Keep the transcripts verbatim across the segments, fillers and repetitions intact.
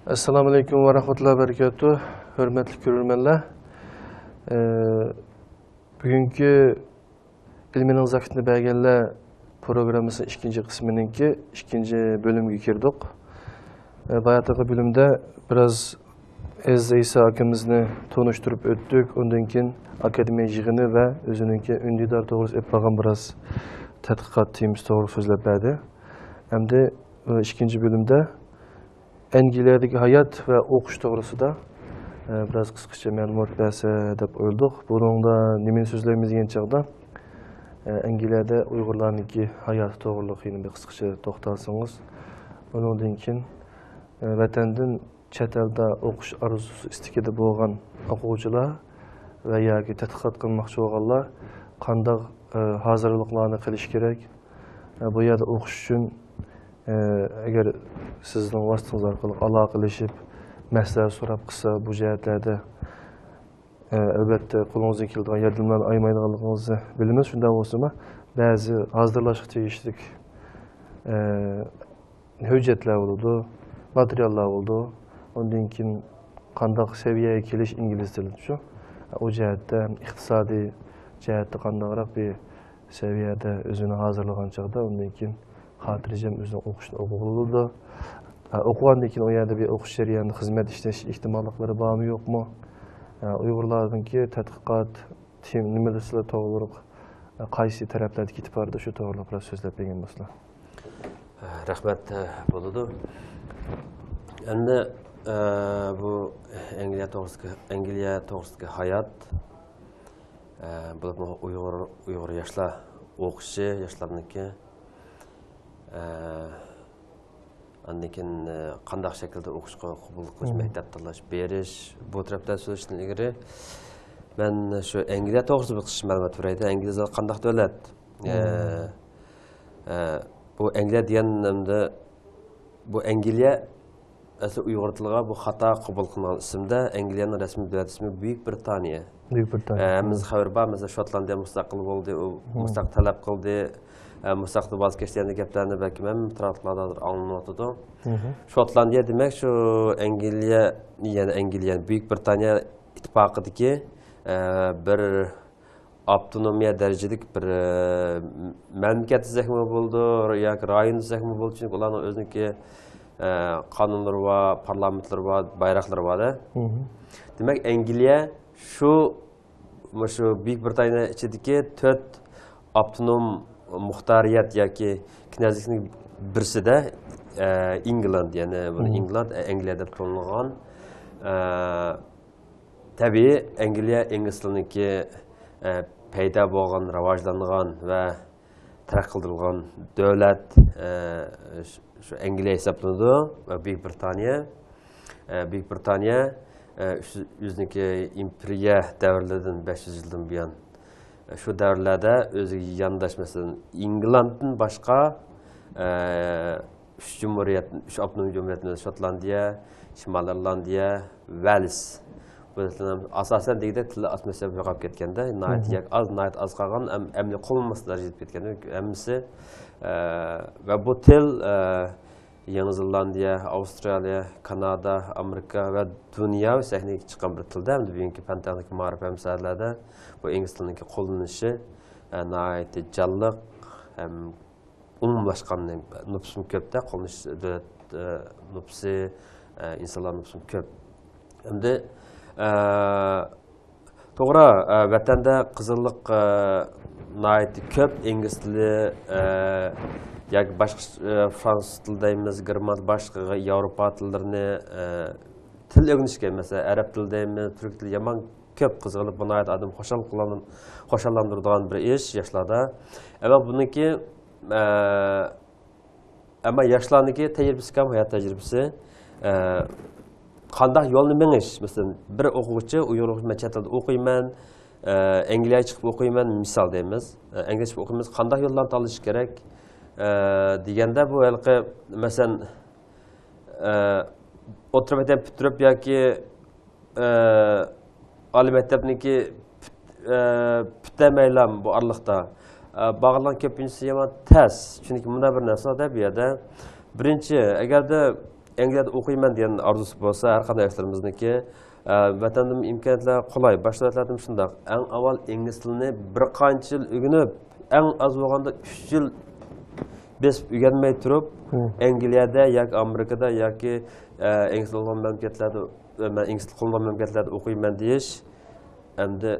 ئەسسالامۇئەلەيكۇم ۋە رەھمەتۇللاھى ۋە بەرىكاتۇھ. ھۆرمەتلىك كۆرۈرمەنلەر، ئە، بۈگۈنكى ئىلمىنىڭ زاكىتىنى بەرگەنلەر پروگراممىسى ئىككىنچى قىسمىنىڭكى ئىككىنچى بۆلۈمگە كىردۇق. ئە، باياتىقى بۆلۈمدە بىراز ئەزىز ئەيسا ئاكىمىزنى تونۇشتۇرۇپ ئۆتتۇق. ئۇندىن كېيىن ئاكادېمىيە يىغىنى ۋە ئۆزىنىڭكى ئۈندىدار توغرىسىدا ئېلىپ بارغان بىراز تەتقىقات تېمىسى توغرىلىق سۆزلەپ بەردى. ئەمدى، ئە، ئىككىنچى بۆلۈمدە ئەنگلىيەدىكى ھايات ۋە ئوقۇش توغرىسىدا، ئە، بىراز قىسقىچە مەلۇمات بەرسە دەپ ئويلىدۇق. بۇنىڭدا نېمىنى سۆزلەيمىز دېگەن چاغدا، ئە، ئەنگلىيەدە ئۇيغۇرلارنىڭكى ھاياتى توغرىلىق يەنە بىر قىسقىچە توختالسىڭىز. ئۇنىڭدىن كېيىن، ئە، ۋەتەندىن چەت ئەلدە ئوقۇش ئارزۇسى، ئىستىكىدە بولغان ئوقۇغۇچىلار ۋە ياكى تەتقىقات قىلماقچى بولغانلار قانداق، ئە، ھازىرلىقلارنى قىلىشى كېرەك؟ ئە، بۇ يەردە ئوقۇش ئۈچۈن، ئە، ئەگەر سىزنىڭ ۋاسىتىڭىز ئارقىلىق ئالاقىلىشىپ، مەسلىھەت سوراپ قىلسا، بۇ جەھەتلەردە، ئە، ئەلۋەتتە، قولىڭىزدىن كېلىدىغان ياردەملەرنى ئايىمايدىغانلىقىڭىزنى بىلىمىز. شۇنداق بولسىمۇ، بەزى ھازىرلاشقا تېگىشلىك، ئە، ھۆججەتلەر بولىدۇ، ماتېرىياللار بولىدۇ. ئۇندىن كېيىن قانداق سەۋىيەگە كېلىش ئىنگلىز تىلىدا شۇ. ئۇ جەھەتتە ئىقتىسادىي جەھەتتە قانداقراق بىر سەۋىيەدە ئۆزىنى ھازىرلىغان چاغدا، ئۇندىن كېيىن خاتىرجەم ئۆزىنىڭ ئوقۇشىنى ئوقۇغىلى بولىدۇ. ئوقۇغاندىن كېيىن ئۇ يەردە بىر ئوقۇش جەريانىدا خىزمەت ئىشلەش ئېھتىماللىقلىرى بارمۇ، يوقمۇ؟ ئۇيغۇرلارنىڭكى تەتقىقات، تېم-، نېمە دېسىلە توغرۇلۇق، قايسى تەرەپلەردە كېتىپ بارىدۇ، شۇ توغرۇلۇق بىراز سۆزلەپ بەرگەن بولسىلا. رەھمەت، بولىدۇ. ئەمدى، ئە، بۇ ئەنگلىيە توغرىسىدىكى، ئەنگلىيە توغرىسىدىكى ھايات، ئە، بولۇپمۇ ئۇيغۇر، ئۇيغۇر ياشلار ئوقۇشى، ياشلارنىڭكى، ئە، ئاندىن كېيىن، ئە، قانداق شەكىلدە ئوقۇشقا قوبۇل قىلىش، مەكتەپ تاللاش، بېرىش، بۇ تەرەپتە سۆزلەشتىن ئىلگىرى، مەن شۇ ئەنگلىيە توغرىسىدا بىر قىسقىچە مەلۇمات بېرەي. ئەنگلىيە قانداق دۆلەت؟ ئە، ئە، بۇ ئەنگلىيە دېگەن ئەمدى، بۇ ئەنگلىيە ئەسلى ئۇيغۇر تىلىغا بۇ خاتا قوبۇل قىلىنغان ئىسىمدە، ئەنگلىيەنىڭ رەسمىي دۆلەت ئىسمى بۈيۈك بىرىتانىيە. بۈيۈك بىرىتانىيە. ئە، ھەممىمىزنىڭ خەۋىرى بار، مەسىلەن، شوتلاندىيە مۇستەقىل بولدى، ئۇ مۇستەقىل تەلەپ قىلدى، ئە، مۇستەقىل ۋاز كەچتى دېگەن گەپلەرنى بەلكىم ھەممە تاراتقۇلاردا ھازىر ئاڭلىنىۋاتىدۇ. شوتلاندىيە دېمەك، شۇ ئەنگلىيە، يەنى ئەنگلىيە، بۈيۈك بىرىتانىيە ئىتتىپاقىدىكى، ئە، بىر ئاپتونومىيە دەرىجىلىك بىر، ئە، مەملىكەت دېسەكمۇ بولىدۇ ياكى رايون دېسەكمۇ بولىدۇ، چۈنكى ئۇلارنىڭ ئۆزىنىڭكى، ئە، قانۇنلىرى بار، پارلامېنتلىرى بار، بايراقلىرى بار-دە. دېمەك، ئەنگلىيە شۇ، مۇشۇ بۈيۈك بىرىتانىيە ئىچىدىكى تۆت ئاپتونوم مۇختارىيەت ياكى كىنەزلىكنىڭ بىرسىدە، ئە، ئىنگلاند، يەنى بۇنى ئىنگلاند، ئە، ئەنگلىيە دەپ تونۇلغان، ئە، تەبىئىي، ئەنگلىيە ئىنگلىز تىلىنىڭكى، ئە، پەيدا بولغان، راۋاجلانغان ۋە تەرەققىي قىلدۇرۇلغان دۆلەت، ئە، شۇ، شۇ ئەنگلىيە ھېسابلىنىدۇ ۋە بۈيۈك بىرىتانىيە، ئە، بۈيۈك بىرىتانىيە، ئە، ئۆز-، ئۆزىنىڭكى ئىمپېرىيە دەۋرلىرىدىن بەش يۈز يىلدىن بۇيان، ئە، شۇ دەۋرلەردە ئۆزىگە يانداش، مەسىلەن، ئىنگلاندتىن باشقا، ئە، ئۈچ جۇمھۇرىيەت، ئۈچ ئاپتونوم جۇمھۇرىيەتنى، شوتلاندىيە، شىمالىي ئىرلاندىيە، ۋەلس. بۇ ئاساسەن دېگۈدەك تىلى ئاتمىسفېرا يوقاپ كەتكەندە، ناھايىتى ياك-، ئاز، ناھايىتى ئاز قالغان، ئەم-، ئەمدى قوللىنىلماس دەرىجىگە يېتىپ كەتكەن ھەممىسى. ئە، ۋە بۇ تىل، ئە، يېڭى زېلاندىيە، ئاۋسترالىيە، كانادا، ئامېرىكا ۋە دۇنياۋى سەھنىگە چىققان بىر تىلدە، ھەمدە بۈگۈنكى پەن-تېخنىكا، مائارىپ ھەم ساھەلەردە بۇ ئىنگلىز تىلىنىڭكى قوللىنىلىشى، ئە، ناھايىتى جانلىق ھەم ئومۇملاشقان، نوپۇسمۇ كۆپتە، قوللىنىش دۆلەت، ئە، نوپۇسى، ئە، ئىنسانلار نوپۇسىمۇ كۆپ. ئەمدى، ئە، توغرا، ئە، ۋەتەندە قىزغىنلىق، ئە، ناھايىتى كۆپ، ئىنگلىز تىلى، ئە، ياكى باشقا، ئە، فرانسۇز تىلى دەيمىز، گېرمان، باشقا ياۋروپا تىللىرىنى، ئە، تىل ئۆگىنىشكە، مەسىلەن، ئەرەب تىلى دەيمىز، تۈرك تىلى يامان كۆپ قىزغىنلىق، بۇ ناھايىتى ئادەمنى خۇشال قىلان-، خۇشاللاندۇرىدىغان بىر ئىش ياشلاردا. ئەمما بۇنىڭكى، ئە، ئەمما ياشلارنىڭكى تەجرىبىسى كەم، ھايات تەجرىبىسى، ئە، قانداق يولنى مېڭىش؟ مەسىلەن، بىر ئوقۇغۇچى، ئۇيغۇر ئوقۇغۇچى، مەن چەت ئەلدە ئوقۇيمەن، ئە، ئەنگلىيەگە چىقىپ ئوقۇيمەن، مىسال دەيمىز. ئە، ئەنگلىيەگە چىقىپ ئوقۇيمىز، قانداق يوللارنى تاللىشى كېرەك؟ ئە، دېگەندە، بۇ ھېلىقى، مەسىلەن، ئە، ئوتتۇرا مەكتەپنى پۈتتۈرۈپ ياكى، ئە، ئالىي مەكتەپنىڭكى پۈت-، ئە، پۈتتۈرمەيلا بۇ ئارىلىقتا، ئە، بارغانلارنىڭ كۆپىنچىسى يامان تەس. چۈنكى مۇنداق بىر نەرسە بار-دە بۇ يەردە. بىرىنچى، ئەگەردە ئەنگلىيەدە ئوقۇيمەن دېگەن ئارزۇسى بولسا، ھەر قانداق ياشلىرىمىزنىڭكى، ئە، ۋەتەندىمۇ ئىمكانىيەتلەر قولاي، باشقا دۆلەتلەردىمۇ شۇنداق. ئەڭ ئاۋۋال ئىنگلىز تىلىنى بىر قانچە يىل ئۆگىنىپ، ئەڭ ئاز بولغاندا ئۈچ يىل بېسىپ ئۆگەنمەي تۇرۇپ، مم. ئەنگلىيەدە ياكى ئامېرىكىدا ياكى، ئە، ئىنگلىز تىلى قوللانغان مەملىكەتلەردە، ئە، مەن ئىنگلىز تىلى قوللانغان مەملىكەتلەردە ئوقۇيمەن دېيىش، ئەمدى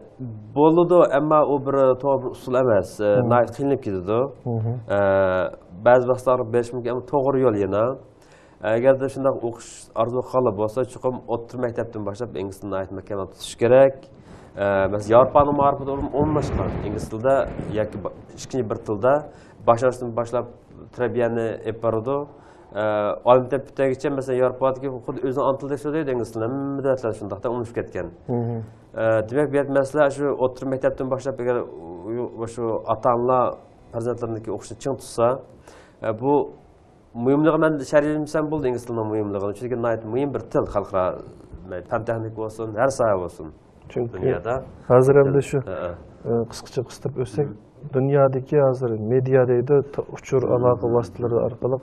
بولىدۇ، ئەمما ئۇ بىر توغرا بىر ئۇسۇل ئەمەس. ئە، مم. ناھايىتى قىينىلىپ كېتىدۇ. مم. ئە، بەزى ۋاقىتلاردا بېرىشى مۇمكىن، ئەمما توغرا يول يەنە. ئەگەردە شۇنداق ئوقۇش ئارزۇ قىلغانلار بولسا، چوقۇم ئوتتۇرا مەكتەپتىن باشلاپ ئىنگلىز تىلىنى ناھايىتى مەھكەم تۇتۇش كېرەك. ئە، مەسىلەن، ياۋروپانىڭ مائارىپىدا ئورۇن-، ئورۇنلاشقان ئىنگلىز تىلىدا ياكى با-، ئىككىنچى بىر تىلدا باشلانغۇچتىن باشلاپ تەربىيەنى ئېلىپ بارىدۇ. ئە، ئالىي مەكتەپ پۈتتۈرگىچە، مەسىلەن، ياۋروپادىكى خۇددى ئۆزىنىڭ ئانا تىلىدەك سۆزلەيدۇ ئىنگلىز تىلىنى. ھەممە دۆلەتلەردە شۇنداق، ئومۇملىشىپ كەتكەن. مم. ئە، دېمەك، بۇ يەردە مەسىلە شۇ ئوتتۇرا مەكتەپتىن باشلاپ، ئەگەر ئۇ-، شۇ ئاتا-ئانىلار پەرزەنتلىرىنىڭكى ئوقۇشىنى چىڭ تۇتسا، ئە، بۇ مۇھىملىقى مەن شەرھلىمىسەم بولدى ئىنگلىز تىلىنىڭ مۇھىملىقىنى. چۈنكى ناھايىتى مۇھىم بىر تىل خەلقئارا، پەن تېخنىكا بولسۇن، ھەر ساھە بولسۇن. چۈنكى دۇنيادا. ھازىر ئەمدى شۇ، ھە، ھە. ئە، قىسقىچە قىستۇرۇپ ئۆتسەك، مم. دۇنيادىكى ھازىر مېدىيا دەيدۇ، تا-، ئۇچۇر مم. ئالاقە ۋاسىتىلىرى ئارقىلىق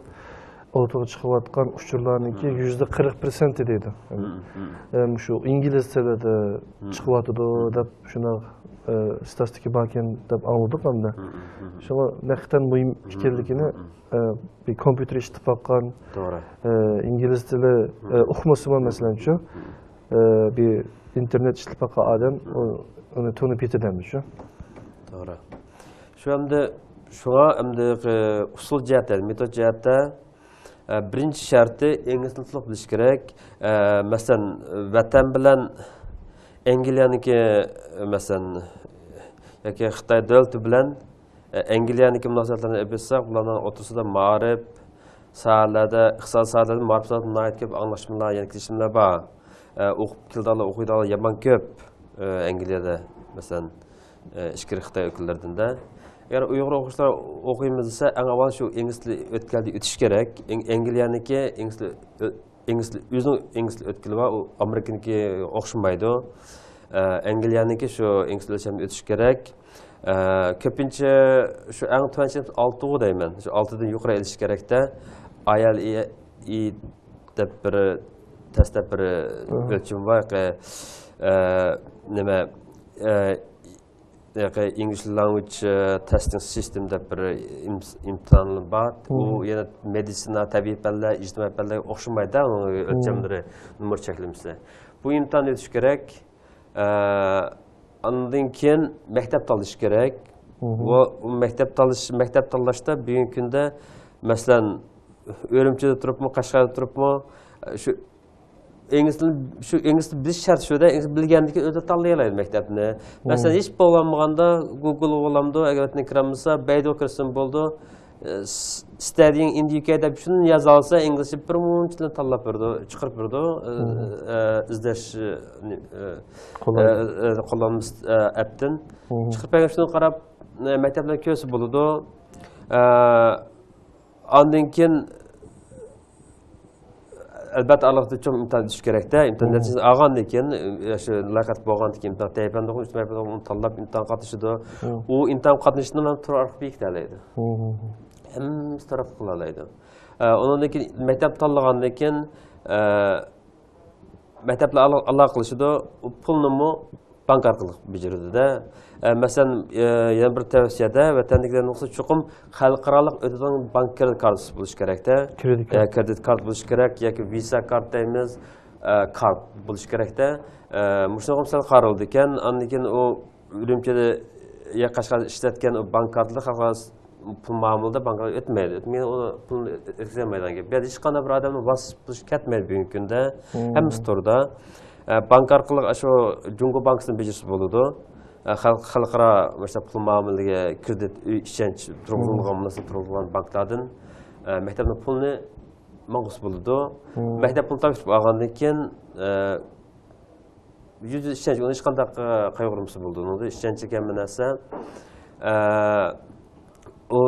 ئوتتۇرىغا چىقىۋاتقان ئۇچۇرلارنىڭكى مم. يۈزدە قىرىق پىرسەنتى دەيدۇ. مم. مم. ئە، مۇشۇ ئىنگلىز تىلىدا مم. چىقىۋاتىدۇ مم. دەپ شۇنداق، ئە، ستاتىستىكا باركەن دەپ ئاڭلىدۇق ئەمدى. مم. مم. شۇڭا ھەقىقەتەن مۇھىم مم. ئىكەنلىكىنى، مم. ئە، بىر كومپيۇتېر ئىشلىتىپ باققان، توغرا. ئە، ئىنگلىز تىلى، مم. ئە، ئۇقمىسىمۇ، مم. مەسىلەنچۇ، مم. ئە، بىر ئىنتېرنېت ئىشلىتىپ باققان ئادەم مم. ئۇ-، ئۇنى تونۇپ يېتىدۇ ئەمدى شۇ. توغرا. شۇ ئەمدى شۇڭا ئەمدى، ئە، ئۇسۇل جەھەتتە، مېتود جەھەتتە، ئە، بىرىنچى شەرتى ئىنگلىز تىلىنى تولۇق بىلىش كېرەك. ئە، مەسىلەن، ۋەتەن بىلەن ئەنگلىيەنىڭكى، مەسىلەن، ياكى خىتاي دۆلىتى بىلەن ئە، ئەنگلىيەنىڭكى مۇناسىۋەتلىرىنى ئېلىپ ئېيتساق، بۇلارنىڭ ئوتتۇرىسىدا مائارىپ ساھەلەردە، ئىقتىساد ساھەلىرىدە مائارىپ ساھەسىدە ناھايىتى كۆپ ئاڭلاشمىلار، يەنە كېلىشىملەر بار. ئە، ئوقۇپ كېلىدىغانلار، ئوقۇيدىغانلار يامان كۆپ، ئە، ئەنگلىيەدە، مەسىلەن، ئە، ئىچكىرى خىتاي ئۆلكىلىرىدىن-دە. ئەگەر ئۇيغۇر ئوقۇغۇچىلار ئوقۇيمىز دېسە، ئەڭ ئاۋۋال شۇ ئىنگلىز تىلى ئۆتكەلدە ئۆتۈش كېرەك. ئىن-، ئەنگلىيەنىڭكى ئىنگلىز تىلى ئۆ-، ئىنگلىز تىلى، ئۆزىنىڭ ئىنگلىز تىلى ئۆتكىلى بار، ئۇ ئامېرىكىنىڭكى ئوخشىمايدۇ. ئە، ئەنگلىيەنىڭكى شۇ ئىنگلىز تىلى ئۆلچەمنى ئۆتۈش كېرەك. ئە، كۆپىنچە شۇ ئەڭ تۆۋەن چېكىمىز ئالتىغۇ دەيمەن. شۇ ئالتىدىن يۇقىرى ئېلىش كېرەكتە. ئاي ئېل ئى دەپ بىر تەستە بىر ئۆلچىمى بار. ئە، نېمە، ئە، ياقى English Language، ئە، Testing System دەپ بىر ئىم-، ئىمتىھان بار. ئۇ يەنە مېدىتسىنا، تەبىئىي پەنلەر، ئىجتىمائىي پەنلەرگە ئوخشىمايدۇ، ئۇنىڭ ئۆلچەملىرى، نومۇر چەكلىمىسى. بۇ ئىمتىھان ئۆتۈش كېرەك. ئە، ئاندىن كېيىن مەكتەپ تاللىشى كېرەك. ۋە مەكتەپ تاللىشى، مەكتەپ تاللاشتا بۈگۈنكى كۈندە، مەسىلەن، ئۈرۈمچىدە تۇرۇپمۇ، قەشقەردە تۇرۇپمۇ، شۇ ئىنگلىز تىلى، شۇ ئىنگلىز تىلى بىلىش شەرتى شۇ-دە، ئىنگلىز تىلى بىلگەندىكىن ئۆزى تاللىيالايدۇ مەكتەپنى. مەسىلەن، ھېچ بولالمىغاندا گۇگل بولامدۇ، ئەگەر ۋەتەنگە كىرەلمىسە، بەيدۇغا كىرسىمۇ بولىدۇ. ئە، س-، Studying in the U K دەپ شۇنى يازالىسا، ئىنگلىزچە بىر مۇنچىلا تاللاپ بېرىدۇ، چىقىرىپ بېرىدۇ. ئە، ئە، ئىزدەش، ئە، نى-، ئە، قوللانما. ئە، ئە، قوللانما، ئە، ئەپتىن. چىقىرىپ بەرگەن شۇنى قاراپ، ئە، مەكتەپلەرگە كۆرسە بولىدۇ. ئە، ئاندىن كېيىن، ئەلبەتتە، ئالاھىدە چوڭ ئىمتىھان ئۆتۈش كېرەكتە. ئىمتىھان نەتىجىسىنى ئالغاندىن كېيىن، ئە، شۇ لايىقەت بولغاندىن كېيىن، ئىمتىھان تەييارلىنىدۇ، ئىجتىمائىي پەن تاللاپ ئىمتىھان قاتنىشىدۇ. ئۇ ئىمتىھان قاتنىشىشنى مەن تور ئارقىلىق بېكىتەلەيدۇ. ھەممىسى تور ئارقىلىق قىلالايدۇ. ئە، ئۇنىڭدىن كېيىن مەكتەپ تاللىغاندىن كېيىن، ئە، مەكتەپلەر ئالا-، ئالاقىلىشىدۇ. ئۇ پۇلنىمۇ بانكا ئارقىلىق بېجىرىدۇ-دە. ئە، مەسىلەن، ئە، يەنە بىر تەۋسىيەدە، ۋەتەندىكىلەرنىڭ بولسا چوقۇم خەلقئارالىق ئۆتىدىغان بانك كارتىسى بولۇشى كېرەكتە. كرېدىت ئە، كارت. كرېدىت كارت بولۇشى كېرەك ياكى ۋىسا كارت دەيمىز، ئە، كارت بولۇشى كېرەكتە. ئە، مۇشۇنىڭغا مىسال قارىلىدىكەن، ئاندىن كېيىن ئۇ ئۈرۈمچىدە يا قەشقەردە ئىشلەتكەن ئۇ بانك كارتىدا خەلقئارا پۇل مۇئامىلىدە بانكىغا ئۆتمەيدۇ. ئۆتمىگەن ئۇ پۇلنى ئۆتكۈزەلمەيدىغان گەپ. بۇ يەردە ھېچقانداق بىر ئادەمنىڭ ۋاسىتە بولۇشى كەتمەيدۇ بۈگۈنكى كۈندە. ھەممىسى توردا. ئە، بانكا ئارقىلىق شۇ جۇڭگو بانكىسىنى بېجىرسە بولىدۇ. ئە، خەلق-، خەلقئارا مۇشۇنداق پۇل مۇئامىلىگە كرېدىت، ئۆي، ئىشەنچ تۇرغۇزۇلغان، مۇناسىۋەت تۇرغۇزۇلغان بانكىلاردىن، ئە، مەكتەپنىڭ پۇلىنى ماڭغۇزسا بولىدۇ. مەكتەپ پۇلىنى تاپشۇرۇپ ئالغاندىن كېيىن، ئە، يۈز يۈز ئىشەنچ، ئۇنى ھېچقانداق، ئە، قايغۇرمىسا بولىدۇ. ئۇنىڭدا ئىشەنچلىك ھەممە نەرسە. ئە، ئۇ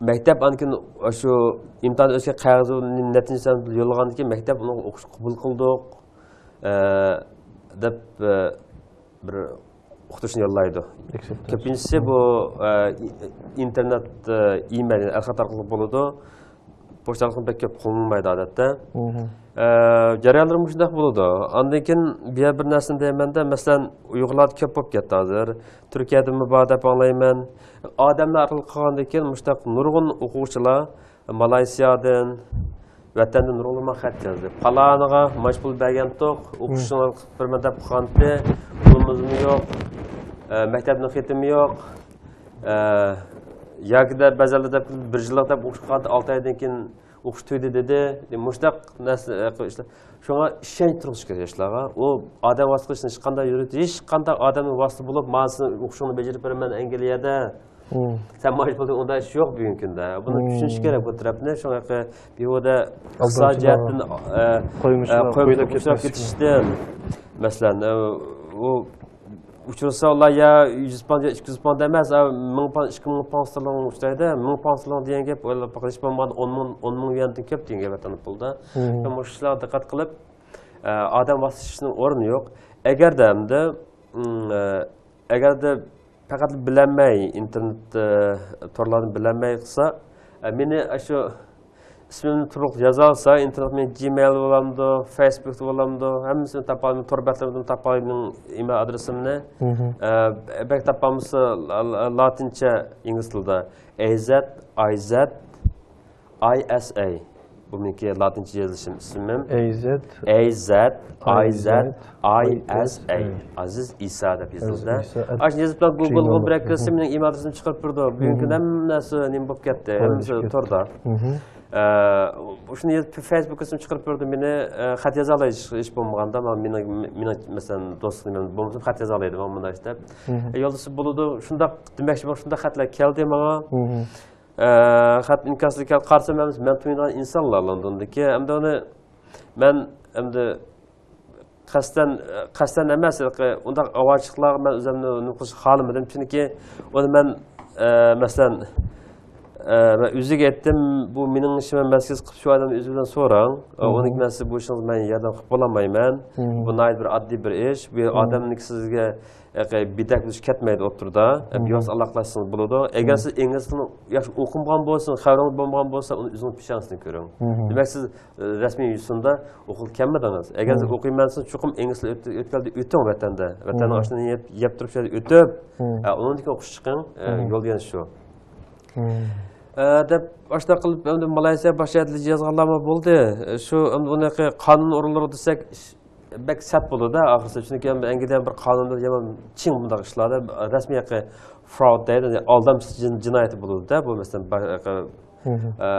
مەكتەپ ئاندىن كېيىن شۇ ئىمتىھان ئۆتكەن قەغىزى نەتىجىسىنى يوللىغاندىن كېيىن مەكتەپ ئۇنىڭغا ئوقۇشنى قوبۇل قىلدۇق، ئە، دەپ، ئە، بىر ئۇقتۇرۇشنى يوللايدۇ. ئەكسېپت. كۆپىنچىسى بۇ، ئە، ئى-، ئىنتېرنېت، ئە، ئىمېيل، يەنى ئەلخەت ئارقىلىق بولىدۇ. بوش تېلېفون بەك كۆپ قوللىنىلمايدۇ ئادەتتە. ئە، جەريانلىرى مۇشۇنداق بولىدۇ. ئاندىن كېيىن بۇ يەر بىر نەرسىنى دەيمەندە، مەسىلەن، ئۇيغۇرلاردا كۆپ بولۇپ كەتتى ھازىر. تۈركىيەدىمۇ بار دەپ ئاڭلايمەن. ئادەملەر ئارقىلىق قىلغاندىن كېيىن مۇشۇنداق نۇرغۇن ئوقۇغۇچىلار مالايسىيادىن، ۋەتەندىن نۇرغۇنلىما خەت يازدى. پالانىغا ماش پۇل بەرگەنتۇق، ئوقۇشنى قىلىپ بېرىمەن دەپ قىلغانتى، پۇلىمىزمۇ يوق، ئە، مەكتەپنىڭ خېتىمۇ يوق، ئە، ياكى دە بەزەندە دەپ بىر يىللىق دەپ ئوقۇش قىلغانتى، ئالتە ئايدىن كېيىن ئوقۇش تۈگىدى دېدى. مۇشۇنداق نەرسە، ئە، قىلىپ ئىشلار. شۇڭا ئىشەنچ تۇرغۇزۇش كېرەك ياشلارغا. ئۇ ئادەم ۋاسىتە قىلىشنى ھېچقانداق يۈرىدى، ھېچقانداق ئادەمنىڭ ۋاسىتە بولۇپ، مانا سېنىڭ ئوقۇشۇڭنى بېجىرىپ بېرىمەن ئەنگلىيەدە. سەن ماش پۇلدىن ئۇنداق ئىش يوق بۈگۈنكى كۈندە. بۇنى چۈشىنىش كېرەك بۇ تەرەپنى. شۇڭا بۇ يەردە ئىقتىسادىي جەھەتتىن، ئە، ئە، قويمۇشلاپ، قويمۇشلاپ قويۇپ كېتىشتىن، كېتىشتىن، مەسىلەن، ئە، ئۇ ئۇچرىسا، ئۇلار يا يۈز پاند، يا ئىككى يۈز پاند ئەمەس، ئە، مىڭ پاند، ئىككى مىڭ پاند ستېرلىڭ ئۇچرايدۇ. مىڭ پاند ستېرلىڭ دېگەن گەپ، ھېچ بولمىغاندا ئون مىڭ، ئون مىڭ يۈەندىن كۆپ دېگەن گەپ ۋەتەندە پۇلدا. مۇشۇ ئىشلارغا دىققەت قىلىپ، ئە، ئادەم ۋاسىتىلىشىشنىڭ ئورنى يوق. ئەگەردە ئەمدى، ئىم، ئە، ئەگەردە پەقەت بىلەلمەي، ئىنتېرنېت، ئە، تورلارنى بىلەلمەي قىلسا، ئە، مېنى ئاشۇ ئىسمىمنى تولۇق يازالىسا، ئىنتېرنېت مېنىڭ جىمېيلدا بولامدۇ، فېيسبۇكتا بولامدۇ، ھەممىسىنى تاپالىدۇ، تور بەتلىرىمدىن تاپالىدۇ مېنىڭ ئىمېيل ئادرېسىمنى. ئە، بەك تاپالمىسا، لا-، لا-، لاتىنچە، ئىنگلىز تىلىدا، ئەي زەت، ئاي زەت، ئاي ئەس ئەي. بۇ مېنىڭكى لاتىنچە يېزىلىشىم، ئىسمىم. ئەي زەت. ئەي زەت، ئاي زەت، ئاي ئەس ئەي. ئازىز ئىسا دەپ يېزىلدى. ئازىز ئىسا ئەت جىمېيل دوت كوم. ئاشۇنى يېزىپ، گوگلغا بىر كىرسەم، مېنىڭ ئىمېيل ئادرېسىمنى چىقىرىپ بېرىدۇ. بۈگۈنكى كۈندە ھەممە نەرسە نېمە بولۇپ كەتتى، ھەممىسى توردا. ئە، شۇنى يېزىپ، فېيسبۇكىمنى چىقىرىپ بېرىدۇ. مېنى، ئە، خەت يازالاي، ھېچ، ھېچ بولمىغاندا، مانا مېنىڭ، مېنىڭ، مەسىلەن، دوستلۇقنى مەن بولمىسام خەت يازالايدۇ، مانا مۇنداق ئىش دەپ. ئە، يولدىشى بولىدۇ، شۇنداق دېمەكچى بولغان، شۇنداق خەتلەر كەلدى ماڭا. ئە، خەت ئىنكاسلىرى كەلدى، قارىسام، ھەممىسى مەن تونۇيدىغان ئىنسانلار لوندوندىكى. ئەمدى ئۇنى مەن ئەمدى قەستەن، قەستەن ئەمەس، ئۇنداق ئاۋارىچىلىقلارغا مەن ئۆزۈمنى نېمە قىلىشنى خالىمىدىم. چۈنكى ئۇنى مەن، ئە، مەسىلەن، ئە، مەن ئۆزىگە ئېيتتىم، بۇ مېنىڭ ئىشىم ئەمەس، سىز قىلىپ شۇ ئادەمنى ئۆزى بىلەن سوراڭ. ئۇنىڭ بىلەن سىز بۇ ئىشىڭىزنى مەن ياردەم قىلىپ بولالمايمەن. بۇ ناھايىتى بىر ئاددىي بىر ئىش. بۇ ئادەمنىڭكى سىزگە ياقى بىدەك بولۇش كەتمەيدۇ ئوتتۇرىدا. بىۋاسىتە ئالاقىلاشسىڭىز بولىدۇ. ئەگەر سىز ئىنگلىز تىلىنى ياخشى ئوقۇمىغان بولسىڭىز، خەۋىرىڭىز بولمىغان بولسا، ئۇنى ئۆزىڭىز پېشانىسىدىن كۆرۈڭ. دېمەك، سىز، ئە، رەسمىي يۈزتۇندە ئوقۇغىلى كەلمىدىڭىز. ئەگەر سىز ئوقۇيمەن دېسىڭىز، چوقۇم ئىنگلىز تىلى ئۆت-، ئۆتكەلدە ئۆتۈڭ ۋەتەندە. ۋەتەننىڭ ئاشۇنى يەپ، يەپ تۇرۇپ، شۇ يەردە ئۆتۈپ، ئە، ئۇنىڭدىن كېيىن ئوقۇشقا چىقىڭ. ئە، يول دېگەن شۇ. ئە، دەپ، ئاشۇنداق قىلىپ، ئەمدى مالايسىيا باشقا يەردە يازغانلارمۇ بولدى. شۇ، ئەمدى ئۇنى قانۇن ئورۇنلىرىغا دېسەك، بەك سەت بولىدۇ-دە، ئاخىرسى. چۈنكى ئەنگلىيەدە بىر قانۇندا يامان چىڭ بۇنداق ئىشلاردا، رەسمىي ھەققى فراود دەيدۇ، يەنى ئالدامچىلىق جىن-، جىنايىتى بولىدۇ-دە. بۇ، مەسىلەن، باشقا، ئە،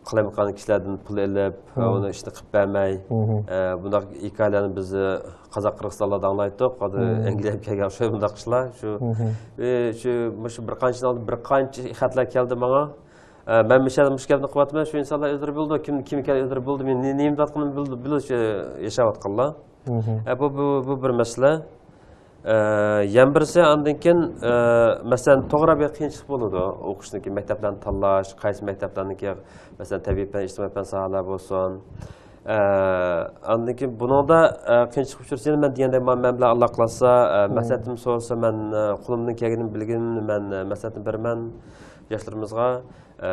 قالايمىقان كىشىلەردىن پۇل ئېلىپ، ئۇنى ئىشنى قىلىپ بەرمەي، ئە، بۇنداق ھېكايىلەرنى بىز، ئە، قازاق، قىرغىزىستانلاردا ئاڭلايتتۇق. ھازىر ئەنگلىيەگە كەلگەن ئوخشايدۇ بۇنداق ئىشلار. شۇ، ئە، شۇ، مۇشۇ بىر قانچە يىل ئالدىن بىر قانچە خەتلەر كەلدى ماڭا. ئە، مەن مۇشۇ يەردە مۇشۇ گەپنى قىلىۋاتىمەن، شۇ ئىنسانلار ئۆزلىرى بىلىدۇ، كىم، كىم ئىكەنلىكىنى ئۆزلىرى بىلىدۇ، مېنىڭ نېمە دەۋاتقىنىمنى بىلىدۇ، بىلىدۇ شۇ ياشاۋاتقانلار. ئە، بۇ، بۇ، بۇ بىر مەسىلە. ئە، يەنە بىرسى، ئاندىن كېيىن، ئە، مەسىلەن، توغرا بىر قىيىنچىلىق بولىدۇ. ئوقۇشنىڭكى مەكتەپلەرنى تاللاش، قايسى مەكتەپلەرنىڭكى، مەسىلەن، تەبىئىي پەن، ئىجتىمائىي پەن ساھەلەر بولسۇن. ئە، ئاندىن كېيىن بۇنىڭدا، ئە، قىيىنچىلىق ئۇچرىسا، يەنە مەن دېگەندەك، مەن، مەن بىلەن ئالاقىلاشسا، ئە، مەسلىھەتىمنى سورىسا، مەن، ئە، قولۇمدىن كەلگىنىنى بىلگىنىمنى مەن، ئە، مەسلىھەتنى بېرىمەن ياشلىرىمىزغا. ئە،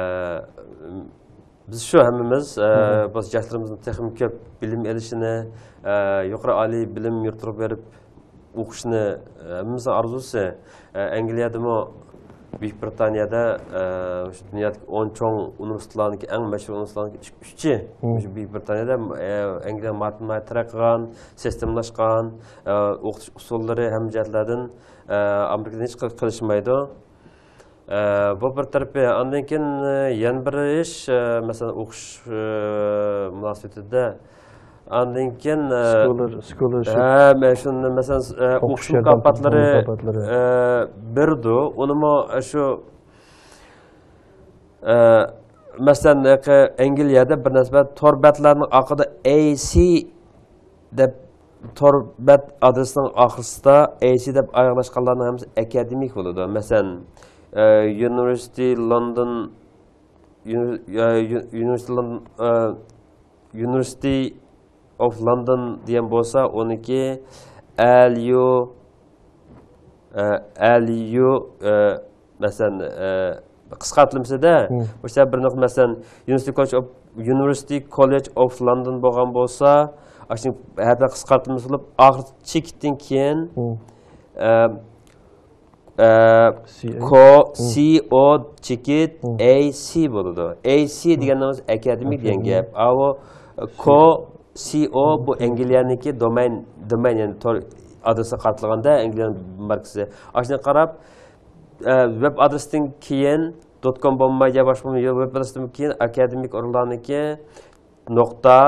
بىز شۇ ھەممىمىز، ئە، بىز ياشلىرىمىزنىڭ تېخىمۇ كۆپ بىلىم ئېلىشىنى، ئە، يۇقىرى ئالىي بىلىم يۇرتلىرىغا بېرىپ ئوقۇشنى، ئە، ھەممىمىزنىڭ ئارزۇسى. ئە، ئەنگلىيەدىمۇ، بۈيۈك بىرىتانىيەدە، ئە، شۇ دۇنيادىكى ئون چوڭ ئۇنىۋېرسىتېتلارنىڭكى ئەڭ مەشھۇر ئۇنىۋېرسىتېتلارنىڭكى ئۈچ-، ئۈچى. شۇ بۈيۈك بىرىتانىيەدە، ئە، ئەنگلىيە ماددىي تەرەققىي قىلغان، سىستېمىلاشقان، ئە، ئوقۇتۇش ئۇسۇللىرى ھەممە جەھەتلەردىن، ئە، ئامېرىكىدىن ھېچ قېلىشمايدۇ. ئە، بۇ بىر تەرىپى. ئاندىن كېيىن، ئە، يەنە بىر ئىش، ئە، مەسىلەن، ئوقۇش، ئە، مۇناسىۋىتىدە. ئاندىن كېيىن، ئە، سكولار، سكولارشىپ. ھە، مەن شۇنى، مەسىلەن، ئە، ئوقۇش مۇكاپاتلىرى، ئوقۇش مۇكاپاتلىرى، ئە، بېرىدۇ. ئۇنىمۇ شۇ، ئە، مەسىلەن، ئەنگلىيەدە بىر نەرسە بار، تور بەتلەرنىڭ ئارقىدا ئەي سى دەپ تور بەت ئادرېسىنىڭ ئاخىرسىدا ئەي سى دەپ ئاياغلاشقانلارنىڭ ھەممىسى ئاكادېمىك بولىدۇ. مەسىلەن، ئە، يۇنىۋېرسىتېت لوندون، يۇنى-، ئە، يۇ-، يۇنىۋېرسىتېت لوندون، ئە، يۇنىۋېرسىتېت ئوف لوندون دېگەن بولسا، ئۇنىڭكى ئەل يۇ، ئە، ئەل يۇ، ئە، مەسىلەن، ئە، قىسقارتىلمىسىدە، مۇشۇ بىر نۇقتا، مەسىلەن، يۇنىۋېرسىتېت كوللېج ئوف University College of London بولغان بولسا، ئاشۇ ھەرپلەر قىسقارتىلمىسى بولۇپ، ئاخىر چېكىتتىن كېيىن، ئە، ئە، كو، سى ئو چېكىت، ئەي سى بولىدۇ. ئەي سى دېگەننىڭ ئۆزى ئاكادېمىك دېگەن گەپ. ئاۋۇ، كو، سى ئو بۇ ئەنگلىيەنىڭكى دومەين، دومەين، يەنى تور ئادرېسىغا قارىتىلغاندا ئەنگلىيەنىڭ ماركىسى. ئاشۇنى قاراپ، ئە، ۋېب ئادرېستىن كېيىن، دوت كوم بولماي يا باشقا ۋېب ئادرېستىن كېيىن ئاكادېمىك ئورۇنلارنىڭكى نۇقتا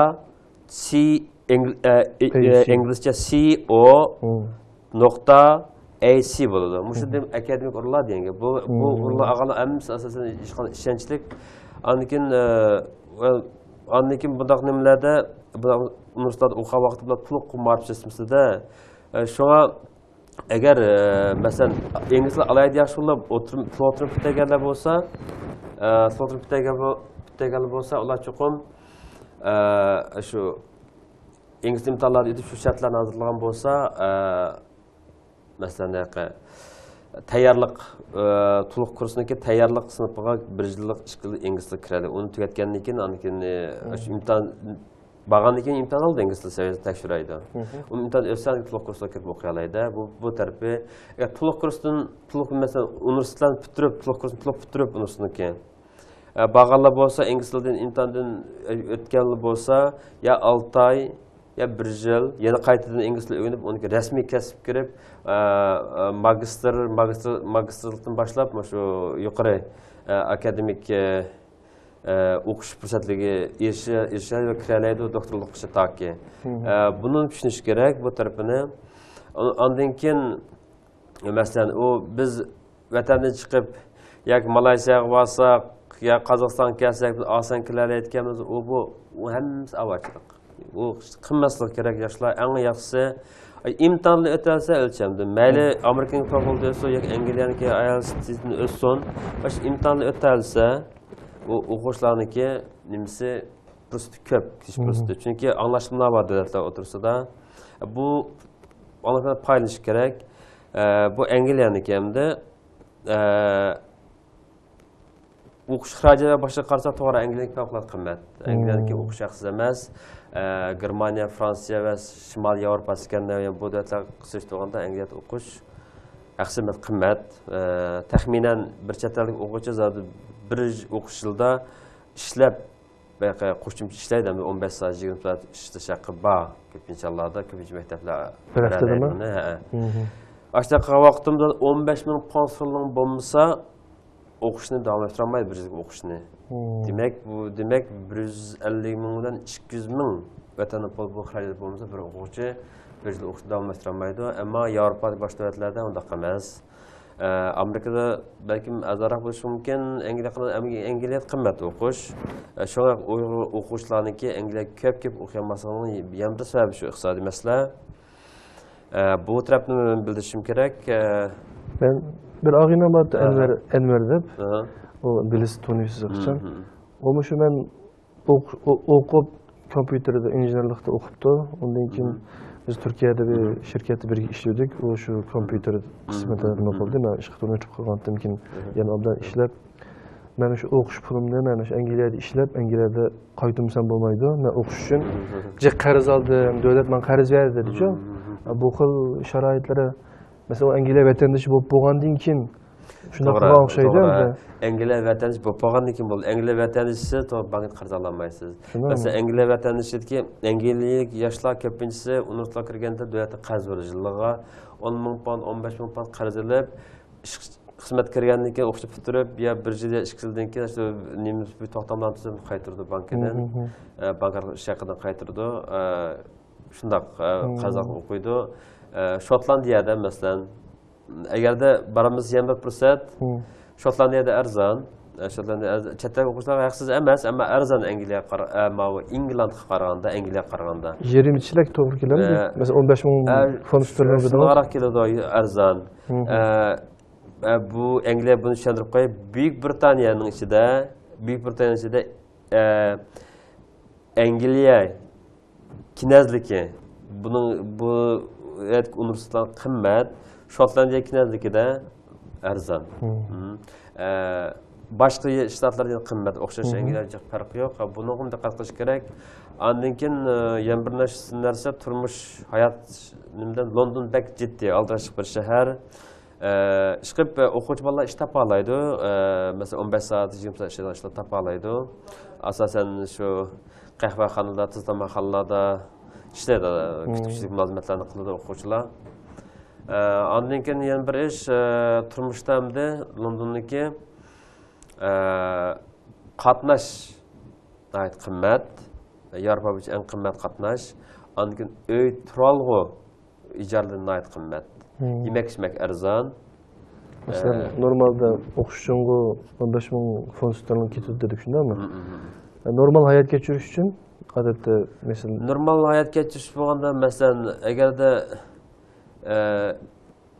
سى، ئىنگل-، ئە، ئى-، ئەي سى. ئىنگلىزچە سى ئو نۇقتا ئەي سى بولىدۇ. مۇشۇ دېم-، ئاكادېمىك ئورۇنلار دېگەن گەپ. بۇ، بۇ ئورۇنلار ئالغانلار ھەممىسى ئاساسەن ھېچقانداق ئىشەنچلىك. ئاندىن كېيىن، ئە، ئاندىن كېيىن بۇنداق نېمىلەردە، بۇنداق ئۇنىۋېرسىتېتتا ئوقۇغان ۋاقتىدا بۇلار تولۇق مائارىپ سىستېمىسىدا. ئە، شۇڭا ئەگەر، ئە، مەسىلەن، ئىنگلىز تىلى ئالاھىدە ياخشى بولۇپ، ئوتتۇرا، تولۇق ئوتتۇرىنى پۈتتۈرگەنلەر بولسا، ئە، تولۇق ئوتتۇرىنى پۈتتۈرگەن بو-، پۈتتۈرگەنلەر بولسا، ئۇلار چوقۇم، ئە، شۇ ئىنگلىز تىلى ئىمتىھانلاردا ئۆتۈپ، شۇ شەرتلەرنى ھازىرلىغان بولسا، ئە، مەسىلەن، ھېلىقى تەييارلىق، ئە، تولۇق كۇرسنىڭكى تەييارلىق سىنىپىغا بىر يىللىق، ئىككى يىللىق ئىنگلىز تىلى كىرەلەيدۇ. ئۇنى تۈگەتكەندىن كېيىن، ئاندىن كېيىن، ئە، شۇ ئىمتىھان بارغاندىن كېيىن ئىمتىھان ئالدى ئىنگلىز تىلى سەۋىيەسىنى تەكشۈرەيدۇ. ئۇ ئىمتىھان ئۆتسە تولۇق كۇرسقا كىرىپ ئوقۇيالايدۇ. بۇ، بۇ تەرىپى. ئەگەر تولۇق كۇرستىن، تولۇق، مەسىلەن، ئۇنىۋېرسىتېتلارنى پۈتتۈرۈپ، تولۇق كۇرسنى تولۇق پۈتتۈرۈپ ئۇنىۋېرسىتېتنىڭكى، ئە، بارغانلار بولسا ئىنگلىز تىلىدىن ئىمتىھاندىن، ئە، ئۆتكەنلەر بولسا يا ئالتە ئاي، يا بىر يىل، يەنە قايتىدىن ئىنگلىز تىلى ئۆگىنىپ، ئۇنىڭكى رەسمىي كەسىپ كىرىپ، ئە، ئە، ماگىستىر، ماگىستىر، ماگىستىرلىقتىن باشلاپ مۇشۇ يۇقىرى، ئە، ئاكادېمىك، ئە، ئە، ئوقۇش پۇرسەتلىرىگە ئېرىشە-، ئېرىشەلەيدۇ ۋە كىرەلەيدۇ دوكتورلۇققىچە تاكى. ئە، بۇنى چۈشىنىش كېرەك، بۇ تەرىپىنى. ئا-، ئاندىن كېيىن، مەسىلەن، ئۇ بىز ۋەتەندىن چىقىپ، ياكى مالايسىياغا بارساق، يا قازاقىستانغا كەلسەك، بىز ئاسان كېلەلەيدىكەنمىز، ئۇ بۇ، ئۇ ھەممىسى ئاۋارىچىلىق. ئۇ قىلماسلىق كېرەك ياشلار، ئەڭ ياخشىسى، ئاي، ئىمتىھاننى ئۆتەلسە ئۆلچەمدە. مەيلى ئامېرىكىنىڭ توفل دېسۇن ياكى ئەنگلىيەنىڭكى ئايېلتىس تېزدىن ئۆتسۇن. مۇشۇ ئىمتىھاننى ئۆتەلسە، ئۇ ئوقۇغۇچىلارنىڭكى نېمىسى، پۇرسىتى كۆپ، كېتىش پۇرسىتى. چۈنكى ئاڭلاشمىلار بار دۆلەتلەر ئوتتۇرىسىدا. بۇ ئاڭلاشمىلار پايدىلىنىش كېرەك. ئە، بۇ ئەنگلىيەنىڭكى ئەمدى، ئە، ئوقۇش خىراجىتى ۋە باشقىغا قارىساق، توغرا، ئەنگلىيەدىكى پەۋقۇلئاددە قىممەت. ئەنگلىيەدىكى ئوقۇش ھەقسىز ئەمەس. ئە، گېرمانىيە، فرانسىيە ۋە شىمالىي ياۋروپا، ئىسكەندىناۋىيە بۇ دۆلەتلەرگە قىياسلاشتۇرغاندا ئەنگلىيەدە ئوقۇش ھەقسىز ئەمەس، قىممەت. ئە، تەخمىنەن بىر چەت ئەللىك ئوقۇغۇچى زادى بىر ئوقۇش يىلىدا ئىشلەپ، بايىقى قوشۇمچە ئىشلەيدۇ، ئەمدى ئون بەش سائەت، يىگىرمە سائەت ئىشلەش ھەققى بار كۆپىنچە ھاللاردا، كۆپىنچە مەكتەپلەر بىر ھەپتىدىمۇ؟ بېرەلەيدۇ بۇنى، ھەئە. ئاشۇنداق قىلغان ۋاقتىمدا ئون بەش مىڭ پاوند ستېرلىڭ بولمىسا، ئوقۇشنى داۋاملاشتۇرالمايدۇ، بىر يىللىق ئوقۇشنى. دېمەك، بۇ، دېمەك، بىر يۈز ئەللىك مىڭ بىلەن ئىككى يۈز مىڭ ۋەتەندە پۇل، بۇ خىراجەت بولمىسا، بىر ئوقۇغۇچى بىر يىل ئوقۇشنى داۋاملاشتۇرالمايدۇ. ئەمما ياۋروپادىكى باشقا دۆلەتلەردە ئۇنداق ئەمەس. ئە، ئامېرىكىدا بەلكىم ئەرزانراق بولۇشى مۇمكىن، ئەنگلىيە، ئەنگلىيەدە قىممەت ئوقۇش. ئە، شۇڭا ئۇيغۇر ئوقۇغۇچىلارنىڭكى ئەنگلىيەگە كۆپ كېلىپ ئوقۇيالماسلىقىنىڭ يەنە بىر سەۋەبى شۇ ئىقتىسادىي مەسىلە. ئە، بۇ تەرەپنى مەن بىلدۈرۈشۈم كېرەك. ئە، مەن بىر ئاغىنەم بار، ئەنۋەر، ئەنۋەر دەپ. ئۇ بىلىسىز، تونۇيسىز قاچان. ئۇ مۇشۇ مەن ئوق-، ئو-، ئوقۇپ، كومپيۇتېردا ئىنژېنېرلىقتا ئوقۇپتۇ. ئۇندىن كېيىن بىز تۈركىيەدە بىر شىركەتتە بىرگە ئىشلىدۇق. ئۇ شۇ كومپيۇتېر قىسمىدا نېمە قىلدى. مەن ئىشقا تونۇشۇپ قالغانتىم كېيىن يەنە ئوبدان ئىشلەپ، مەن شۇ ئوقۇش پۇلۇمنى مەن شۇ ئەنگلىيەدە ئىشلەپ، ئەنگلىيەدە قايتۇرمىسام بولمايدۇ. مەن ئوقۇش ئۈچۈن جىق قەرز ئالدىم، دۆلەت ماڭا قەرز بەردى دېدىچۇ. بۇ خىل شارائىتلىرى، مەسىلەن، ئۇ ئەنگلىيە ۋەتەندىشى بولۇپ بولغاندىن كېيىن شۇنداق قىلغان ئوخشايدۇ ئەمدى. ئەنگلىيە ۋەتەندىشى بولۇپ بولغاندىن كېيىن بولدى. ئەنگلىيە ۋەتەندىشىسى توغرا بانكىدىن قەرز ئالالمايسىز. مەسىلەن، ئەنگلىيە ۋەتەندىشىدىكى ئەنگلىيەلىك ياشلار كۆپىنچىسى ئۇنىۋېرسىتېتقا كىرگەندە دۆلەتتىن قەرز بېرىدۇ. يىلىغا ئون مىڭ پوند، ئون بەش مىڭ پوند قەرز ئېلىپ، ئىش-، خىزمەت كىرگەندىن كېيىن ئوقۇشنى پۈتتۈرۈپ، يا بىر يىل، يا ئىككى يىلدىن كېيىن شۇ نېمە بىر توختاملارنى تۈزۈپ قايتۇرىدۇ بانكىدىن. ئە، بانكا ئىش ھەققىدىن قايتۇرىدۇ. ئە، شۇنداق، ئە، قەرز ئالغان ئوقۇيدۇ. ئە، شوتلاندىيەدە، مەسىلەن، ئەگەردە بارىمىز يەنە بىر پۇرسەت، شوتلاندىيەدە ئەرزان. ئە، شوتلاندىيە ئەرز-، چەت ئەل ئوقۇغۇچىلارغا ھەقسىز ئەمەس، ئەمما ئەرزان ئەنگلىيەگە قارا-، ئە، ماۋۇ ئېنگلاندغا قارىغاندا، ئەنگلىيەگە قارىغاندا. يېرىمىچىلەك توغرا كېلەمدۇ؟ ئە، مەسىلەن، ئون بەش مىڭ ئە، فوند ستېرلىڭ دېدىڭىز. شۇنىڭراق كېلىدۇ، ئەرزان. ئە، ئە، بۇ ئەنگلىيە بۇنى چۈشەندۈرۈپ قوياي. بۈيۈك بىرىتانىيەنىڭ ئىچىدە، بۈيۈك بىرىتانىيە ئىچىدە، ئە، ئەنگلىيە كىنەزلىكى، بۇنىڭ، بۇ يەردىكى ئۇنىۋېرسىتېتلار قىممەت، شوتلاندىيە كىنەزلىكىدە ئەرزان. ئە، باشقا شتاتلاردا قىممەت ئوخشاش، ئەنگلىيەدە جىق پەرق يوق. بۇنىڭغا دىققەت قىلىش كېرەك. ئاندىن كېيىن، ئە، يەنە بىر نەرسە، نەرسە تۇرمۇش، ھايات نېمىدە، لوندون بەك جىددىي، ئالدىراشلىق بىر شەھەر. ئە، ئىشقىلىپ، ئە، ئوقۇغۇچى بالىلار ئىش تاپالايدۇ. ئە، مەسىلەن، ئون بەش سائەت، يىگىرمە سائەت ئىشلەيدىغان ئىشلار تاپالايدۇ. ئاساسەن شۇ قەھۋەخانىدا، تۇز تاماقخانىلاردا ئىشلەيدۇ. كۈتكۈچىلىك مۇلازىمەتلەرنى قىلىدۇ ئوقۇغۇچىلار. ئە، ئاندىن كېيىن يەنە بىر ئىش، ئە، تۇرمۇشتا ئەمدى لوندوندىكى، ئە، قاتناش ناھايىتى قىممەت. ياۋروپا بويىچە ئەڭ قىممەت قاتناش. ئاندىن كېيىن ئۆي تۇرالغۇ ئىجارىلىرى ناھايىتى قىممەت. يېمەك-ئىچمەك ئەرزان. مەسىلەن، ئە، نورمالدا ئوقۇش ئۈچۈنغۇ ئون بەش مىڭ فونت ستېرلىنگ كېتىدۇ دېدۇق، شۇنداقمۇ؟ ئە، نورمال ھايات كەچۈرۈش ئۈچۈن، ئادەتتە، مەسىلەن، نورمال ھايات كەچۈرۈش بولغاندا، مەسىلەن، ئەگەردە، ئە،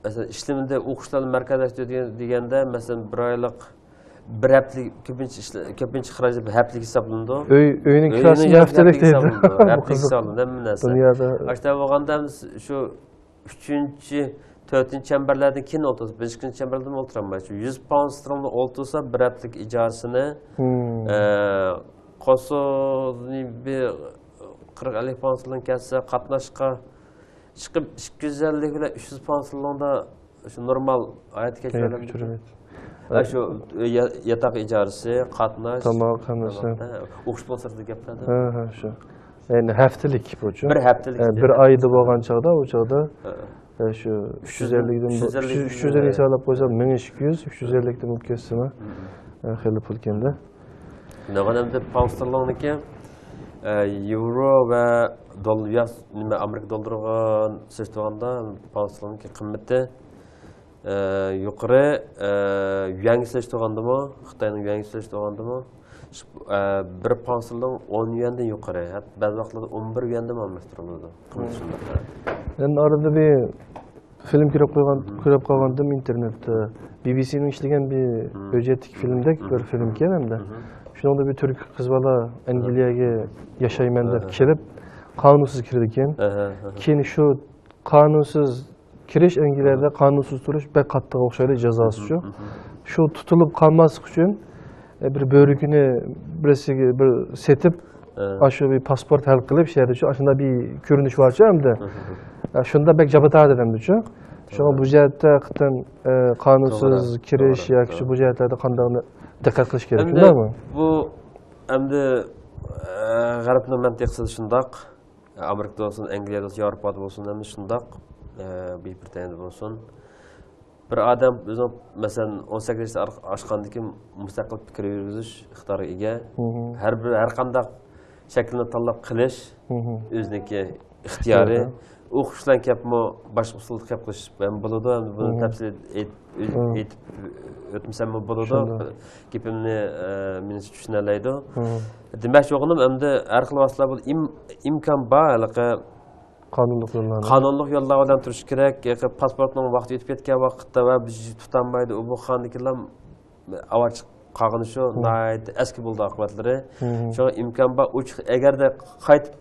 مەسىلەن، ئىشلىمىدە ئوقۇشلارنى مەركەزلەشتۈرۈپ دېگەندە، مەسىلەن، بىر ئايلىق، بىر ھەپتىلىك، كۆپىنچە ئىشلە-، كۆپىنچە خىراجەت بىر ھەپتىلىك ھېسابلىنىدۇ. ئۆي، ئۆينىڭ كىراسى ھەپتىلىك دەيدۇ. ھېسابلىنىدۇ. ھەپتىلىك ھېسابلىنىدۇ، ھەممە نەرسە. دۇنيادا. ئاشۇنداق بولغاندا، شۇ ئۈچىنچى، تۆتىنچى چەمبەرلەردىن كېيىن ئولتۇرسا، بىرىنچى، ئىككىنچى چەمبەرلەردىن ئولتۇرالمايدۇ. شۇ يۈز پاۋوند ستېرلىنگ ئولتۇرسا، بىر ھەپتىلىك ئىجارىسىنى، ئە، قوسۇنى بىر قىرىق، ئەللىك پاۋوند ستېرلىنگ كەتسە، قاتناشقا چىقىپ، ئىككى يۈز ئەللىك بىلەن ئۈچ يۈز پاۋوند ستېرلىنگدا شۇ نورمال ھايات كەچۈرەلەيدۇ. ھە، شۇ يا-، ياتاق ئىجارىسى، قاتناش، تاماق، ھەممىسى. تاماق، ھە، ئوقۇش بولسا سىرتىدا گەپلەردە. ھە، ھە، شۇ. يەنى ھەپتىلىك بۇ چۈ. بىر ھەپتىلىك. ھە، بىر ئايدا بولغان چاغدا، ئۇ چاغدا، ھە، شۇ ئۈچ يۈز ئەللىكتىن، ئۈچ يۈز ئەللىك، ئۈچ يۈز ئەللىك ھېسابلاپ قويسا، مىڭ ئىككى يۈز، ئۈچ يۈز ئەللىكتىن بولۇپ كەتسىمۇ، ھە، خېلى پۇل ئىكەندە. نەغەن ئەمدى پاۋوند ستېرلىنگنىڭكى، ئە، ياۋرو ۋە دول-، يا، نېمە، ئامېرىكا دوللىرىغا سېلىشتۇرغاندا پاۋوند ستېرلىنگنىڭكى قىممىتى، ئە، يۇقىرى، ئە، يۈەنگە سېلىشتۇرغاندىمۇ، خىتاينىڭ يۈەنگە سېلىشتۇرغاندىمۇ، ئە، بىر پاۋوند ستېرلىنگ ئون يۈەندىن يۇقىرى، ھەتتا بەزى ۋاقىتلاردا ئون بىر يۈەندىنمۇ ئالماشتۇرۇلىدۇ. قىممىتى شۇنداق. يەنە ئارىدا بىر فىلىم كۆرۈپ قويغان، كۆرۈپ قالغانىدىم ئىنتېرنېتتا. بى بى سىنىڭ ئىشلىگەن بىر ھۆججەتلىك فىلىمدەك بىر فىلىمكەن ھەمدە. شۇنىڭدا بىر تۈرك قىز بالا ئەنگلىيەگە ياشايمەن دەپ كېلىپ، قانۇنسىز كىرىدىكەن. كېيىن شۇ قانۇنسىز كىرىش ئەنگلىيەدە قانۇنسىز تۇرۇش بەك قاتتىق ئوخشايدۇ جازاسىچۇ. شۇ تۇتۇلۇپ قالماسلىق ئۈچۈن، ئە، بىر بۆرىكىنى بىرسىگە بىر سېتىپ، ئاشۇ بىر پاسپورت ھەل قىلىپ، شۇ يەردە شۇ، ئاشۇنداق بىر كۆرۈنۈش بارچۇ ئەمدى. ئە، شۇندا بەك جاپا تارتىدۇ ئەمدىچۇ. شۇڭا بۇ جەھەتتە قېتىم، ئە، قانۇنسىز كىرىش ياكى شۇ بۇ جەھەتلەردە قانداقنى دىققەت قىلىش كېرەك، شۇنداقمۇ؟ بۇ ئەمدى، ئە، غەربنىڭ مەنتىقىسىدا شۇنداق. ئامېرىكىدا بولسۇن، ئەنگلىيەدە بولسۇن، ياۋروپادا بولسۇن، ھەممە شۇنداق. ئە، بۇيۇك بىرىتانىيەدە بولسۇن. بىر ئادەم ئۆزىنىڭ، مەسىلەن، ئون سەككىز ياشتىن ئار-، ئاشقاندىن كېيىن مۇستەقىل پىكىر يۈرگۈزۈش ئىقتىدارىغا ئىگە. ھەر بىر، ھەر قانداق شەكىلنى تاللاپ قىلىش ئۆزىنىڭكى ئىختىيارى. ئوقۇش بىلەن كەپمۇ باشقا ئۇسۇلدا كەپ قىلىش ھەم بولىدۇ، ھەم بۇنى تەپسىلىي ئېيت-، ئېيتىپ ئۆتمىسەممۇ بولىدۇ. گېپىمنى، ئە، مېنىڭچە چۈشىنەلەيدۇ. دېمەكچى بولغىنىم، ئەمدى ھەر خىل ۋاسىتىلەر بۇ ئىم-، ئىمكان بار، ھېلىقى قانۇنلۇق يوللار. قانۇنلۇق يوللار بىلەن تۇرۇش كېرەك. ياكى پاسپورتنىڭ ۋاقتى ئۆتۈپ كەتكەن ۋاقىتتا ۋە بىز تۇتالمايدۇ، ئۇ بۇ خانىدىكىلار ئاۋارە چىقىپ قالغىنى شۇ، ناھايىتى ئەسكى بولىدۇ ئاقىۋەتلىرى. شۇڭا ئىمكان بار، ئوچۇق، ئەگەردە قايتىپ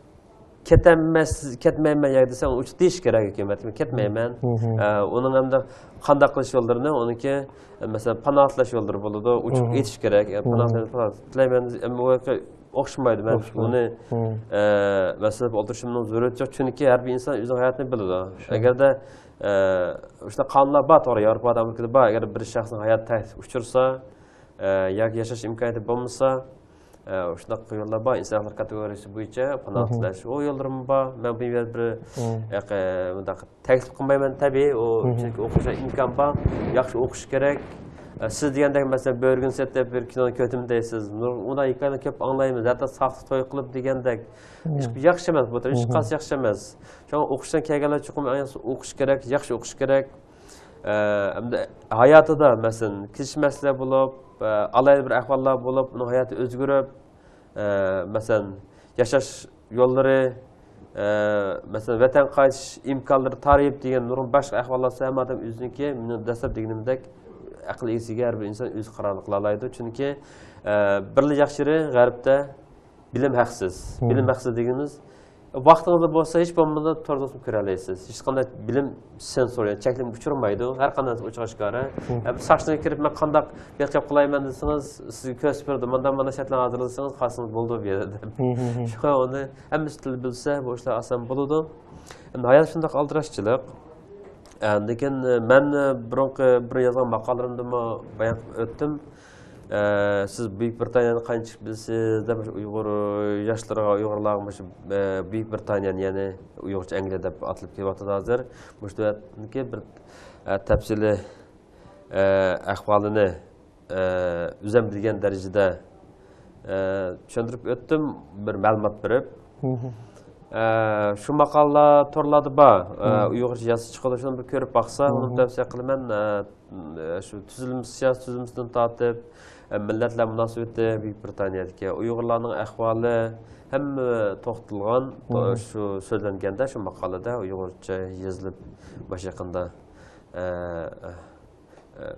كېتەلمەس، كەتمەيمەن ياكى دېسەڭ، ئوچۇق دېيىش كېرەك ھۆكۈمەتكە، كەتمەيمەن. ئە، ئۇنىڭ ئەمدى قانداق قىلىش يوللىرىنى، ئۇنىڭكى، مەسىلەن، پاناھ تىلەش يوللىرى بولىدۇ، ئوچۇق ئېيتىش كېرەك. ئە، پاناھ تىلەيمەن، ئەمما ئۇ يەرگە ئوخشىمايدۇ. مەن ئۇنى، ئە، مەسىلەن، ئولتۇرۇشۇمنىڭ زۆرۈرىيىتى يوق، چۈنكى ھەر بىر ئىنسان ئۆزىنىڭ ھاياتىنى بىلىدۇ. ئەگەردە، ئە، شۇنداق قانۇنلار بار، توغرا، ياۋروپادا، ئامېرىكىدا بار، ئەگەر بىر شەخسنىڭ ھاياتى تەھدىتكە ئۇچرىسا، ئە، ياكى ياشاش ئىمكانىيىتى بولمىسا، ئە، شۇنداق يوللار بار، ئىنسان ھەقلىرى كاتېگورىيىسى بويىچە پاناھ تىلەش. ئۇ يوللىرىمۇ بار. مەن بۇ يەردە بىر، ئە، مۇنداق تەكلىپ قىلمايمەن، تەبىئىي، ئۇ چۈنكى ئوقۇشقا ئىمكان بار، ياخشى ئوقۇش كېرەك. ئە، سىز دېگەندەك، مەسىلەن، بۆرىگىنى سېتىپ بىر كىنونى كۆتىمە دەيسىز. نۇرغۇن ئۇنداق ھېكايىلەرنى كۆپ ئاڭلايمىز. ھەتتا ساختا توي قىلىپ دېگەندەك. ھېچ ياخشى ئەمەس بۇ، ھېچقايسى ياخشى ئەمەس. شۇڭا ئوقۇشتىن كەلگەنلەر چوقۇم ئەڭ ياخشىسى ئوقۇش كېرەك، ياخشى ئوقۇش كېرەك. ئە، ئەمدى ھاياتىدا، مەسىلەن، كېلىشمەسلىك بولۇپ، ئە، ئالاھىدە بىر ئەھۋاللار بولۇپ، ئۇنىڭ ھاياتى ئۆزگىرىپ، ئە، مەسىلەن، ياشاش يوللىرى، ئە، مەسىلەن، ۋەتەنگە قايتىش ئىمكانلىرى تارىيىپ دېگەن نۇرغۇن باشقا ئەھۋاللار بولسا، ھەممە ئادەم ئۆزىنىڭكى، مېنىڭ دەسلەپ دېگىنىمدەك، ئەقىل ئىگىسىگە ھەر بىر ئىنسان ئۆزى قارارنى قىلالايدۇ. چۈنكى، ئە، بىرلا ياخشى يېرى غەربتە بىلىم ھەقسىز. بىلىم ھەقسىز دېگىنىمىز، ۋاقتىڭىزدا بولسا، ھېچ بولمىغاندا توردىن كۆرەلەيسىز. ھېچقانداق بىلىم سېنسور، يەنى چەكلىمە ئۇچرىمايدۇ. ھەر قانداق ئوچۇق ئاشكارا. ھە، بىر ساقچىنىڭ كىرىپ، مەن قانداق بېقىپ قىلايمەن دېسىڭىز، سىزگە كۆرسىتىپ بېرىدۇ. مانداق، مانداق شەرتلەرنى ھازىرلىسىڭىز، قالسىڭىز بولىدۇ بۇ يەردە دەپ. شۇڭا ئۇنى ھەممىسى تىل بىلسە، بۇ ئىشلار ئاسان بولىدۇ. ئەمدى ھايات شۇنداق ئالدىراشچىلىق. ئە، لېكىن، ئە، مەن، ئە، بۇرۇنقى بىر يازغان ماقالىلىرىمدىمۇ بايان قىلىپ ئۆتتۈم. ئە، سىز بۈيۈك بىرىتانىيەنى قانچىلىك بىلىسىز دەپ، مۇشۇ ئۇيغۇر ياشلىرىغا، ئۇيغۇرلارغا مۇشۇ، ئە، بۈيۈك بىرىتانىيەنى، يەنى ئۇيغۇرچە ئەنگلىيە دەپ ئاتىلىپ كېلىۋاتىدۇ ھازىر. مۇشۇ دۆلەتنىڭكى بىر، ئە، تەپسىلىي، ئە، ئەھۋالىنى، ئە، ئۆزۈم بىلگەن دەرىجىدە، ئە، چۈشەندۈرۈپ ئۆتتۈم، بىر مەلۇمات بېرىپ. ئە، شۇ ماقالىلەر تورلاردا بار. ئە، ئۇيغۇرچە يازسا چىقىدۇ، شۇنى بىر كۆرۈپ باقسا، ئۇنى تەۋسىيە قىلىمەن. ئە، شۇ تۈزۈلمىسى، سىياسىي تۈزۈلمىسىدىن تارتىپ، ئە، مىللەتلەر مۇناسىۋىتى، بۈيۈك بىرىتانىيەدىكى ئۇيغۇرلارنىڭ ئەھۋالى، ھەممە توختىلىدىغان، شۇ سۆزلەنگەندە، شۇ ماقالىدە ئۇيغۇرچە يېزىلىپ، باش يېقىندا، ئە، ئە،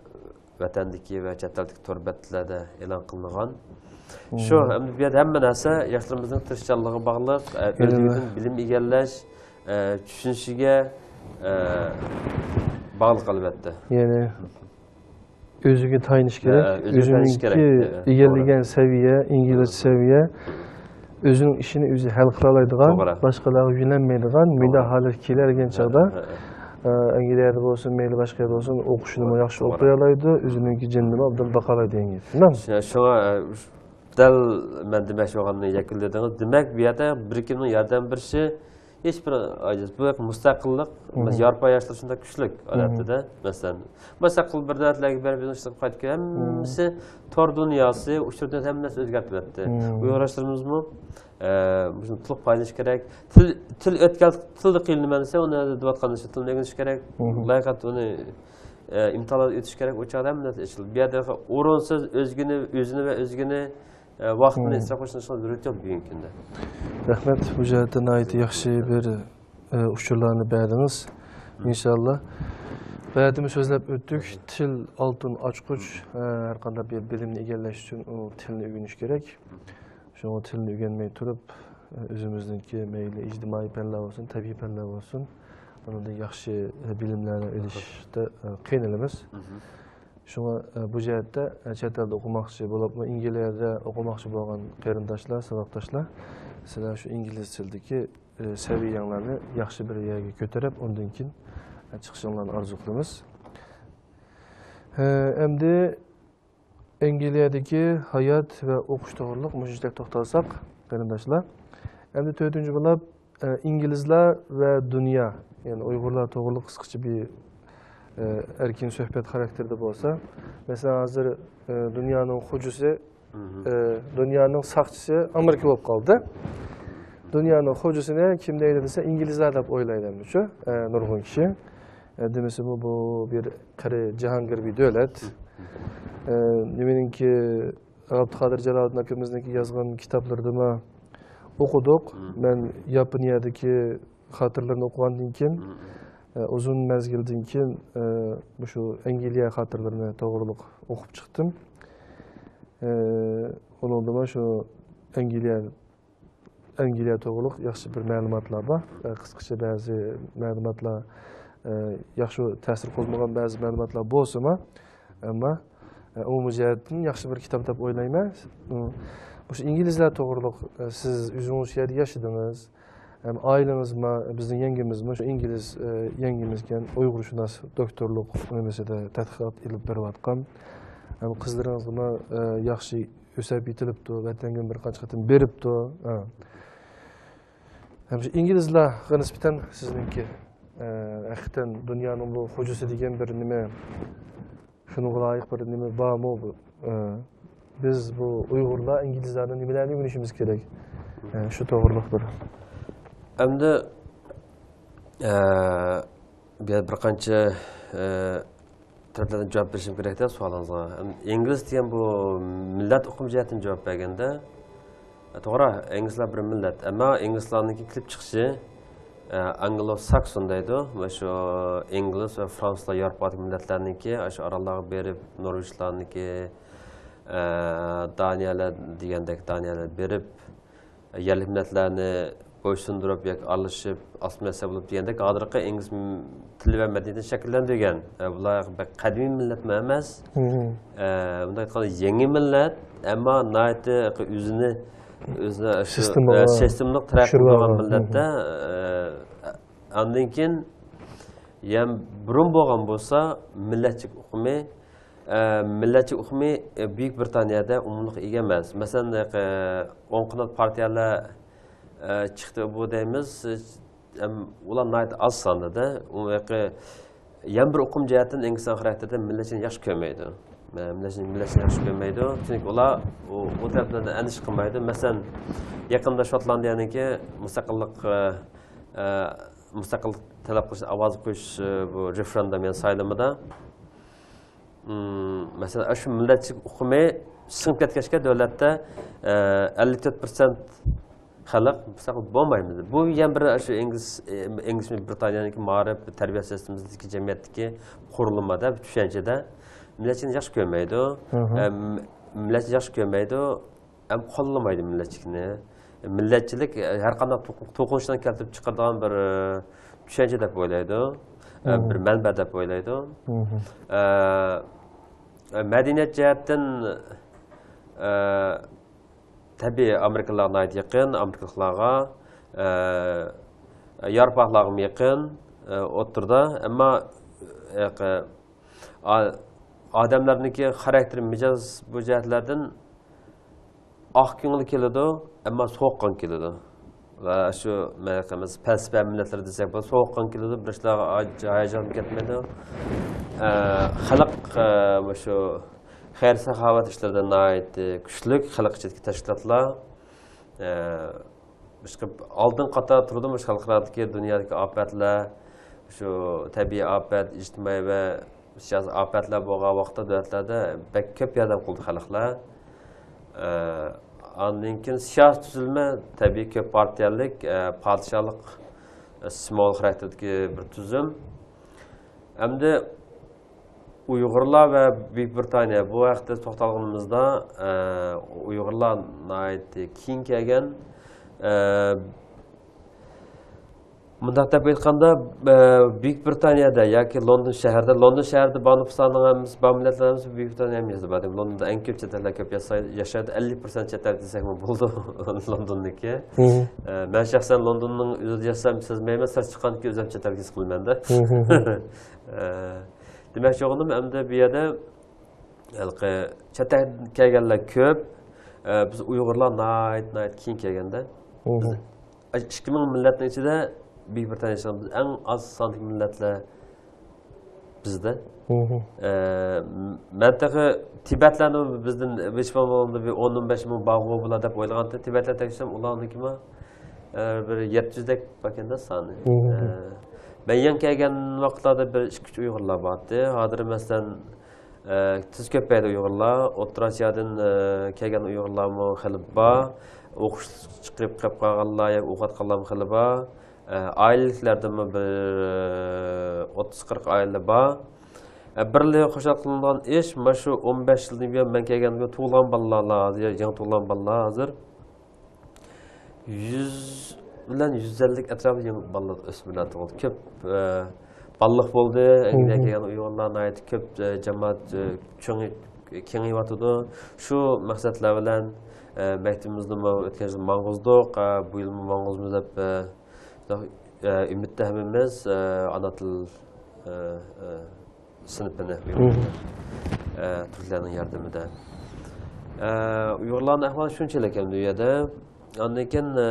ۋەتەندىكى ۋە چەت ئەلدىكى تور بەتلەردە ئېلان قىلىنغان. شۇ، ئەمدى بۇ يەردە ھەممە نەرسە ياشلىرىمىزنىڭ تىرىشچانلىقىغا باغلىق، ئە، ئۆزلۈكىدىن بىلىم ئىگىلەش، ئە، چۈشىنىشىگە، ئە، باغلىق، ئەلۋەتتە. يەنى ئۆزىگە تايىنىش كېرەك. ئە، ئۆزىگە تايىنىش كېرەك. ئۆزىنىڭكى ئە، ئە، ئىگىلىگەن سەۋىيە، ئىنگلىزچە سەۋىيە، ئۆزىنىڭ ئىشىنى ئۆزى ھەل قىلالايدىغان، توغرا، باشقىلارغا يۆلەنمەيدىغان مۇنداق ھالەتكە كېلەلىگەن چاغدا، ئە، ئە، ئە، ئە، ئەنگلىيەدە بولسۇن، مەيلى باشقا يەردە بولسۇن، ئوقۇشىنىمۇ ياخشى ئوقۇيالايدۇ، ئۆزىنىڭكى جېنىنىمۇ ئوبدان باقالايدۇ دېگەن گەپ. شۇ-، شۇڭا، ئە، دەل مەن دېمەكچى بولغاننى يەكۈنلىدىڭىز. دېمەك، بۇ يەردە بىر كىمنىڭ ياردەم بېرىشى ھېچ بىر ئاجىز. بۇ مۇستەقىللىق، مەسىلەن، ياۋروپا ياشلىرى شۇنداق كۈچلۈك ھالەتتە-دە، مەسىلەن. مۇستەقىل بىر دۆلەتلەرگە بېرىپ يېزىشلىق قايتىپ كېلىپ، ھەممىسى تور دۇنياسى، ئۇچۇر دۇنياسى ھەممە نەرسە ئۆزگەرتىۋەتتى. ئۇيغۇر ياشلىرىمىزمۇ، ئە، مۇشۇ تولۇق پايدىلىنىش كېرەك. تىل، تىل ئۆتكەل، تىلدا قىينىلىمەن دېسە، ئۇنى دەۋاتقان ئىش، تىلنى ئۆگىنىش كېرەك. لايىقات ئۇنى، ئە، ئىمتىھانلاردا ئۆتۈش كېرەك. ئۇ چاغدا ھەممە نەرسە ئېچىلىدۇ. بۇ يەردە ئورۇنسىز ئۆزگىنى، ئۆزىنى ۋە ئۆزگىنى ئە، ۋاقىتنى ئىسراپ قىلىشنىڭ ھېچقانداق زۆرۈرىيىتى يوق بۈگۈنكى كۈندە. رەھمەت، بۇ جەھەتتە ناھايىتى ياخشى بىر، ئە، ئۇچۇرلارنى بەردىڭىز. ئىنشاللا، بەدىمۇ سۆزلەپ ئۆتتۇق. تىل ئالتۇن ئاچقۇچ، ئە، ھەر قانداق بىر بىلىمنى ئىگىلەش ئۈچۈن ئۇ تىلنى ئۆگىنىش كېرەك. شۇڭا تىلنى ئۆگەنمەي تۇرۇپ، ئە، ئۆزىمىزنىڭكى مەيلى ئىجتىمائىي پەنلەر بولسۇن، تەبىئىي پەنلەر بولسۇن، ئۇنىڭدىن ياخشى، ئە، بىلىملەرنى ئېلىشتا، ئە، قىينىلىمىز. شۇڭا، ئە، بۇ جەھەتتە، ئە، چەت ئەلدە ئوقۇماقچى بولۇپمۇ ئەنگلىيەدە ئوقۇماقچى بولغان قېرىنداشلار، ساۋاقداشلار، سىلەر شۇ ئىنگلىز تىلىدىكى، ئە، سەۋىيەڭلارنى ياخشى بىر يەرگە كۆتۈرۈپ، ئۇندىن كېيىن، ئە، چىقىشىڭلارنى ئارزۇ قىلىمىز. ئە، ئەمدى ئەنگلىيەدىكى ھايات ۋە ئوقۇش توغرۇلۇق مۇشۇنچىلىك توختالساق، قېرىنداشلار. ئەمدى تۆتىنچى بولۇپ، ئە، ئىنگلىزلار ۋە دۇنيا، يەنى ئۇيغۇرلار توغرۇلۇق قىسقىچە بىر، ئە، ئەركىن سۆھبەت خاراكتېرىدە بولسا، مەسىلەن، ھازىر، ئە، دۇنيانىڭ خوجىسى، ئە، دۇنيانىڭ ساقچىسى ئامېرىكا بولۇپ قالدى. دۇنيانىڭ خوجىسىنى كىم دەيدۇ دېسە، ئىنگلىزلار دەپ ئويلايدۇ ئەمدىچۇ، ئە، نۇرغۇن كىشى. ئە، دېمىسىمۇ، بۇ بىر قېرى جاھانگىر بىر دۆلەت. ئە، نېمىنىڭكى، ئابدۇقادىر جالالىدىن ئاكىمىزنىڭكى يازغان كىتابلىرىدىمۇ ئوقۇدۇق. مەن ياپونىيەدىكى خاتىرىلىرىنى ئوقۇغاندىن كېيىن، ئە، ئۇزۇن مەزگىلدىن كېيىن، ئە، مۇشۇ ئەنگلىيە خاتىرىلىرىنى توغرۇلۇق ئوقۇپ چىقتىم. ئە، ئۇنىڭدىمۇ شۇ ئەنگلىيە ئەنگلىيە توغرۇلۇق ياخشى بىر مەلۇماتلار بار. ئە، قىسقىچە بەزى مەلۇماتلار، ئە، ياخشى تەسىر قوزغىمىغان بەزى مەلۇماتلار بولسىمۇ، ئەمما، ئە، ئومۇمىي جەھەتتىن ياخشى بىر كىتاب دەپ ئويلايمەن. مۇشۇ ئىنگلىزلار توغرۇلۇق، ئە، سىز ئۆزىڭىز شۇ يەردە ياشىدىڭىز. ھەم ئائىلىڭىزمۇ، بىزنىڭ يەڭگىمىزمۇ شۇ ئىنگلىز، ئە، يەڭگىمىزكەن، ئۇيغۇرشۇناس دوكتورلۇق نېمىسىدە تەتقىقات ئېلىپ بېرىۋاتقان. ھەم قىزلىرىڭىزغىمۇ، ئە، ياخشى ئۆسەپ يېتىلىپتۇ، ۋەتەنگىمۇ بىر قانچە قېتىم بېرىپتۇ. ھە. ھەم شۇ ئىنگلىزلارغا نىسبەتەن سىزنىڭكى، ئە، ھەقىقەتەن دۇنيانىڭ بۇ خوجىسى دېگەن بىر نېمە، شۇنىڭغا لايىق بىر نېمە بارمۇ؟ بۇ، ئە، بىز بۇ ئۇيغۇرلار ئىنگلىزلاردىن نېمىلەرنى ئۆگىنىشىمىز كېرەك؟ ئە، شۇ توغرۇلۇق بىر. ئەمدى، ئە، بۇ يەردە بىر قانچە، ئە، تەرەپلەردىن جاۋاب بېرىشىم كېرەك-دە سوئالىڭىزغا. ئىنگلىز دېگەن بۇ مىللەت ئۇقۇمى جەھەتتىن جاۋاب بەرگەندە، توغرا، ئىنگلىزلار بىر مىللەت. ئەمما ئىنگلىزلارنىڭكى كېلىپ چىقىشى، ئە، ئەنگلو ساكسون دەيدۇ. مۇشۇ ئىنگلىز ۋە فرانسۇزلار ياۋروپادىكى مىللەتلەرنىڭكى، ئاشۇ ئاراللارغا بېرىپ، نورۋېگلارنىڭكى، ئە، دانىيەلەر دېگەندەك دانىيەلەر بېرىپ، يەرلىك مىللەتلەرنى بويسۇندۇرۇپ ياكى ئارىلىشىپ ئاسسىمىلياتسىيە بولۇپ دېگەندەك، ھازىرقى ئىنگلىز تىلى ۋە مەدەنىيىتىنى شەكىللەندۈرگەن. ئە، بۇلار بەك قەدىمىي مىللەتمۇ ئەمەس. ئە، بۇنداق ئېيتقاندا يېڭى مىللەت، ئەمما ناھايىتى ئۆزىنى، ئۆزىنى شۇ، سىستېمىغا ئە، سىستېمىلىق تەرەققىي چۈشۈرۈپ قىلغان ئالغان. مىللەتتە، ئە، ئاندىن كېيىن يەنە بۇرۇن بولغان بولسا مىللەتچىلىك ئۇقۇمى، ئە، مىللەتچىلىك ئۇقۇمى، ئە، بۈيۈك بىرىتانىيەدە ئومۇملۇققا ئىگە ئەمەس. مەسىلەن، ئە، ئوڭ قانات پارتىيەلەر، ئە، چىقتى بۇ دەيمىز، ئەم، ئۇلار ناھايىتى ئاز ساندىدا. ئۇ يەنە بىر ئۇقۇم جەھەتتىن ئىنگلىستان خاراكتېرىدە مىللەتچىنى ياخشى كۆرمەيدۇ. مە-، مىللەتچىنى، مىللەتچىنى ياخشى كۆرمەيدۇ. چۈنكى ئۇلار ئۇ، ئۇ تەرەپلەردىن ئەندىشە قىلمايدۇ. مەسىلەن، يېقىندا شوتلاندىيەنىڭكى مۇستەقىللىق، ئە، ئە، مۇستەقىللىق تەلەپ قىلىش ئاۋاز قويۇش، ئە، بۇ رېفېرېندۇم يا سايلىمىدا، ئىم، مەسىلەن، ئاشۇ مىللەتچىلىك ئۇقۇمى سىڭىپ كەتكەچكە دۆلەتتە، ئە، ئەللىك تۆت پىرسەنت خەلق مۇستەقىل بولمايمىز. بۇ يەنە بىر شۇ ئىنگلىز، ئىنگلىز بىرىتانىيەنىڭكى مائارىپ، تەربىيە سىستېمىسىدىكى جەمئىيەتتىكى قۇرۇلمىدا، بىر چۈشەنچىدە مىللەتچىنى ياخشى كۆرمەيدۇ. مم. ئەم، مىللەتنى ياخشى كۆرمەيدۇ، ئەم، قوللىمايدۇ مىللەتچىلىكنى. مىللەتچىلىك، ئە، ھەر قانداق توق-، توقۇنۇشلارنى كەلتۈرۈپ چىقىرىدىغان بىر، ئە، چۈشەنچە دەپ ئويلايدۇ. ئە، مم. بىر مەنبە دەپ ئويلايدۇ. مم. ئە، ئە، مەدەنىيەت جەھەتتىن، ئە، تەبىئىي، ئامېرىكىلىلارغا ناھايىتى يېقىن، ئامېرىكىلىقلارغا، ئە، ياۋروپالىقلارغىمۇ يېقىن، ئە، ئوتتۇرىدا. ئەمما، ئە، ئا-، ئادەملەرنىڭكى خاراكتېر، مىجەز بۇ جەھەتلەردىن ئاق كۆڭۈل كېلىدۇ، ئەمما سوغۇققان كېلىدۇ. ۋە شۇ، مەيلى قىلمىسا، پەلسەپە مىللەتلىرى دېسەك بولىدۇ، سوغۇققان كېلىدۇ، بىر ئىشلارغا ھاياجان كەتمەيدۇ. ئە، خەلق، ئە، مۇشۇ خەير-ساخاۋەت ئىشلىرىدا ناھايىتى كۈچلۈك خەلق ئىچىدىكى تەشكىلاتلار. ئە، باشقا ئالدىنقى قاتاردا تۇرىدۇ، مۇشۇ خەلقئارادىكى، دۇنيادىكى ئاپەتلەر، شۇ تەبىئىي ئاپەت، ئىجتىمائىي ۋە سىياسىي ئاپەتلەر بولغان ۋاقىتتا دۆلەتلەردە بەك كۆپ ياردەم قىلدى خەلقلەر. ئە، ئاندىن كېيىن سىياسىي تۈزۈلمە تەبىئىي كۆپ پارتىيەلىك، ئە، پادىشاھلىق، ئە، سىمۋول خاراكتېرىدىكى بىر تۈزۈم. ئەمدى ئۇيغۇرلار ۋە بۈيۈك بىرىتانىيە، بۇ ھەقتە توختالغىنىمىزدا، ئە، ئۇيغۇرلار ناھايىتى كېيىن كەلگەن. ئە، مۇنداق دەپ ئېيتقاندا، ئە، بۈيۈك بىرىتانىيەدە ياكى لوندون شەھىرىدە، لوندون شەھىرىدە بار نوپۇسلارنىڭ ھەممىسى، بار مىللەتلەر ھەممىسى بۈيۈك بىرىتانىيە ھەممىسىدە بار. لوندوندا ئەڭ كۆپ چەت ئەللەر كۆپ ياشاي-، ياشايدۇ، ئەللىك پىرسەنت چەت ئەللىك دېسەكمۇ بولىدۇ لوندوننىكى. مم. ئە، مەن شەخسەن لوندوننىڭ ئۆزىدە ياشىسام سەزمەيمەن، سىرت چىققاندىن كېيىن ئۆزۈم چەت ئەللىك ھېس قىلىمەن-دە. مم. ئە، دېمەكچى بولغىنىم، ئەمدى بۇ يەردە ھېلىقى چەت ئەلدىن كەلگەنلەر كۆپ. ئە، بىز ئۇيغۇرلار ناھايىتى، ناھايىتى كېيىن كەلگەندە. مم. بىز ئىككى مىڭ مىللەتنىڭ ئىچىدە بۈيۈك بىرىتانىيە ياشىغان، بىز ئەڭ ئاز ساندىكى مىللەتلەر بىزدە. مم. ئە، مەن تېخى تىبەتلەرنى بىزدىن ھېچ بولمىغاندا بىر ئون، ئون بەش مىڭ بارغۇ بۇلار دەپ ئويلىغانتىم. تىبەتلەر تەكشۈرسەم، ئۇلارنىڭكىمۇ، ئە، بىر يەتتە يۈزدەك باركەن-دە سانى. مم. ئە، مەن يېڭى كەلگەن ۋاقىتلاردا بىر ئىككى، ئۈچ ئۇيغۇرلار بارتتى. ھازىر، مەسىلەن، ئە، تېز كۆپەيدى ئۇيغۇرلار. ئوتتۇرا ئاسىيادىن، ئە، كەلگەن ئۇيغۇرلارمۇ خېلى بار. ئوقۇش چىقىرىپ قېلىپ قالغانلار ياكى ئوقۇۋاتقانلارمۇ خېلى بار. ئە، ئائىلىلىكلەردىنمۇ بىر، ئە، ئوتتۇز، قىرىق ئائىلە بار. ئە، بىرلا خۇشال قىلىنىدىغان ئىش، مانا شۇ ئون بەش يىلدىن بۇيان، مەن كەلگەندىن بۇيان تۇغۇلغان بالىلار ھازىر، يېڭى تۇغۇلغان بالىلار ھازىر يۈز بىلەن يۈز ئەللىك ئەتراپىدا يېڭى بالىلار، ئۆسمۈرلەر تۇغۇلدى. كۆپ، ئە، بالىلىق بولدى. ئەنگلىيەگە كەلگەن ئۇيغۇرلار ناھايىتى كۆپ، ئە، جامائەت، ئە، چوڭىيىپ، كېڭىيىۋاتىدۇ. شۇ مەقسەتلەر بىلەن، ئە، مەكتىپىمىزنىمۇ ئۆتكەن يىل ماڭغۇزدۇق، ئە، بۇ يىلمۇ ماڭغۇزىمىز دەپ، ئە، ئە، ئۈمىدتە ھەممىمىز، ئە، ئانا تىل، ئە، ئە، سىنىپىنى، ئە، تۈركلەرنىڭ ياردىمىدە. ئە، ئۇيغۇرلارنىڭ ئەھۋالى شۇنچىلىك ئەمدى ئۇ يەردە. ئاندىن كېيىن، ئە،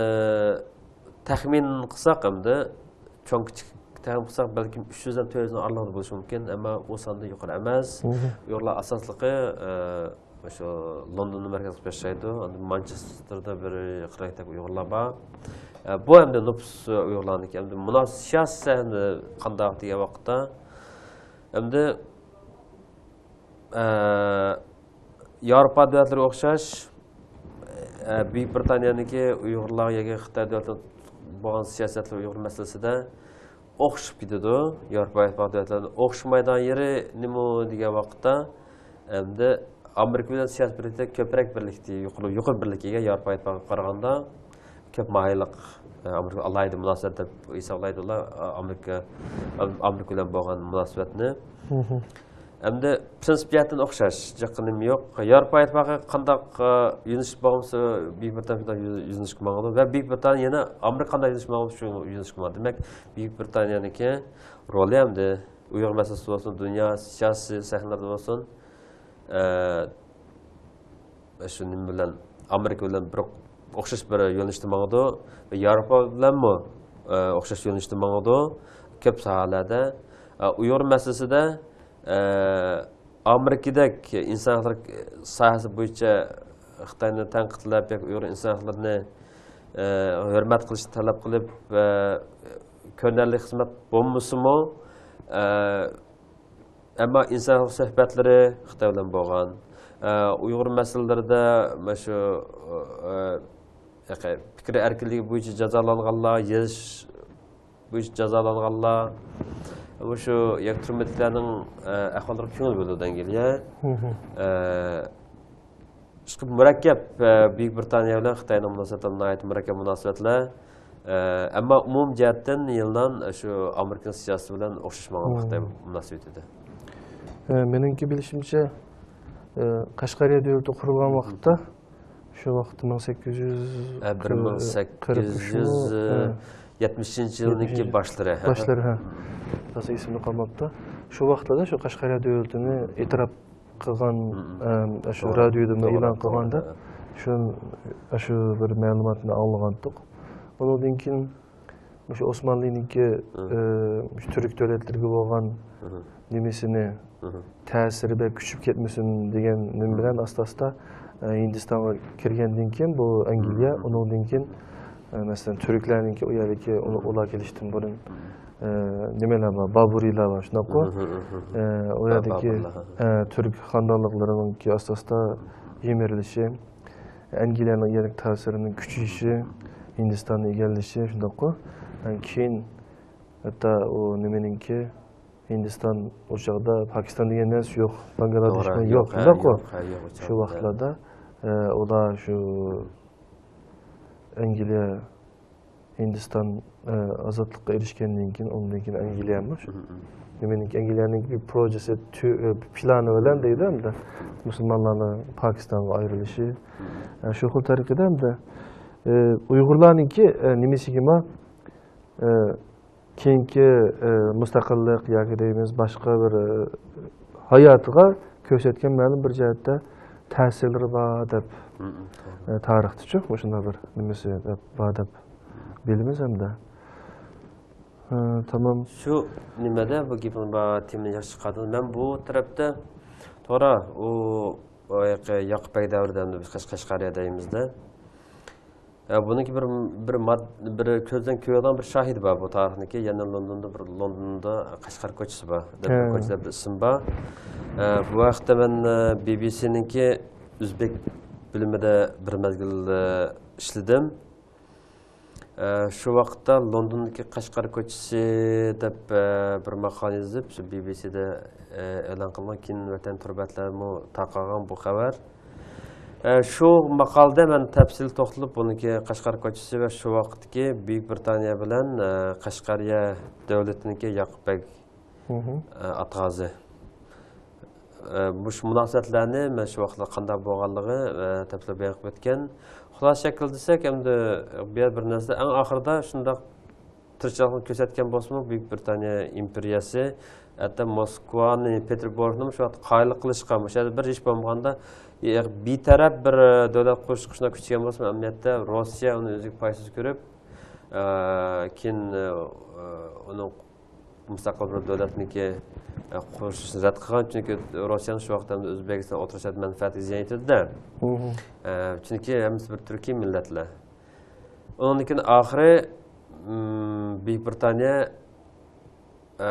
تەخمىن قىلساق ئەمدى، چوڭ كىچىك تەخمىن قىلساق، بەلكىم ئۈچ يۈزدىن تۆت يۈزنىڭ ئارىلىقىدا بولۇشى مۇمكىن، ئەمما ئۇ ساندا يۇقىرى ئەمەس. ئۇيغۇرلار ئاساسلىقى، ئە، شۇ لوندوننى مەركەز قىلىپ ياشايدۇ. ئاندىن مانچېستېردا بىر قىرىق ئەكتەك ئۇيغۇرلار بار. ئە، بۇ ئەمدى نوپۇس ئۇيغۇرلارنىڭكى. ئەمدى مۇناسىۋەت سىياسىي سەھنىدە قانداق دېگەن ۋاقىتتا، ئەمدى، ئە، ياۋروپا دۆلەتلىرىگە ئوخشاش، ئە، بۈيۈك بىرىتانىيەنىڭكى ئۇيغۇرلار ياكى خىتاي دۆلىتىنىڭ بولغان سىياسەتلىرى ئۇيغۇر مەسىلىسىدە ئوخشىشىپ كېتىدۇ. ياۋروپا ئىتتىپاقى دۆلەتلىرىدە ئوخشىمايدىغان يېرى نېمە دېگەن ۋاقىتتا، ئەمدى ئامېرىكا بىلەن سىياسىي بىرلىكتە كۆپرەك بىرلىكتە، يۇقىرى، يۇقىرى بىرلىككە ئىگە ياۋروپا ئىتتىپاقىغا قارىغاندا. كۆپ ماھىيلىق، ئامېرىكا ئالاھىدە مۇناسىۋەت دەپ ھېسابلايدۇ ئۇلار، ئامېرىكا، ئامېرىكا بىلەن بولغان مۇناسىۋەتنى. مم. ئەمدى پرىنسىپ جەھەتتىن ئوخشاش، جىق نېمە يوق. ياۋروپا ئىتتىپاقى قانداق، ئە، يۆنىلىش بولغان بولسا، بۈيۈك بىرىتانىيە شۇنداق يۆ-، يۆنىلىشكە ماڭىدۇ ۋە بۈيۈك بىرىتانىيە يەنە ئامېرىكا قانداق يۆنىلىش بولغان بولسا، شۇ يۆنىلىشكە ماڭىدۇ. دېمەك، بۈيۈك بىرىتانىيەنىڭكى رولى ئەمدى ئۇيغۇر مەسىلىسى بولسۇن، دۇنيا سىياسىي سەھنىلىرىدە بولسۇن، ئە، شۇ نېمە بىلەن، ئامېرىكا بىلەن بىر ئوخشاش بىر يۆنىلىشتە ماڭىدۇ. ياۋروپا بىلەنمۇ، ئە، ئوخشاش يۆنىلىشتە ماڭىدۇ. كۆپ ساھەلەردە، ئە، ئۇيغۇر مەسىلىسىدە، ئە، ئامېرىكىدەك ئىنسان ھەقلىرى ساھەسى بويىچە خىتاينى تەنقىدلەپ ياكى ئۇيغۇر ئىنسان ھەقلىرىنى، ئە، ھۆرمەت قىلىشنى تەلەپ قىلىپ، ئە، كۆرۈنەرلىك خىزمەت بولمىسىمۇ، ئە، ئەمما ئىنسان ھەقلىرى سۆھبەتلىرى خىتاي بىلەن بولغان، ئە، ئۇيغۇر مەسىلىلىرىدە مانا شۇ، ئە، پىكىر ئەركىنلىكى بويىچە جازالانغانلار، يېزىش بويىچە جازالانغانلار، مۇشۇ يەككە تۈرمىدىكىلەرنىڭ، ئە، ئەھۋاللىرىغا كۆڭۈل بۆلىدۇ ئەنگلىيە. مم. ئە، ئىشقىلىپ مۇرەككەپ، ئە، بۈيۈك بىرىتانىيە بىلەن خىتاينىڭ مۇناسىۋەتلىرى ناھايىتى مۇرەككەپ مۇناسىۋەتلەر. ئە، ئەمما ئومۇمىي جەھەتتىن يىلنان شۇ ئامېرىكىنىڭ سىياسىتى بىلەن ئوخشاش ماڭىدۇ مم. خىتاي مۇناسىۋىتىدە. ئە، مېنىڭكى بىلىشىمچە، ئە، قەشقەرىيە دۆلىتى قۇرۇلغان ۋاقىتتا، شۇ ۋاقىتتا مىڭ سەككىز يۈز، ئە، بىر مىڭ سەككىز يۈز يەتمىشىنچى يىلنىڭكى باشلىرى، ھە. باشلىرى، ھە. تازا ئېسىمدە قالماپتۇ. شۇ ۋاقىتلاردا شۇ قەشقەرىيە دۆلىتىنى ئېتىراپ قىلغان، ئە، شۇ رادىيودىمۇ ئېلان قىلغاندا، شۇ، شۇ بىر مەلۇماتنى ئاڭلىغانتۇق. ئۇنىڭدىن كېيىن مۇشۇ ئوسمانلىنىڭكى، ئە، مۇشۇ تۈرك دۆلەتلىرىگە بولغان نېمىسىنى، تەسىرى بەك كۈچىيىپ كەتمىسۇن دېگەن نېمە بىلەن ئاستا-ئاستا، ئە، ھىندىستانغا كىرگەندىن كېيىن بۇ ئەنگلىيە، ئۇنىڭدىن كېيىن، ئە، مەسىلەن، تۈركلەرنىڭكى ئۇ يەردىكى ئۇ-، ئۇلار كېلىشتىن بۇرۇن، ئە، نېمىلەر بار، بابۇرىيلار بار، شۇنداققۇ؟ ئە، ئۇ يەردىكى، ئە، تۈرك خانىدانلىقلىرىنىڭكى ئاستا-ئاستا يىمىرىلىشى. ئەنگلىيەنىڭ يەنە تەسىرىنىڭ كۈچىيىشى، ھىندىستاننى ئىگىلىشى شۇنداققۇ؟ كېيىن ھەتتا ئۇ نېمىنىڭكى، ھىندىستان ئۇ چاغدا پاكىستان دېگەن نەرسە يوق، بانگلادېشمۇ يوق، شۇنداققۇ؟ شۇ ۋاقىتلاردا، ئە، ئۇلار شۇ ئەنگلىيە ھىندىستان، ئە، ئازادلىققا ئېرىشكەندىن كېيىن، ئۇندىن كېيىن ئەنگلىيەمۇ شۇ. نېمىنىڭكى، ئەنگلىيەنىڭكى بىر پروژېسى، تۈ-، ئە، پىلانى بىلەن دەيدۇ ئەمدى. مۇسۇلمانلارنىڭ پاكىستانغا ئايرىلىشى. ئە، شۇ خىل تەرىقىدە ئەمدى، ئە، ئۇيغۇرلارنىڭكى، ئە، نېمىسىگىمۇ، ئە، كېيىنكى، ئە، مۇستەقىللىق ياكى دەيمىز، باشقا بىر، ئە، ھاياتىغا كۆرسەتكەن مەلۇم بىر جەھەتتە تەسىرلىرى بار دەپ، ئە، تارىختىچۇ مۇشۇنداق بىر نېمىسى دەپ، بار دەپ بىلىمىز ھەمدە. ھە، تامام. شۇ نېمىدە بۇ گېپىڭ بار، تېمىنى ياخشى چىقاردىڭ. مەن بۇ تەرەپتە توغرا، ئۇ، ئۇ ياقى ياقۇپ بەگ دەۋرىدە ئەمدى بىز قەش-، قەشقەرىيە دەيمىزدە. ئە، بۇنىڭكى بىر، بىر ماد-، بىر كۆزدىن كۆرۈلىدىغان بىر شاھىدى بار بۇ تارىخنىڭكى. يەنە لوندوندا بىر، لوندوندا قەشقەر كوچىسى بار دەپ بىر كوچا دەپ بىر ئىسىم بار. ئە، بۇ ھەقتە مەن، ئە، بى بى سىنىڭكى ئۆزبېك بۆلۈمىدە بىر مەزگىل، ئە، ئىشلىدىم. ئە، شۇ ۋاقىتتا لوندوندىكى قەشقەر كوچىسى دەپ، ئە، بىر ماقالە يېزىپ، شۇ بى بى سىدە، ئە، ئېلان قىلغان، كېيىن ۋەتەن تور بەتلەرمۇ تارقالغان بۇ خەۋەر. ئە، شۇ ماقالىدە مەن تەپسىلىي توختىلىپ، بۇنىڭكى قەشقەر كوچىسى ۋە شۇ ۋاقىتتىكى بۈيۈك بىرىتانىيە بىلەن، ئە، قەشقەرىيە دۆلىتىنىڭكى ياقۇپ بەگ ئە، ئاتىغازى. ئە، مۇشۇ مۇناسىۋەتلەرنى مەن شۇ ۋاقىتلار قانداق بولغانلىقى، ئە، تەپسىلىي بايان قىلىپ ئۆتكەن. خۇلاسە شەكىل دېسەك، ئەمدى بۇ يەر بىر نەرسە، ئەڭ ئاخىرىدا شۇنداق تىرىشچانلىقنى كۆرسەتكەن بولسىمۇ، بۈيۈك بىرىتانىيە ئىمپېرىيەسى، ھەتتا موسكۋانى، پېتېربۇرگنىمۇ شۇ ۋاقىتتا قايىللىق قىلىشقا، مۇشۇ يەردە بىر ئىش بولمىغاندا، ئە، بىتەرەپ بىر دۆلەت قۇرۇشقا شۇنداق كۈچىگەن بولسىمۇ، ئەمەلىيەتتە روسىيە ئۇنى ئۆزىگە پايدىسىز كۆرۈپ، ئە، كېيىن، ئە، ئۇنىڭ مۇستەقىل بىر دۆلەتنىڭكى، ئە، قۇرۇشنى رەت قىلغان، چۈنكى روسىيەنىڭ شۇ ۋاقىتتا ئۆزبېكىستان ئوتتۇرا شەرقىي مەنپەئەتىگە زىيان يېتىدۇ-دە. ئە، چۈنكى ھەممىسى بىر تۈركىي مىللەتلەر. ئۇنىڭدىن كېيىن ئاخىرى، م، بۈيۈك بىرىتانىيە، ئە،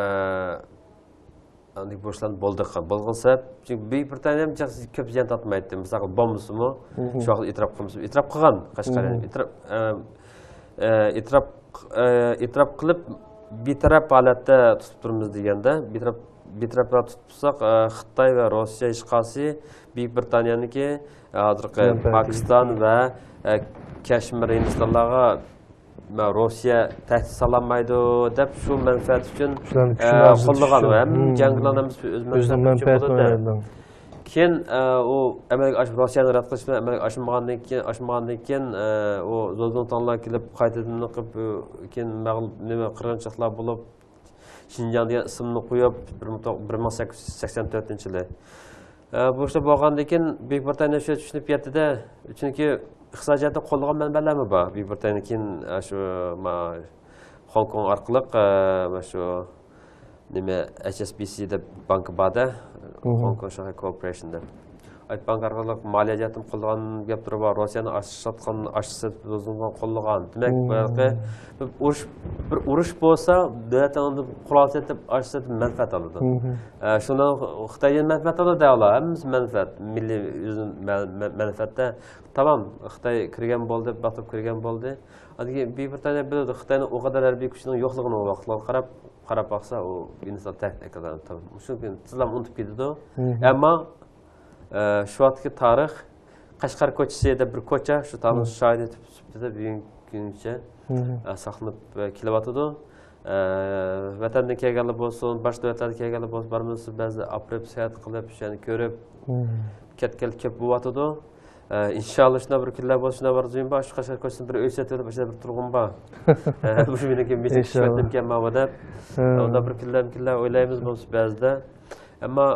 ئاندىن بۇ ئىشلارنى بولدى قىلغان. بولغان سەۋەب، چۈنكى بۈيۈك بىرىتانىيە ھەم كۆپ زىيان تارتمايتتى. مىسالغا، بولمىسىمۇ، شۇ ۋاقىت ئېتىراپ قىلمىسىمۇ، ئېتىراپ قىلغان قەشقەرىيە. ئېتىراپ، ئە، ئە، ئېتىراپ، ئە، ئېتىراپ قىلىپ، بىتەرەپ ھالەتتە تۇتۇپ تۇرىمىز دېگەندە، بىتەرەپ، بىتەرەپ تۇتۇپ تۇرساق، ئە، خىتاي ۋە روسىيە ھېچقايسى بۈيۈك بىرىتانىيەنىڭكى، ئە، ھازىرقى پاكىستان ۋە، ئە، كەشمىر، ھىندىستانلارغا، مە، روسىيە تەھدىت سالالمايدۇ دەپ، شۇ مەنپەئەت ئۈچۈن، شۇلارنى ئە، كۈچىنى ئازىيتىش قوللىغان ئۈچۈن. ھەم جەڭگىلەرنىڭ ھەممىسى ئۆز مەنپەئەتى ئۈچۈن قىلىدۇ. كېيىن، ئە، ئۇ ئەمەلگە ئاشۇپ، روسىيەنى رەت قىلىش بىلەن ئەمەلگە ئاشمىغاندىن كېيىن، ئاشمىغاندىن كېيىن، ئە، ئۇ زوزۇڭتاڭلار كېلىپ، قايتىدىن قىلىپ، ئۇ كېيىن مەغلۇپ، نېمە، قىرغىنچىلىقلار بولۇپ، شىنجاڭ دېگەن ئىسىمنى قويۇپ، بىر مىڭ توق-، بىر مىڭ سەككىز يۈز سەكسەن تۆتىنچى يىلى. ئە، بۇ ئىشلار بولغاندىن كېيىن، بۈيۈك بىرىتانىيە شۇ چۈشىنىپ يەتتىدە، چۈنكى ئىقتىسادىي جەھەتتىن قوللىغان مەنبەلەرمۇ بار. بۈيۈك بىرىتانىيەدىن كېيىن، ئە، شۇ، ما، خوڭكوڭ ئارقىلىق، ئە، ما شۇ نېمە، ئېچ ئېس بى سى دەپ بانكا بار-دە، خوڭكوڭ شاڭخەي كورپوراتسىيە دەپ. ئايت بانكا ئارقىلىق مالىيە جەھەتتىن قوللىغان گەپ تۇرۇپ بار، روسىيەنى ئاشلاتقان، ئاشلىتىپ، قوللىغان. دېمەك، بۇ ھېلىقى بىر ئۇرۇش، بىر ئۇرۇش بولسا، دۆلەتنىڭ قورال سېتىپ، ئاشلىتىپ مەنپەئەت ئالىدۇ. ئە، شۇنىڭ خىتايدىن مەنپەئەت ئالىدۇ دەۋالا، ھەممىسى مەنپەئەت، مىللىي ئۆزىنىڭ مە-، مە-، مەنپەئەتتە. تامام، خىتاي كىرگەن بولدى، باتۇپ كىرگەن بولدى. ئاندىن كېيىن بۈيۈك بىرىتانىيە بىلىدۇ، خىتاينىڭ ئۇ قەدەر ھەربىي كۈچىنىڭ يوقلۇقىنى ئۇ ۋاقىتلارغا قاراپ، قاراپ باقسا، ئۇ ئىنسان تەھدىت ئەكەلدى. مۇشۇ كۈن تېزلا ئۇنتۇپ كېتىدۇ. ئەمما، ئە، شۇ ۋاقىتتىكى تارىخ، قەشقەر كوچىسى دەپ بىر كوچا، شۇ تارىخنىڭ شاھىدى سۈپىتىدە بۈگۈنكى كۈنگىچە، ئە، ساقلىنىپ، ئە، كېلىۋاتىدۇ. ئە، ۋەتەندىن كەلگەنلەر بولسۇن، باشقا دۆلەتلەردىن كەلگەنلەر بولسۇن، بارمىسا بەزى ئاپىرىپ، ساياھەت قىلىپ، شۇ يەرنى كۆرۈپ كەتكەنلەر كۆپ بولۇۋاتىدۇ. ئە، ئىنشاللا شۇنداق بىر كۈنلەر بولسا، شۇنداق بىر زۇيۇم بار، شۇ قەشقەر كوچىسىنى بىر ئۆي سېتىۋېلىپ، ئاشۇ يەردە بىر تۇرغۇم بار. ئە، مۇشۇ مېنىڭكى مېچەت ئىنشاللا. ئىشلەتتىمكەن ماۋۇ دەپ. ئە، ئۇنداق بىر كۈنلەر، كۈنلەر ئويلايمىز بولسا بەزىدە. ئەمما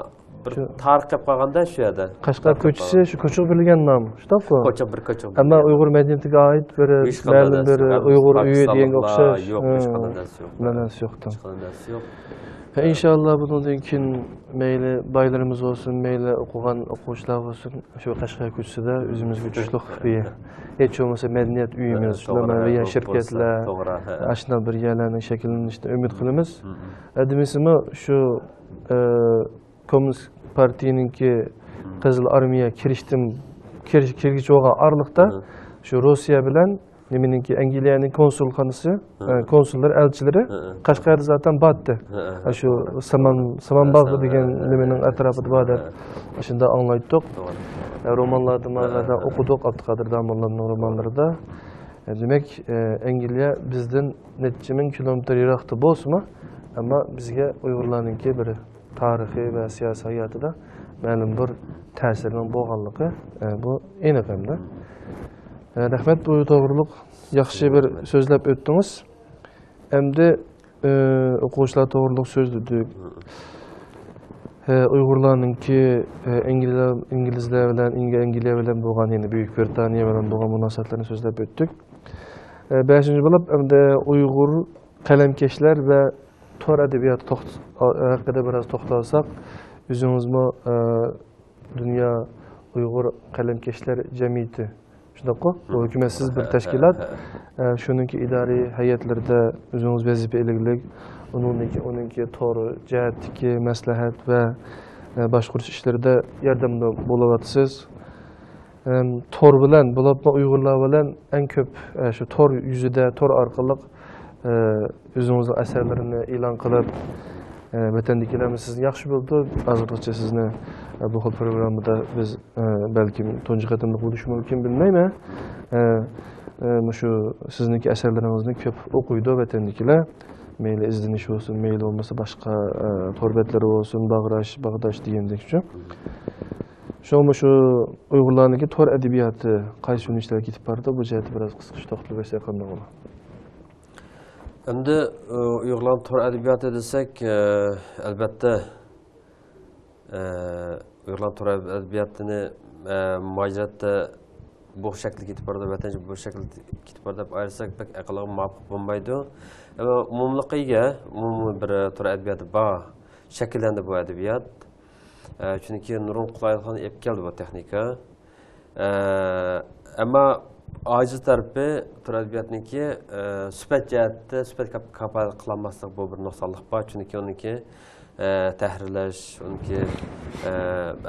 بىر شۇ تارىخ قېلىپ قالغاندا شۇ يەردە. قەشقەر كوچىسى شۇ كوچىغا بېرىلگەن نام، شۇنداققۇ؟ كوچا بىر كوچا. ئەمما ئۇيغۇر مەدەنىيىتىگە ئائىت بىر مەلۇم بىر ئۇيغۇر ئۆيى دېگەنگە ئوخشاش. يوق، ھېچقانداق نەرسە يوق. بىر نەرسە يوق. ھېچقانداق نەرسە يوق. ھە، ئىنشاللا بۇنىڭدىن كېيىن مەيلى بايلىرىمىز بولسۇن، مەيلى ئوقۇغان ئوقۇغۇچىلار بولسۇن، شۇ قەشقەر كوچىسىدا ئۆزىمىزگە تۇتۇشلۇق بىر ھېچ بولمىسا مەدەنىيەت ئۆيىمىز، شۇنداق مەنىۋى شىركەتلەر، ئاشۇنداق بىر يەرلەرنىڭ شەكىللىنىشىنى ئۈمىد قىلىمىز. ھە، دېمىسىمۇ شۇ، ئە، كوممۇنىست پارتىيىنىڭكى قىزىل ئارمىيە كىرىشتىن، كىرىش-، كىرگۈچى بولغان ئارىلىقتا شۇ روسىيە بىلەن نېمىنىڭكى، ئەنگلىيەنىڭ كونسۇلخانىسى، ئە، كونسۇللار، ئەلچىلىرى قەشقەردە زاتەن بارتتى. ئە، شۇ سامان، سامان باغ دېگەن نېمىنىڭ ئەتراپىدا بار دەپ شۇنداق ئاڭلايتتۇق. ئە، رومانلاردا مانا ئوقۇدۇق، ئابدۇقادىر داموللامنىڭ رومانلىرىدا. ئە، دېمەك، ئە، ئەنگلىيە بىزدىن نەچچە مىڭ كىلومېتىر يىراقتا بولسىمۇ، ئەمما بىزگە ئۇيغۇرلارنىڭكى بىر تارىخىي ۋە سىياسىي ھاياتىدا مەلۇم بىر تەسىرىنىڭ بولغانلىقى، ئە، بۇ ئېنىق ئەمدى. ئە، رەھمەت، بۇ توغرۇلۇق ياخشى بىر سۆزلەپ ئۆتتىڭىز. ئەمدى، ئە، ئوقۇغۇچىلار توغرۇلۇق سۆزلىدۇق. ئە، ئۇيغۇرلارنىڭكى، ئە، ئىنگلىزلار، ئىنگلىزلار بىلەن، ئىنگ-، ئەنگلىيە بىلەن بولغان، يەنى بۈيۈك بىرىتانىيە بىلەن بولغان مۇناسىۋەتلەرنى سۆزلەپ ئۆتتۇق. ئە، بەشىنچى بولۇپ، ئەمدى ئۇيغۇر قەلەمكەشلەر ۋە تور ئەدەبىياتى توخت-، ھەققىدە بىراز توختالساق، ئۆزىڭىزمۇ، ئە، دۇنيا ئۇيغۇر قەلەمكەشلەر جەمئىيىتى، شۇنداققۇ؟ بۇ ھۆكۈمەتسىز بىر تەشكىلات. ئە، شۇنىڭكى ئىدارىي ھەيئەتلىرىدە ئۆزىڭىز ۋەزىپە ئىگىلىك، ئۇنىڭدىكى، ئۇنىڭكى تور جەھەتتىكى مەسلىھەت ۋە، ئە، باشقۇرۇش ئىشلىرىدا ياردەمدە بولۇۋاتىسىز. ئەم، تور بىلەن، بولۇپمۇ ئۇيغۇرلار بىلەن ئەڭ كۆپ، ئە، شۇ تور يۈزىدە، تور ئارقىلىق، ئە، ئۆزىڭىزنىڭ ئەسەرلىرىنى ئېلان قىلىپ، ئە، ۋەتەندىكىلەرمۇ سىزنى ياخشى بىلىدۇ. ھازىرغىچە سىزنى، ئە، بۇ خىل پروگراممىدا بىز، ئە، بەلكىم تۇنجى قېتىملىق بولۇشى مۇمكىن، بىلمەيمەن. ئە، ئە، مۇشۇ سىزنىڭكى ئەسەرلىرىڭىزنى كۆپ ئوقۇيدۇ ۋەتەندىكىلەر. مەيلى ئىزدىنىش بولسۇن، مەيلى بولمىسا باشقا، ئە، تور بەتلىرى بولسۇن، باغراش، باغداش دېگەندەكچۇ. شۇڭا مۇشۇ ئۇيغۇرلارنىڭكى تور ئەدەبىياتى قايسى يۆنىلىشلەرگە كېتىپ بارىدۇ؟ بۇ جەھەتتە بىراز قىسقىچە توختىلىپ ئۆتسەك قانداق بولار؟ ئەمدى، ئۇ، ئۇيغۇرلارنىڭ تور ئەدەبىياتى دېسەك، ئە، ئەلۋەتتە، ئە، ئۇيغۇرلارنىڭ تور ئەدەبىياتىنى، ئە، مۇھاجىرەتتە بۇ شەكىلدە كېتىپ بارىدۇ، ۋەتەنچە بۇ شەكىلدە كېتىپ بارىدۇ دەپ ئايرىساك بەك ئەقىلگە مۇۋاپىق بولمايدۇ. ئەمما ئومۇملۇققا ئىگە، ئومۇمىي بىر تور ئەدەبىياتى بار، شەكىللەندى بۇ ئەدەبىيات. ئە، چۈنكى نۇرغۇن قولايلىقلارنى ئېلىپ كەلدى بۇ تېخنىكا. ئە، ئەمما ئاجىز تەرىپى تور ئەدەبىياتنىڭكى، ئە، سۈپەت جەھەتتە سۈپەت كاپ-، كاپالەت قىلالماسلىق، بۇ بىر نۇقسانلىق بار. چۈنكى ئۇنىڭكى، ئە، تەھرىرلەش، ئۇنىڭكى، ئە،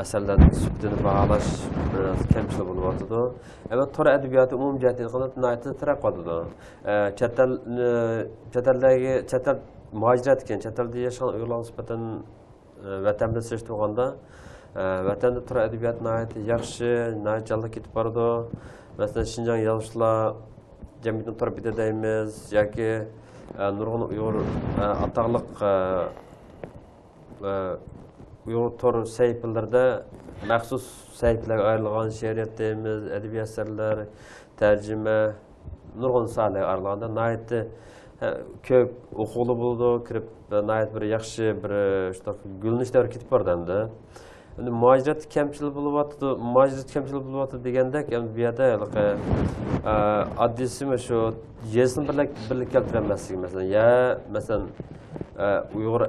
ئەسەرلەرنىڭ سۈپىتىنى باھالاش بىراز كەمچىل بولۇۋاتىدۇ. ئەمما تور ئەدەبىياتى ئومۇمىي جەھەتتىن ئېيتقاندا ناھايىتى تەرەققىي قىلىۋاتىدۇ. ئە، چەت ئەل، ئە، چەت ئەلدىكى، چەت ئەل مۇھاجىرەتكەن، چەت ئەلدە ياشىغان ئۇيغۇرلارغا نىسبەتەن ۋەتەن بىلەن سېلىشتۇرغاندا، ئە، ۋەتەندە تور ئەدەبىياتى ناھايىتى ياخشى، ناھايىتى جانلىق كېتىپ بارىدۇ. مەسىلەن، شىنجاڭ يازغۇچىلار جەمئىيىتىنىڭ تور بېتى دەيمىز ياكى، ئە، نۇرغۇن ئۇيغۇر، ئە، ئاتاقلىق، ئە، ئە، ئۇيغۇر تور سەھىپىلىرىدە مەخسۇس سەھىپىلەرگە ئايرىلغان شېئىرىيەت دەيمىز، ئەدەبىي ئەسەرلەر، تەرجىمە، نۇرغۇن ساھەلەرگە ئايرىلغاندا ناھايىتى، ھە، كۆپ ئوقۇغىلى بولىدۇ، كىرىپ ناھايىتى بىر ياخشى بىر، شۇنداق گۈللىنىش دەۋرى كېتىپ بارىدۇ ئەمدى. ئەمدى مۇھاجىرەتتە كەمچىل بولۇۋاتىدۇ، مۇھاجىرەتتە كەمچىل بولۇۋاتىدۇ دېگەندەك، ئەمدى بۇ يەردە ھېلىقى، ئە، ئاددىيسى مۇشۇ يېزىسىنى بىرلە-، بىرلىككە كەلتۈرەلمەسلىكى، مەسىلەن، يا، مەسىلەن، ئە، ئۇيغۇر،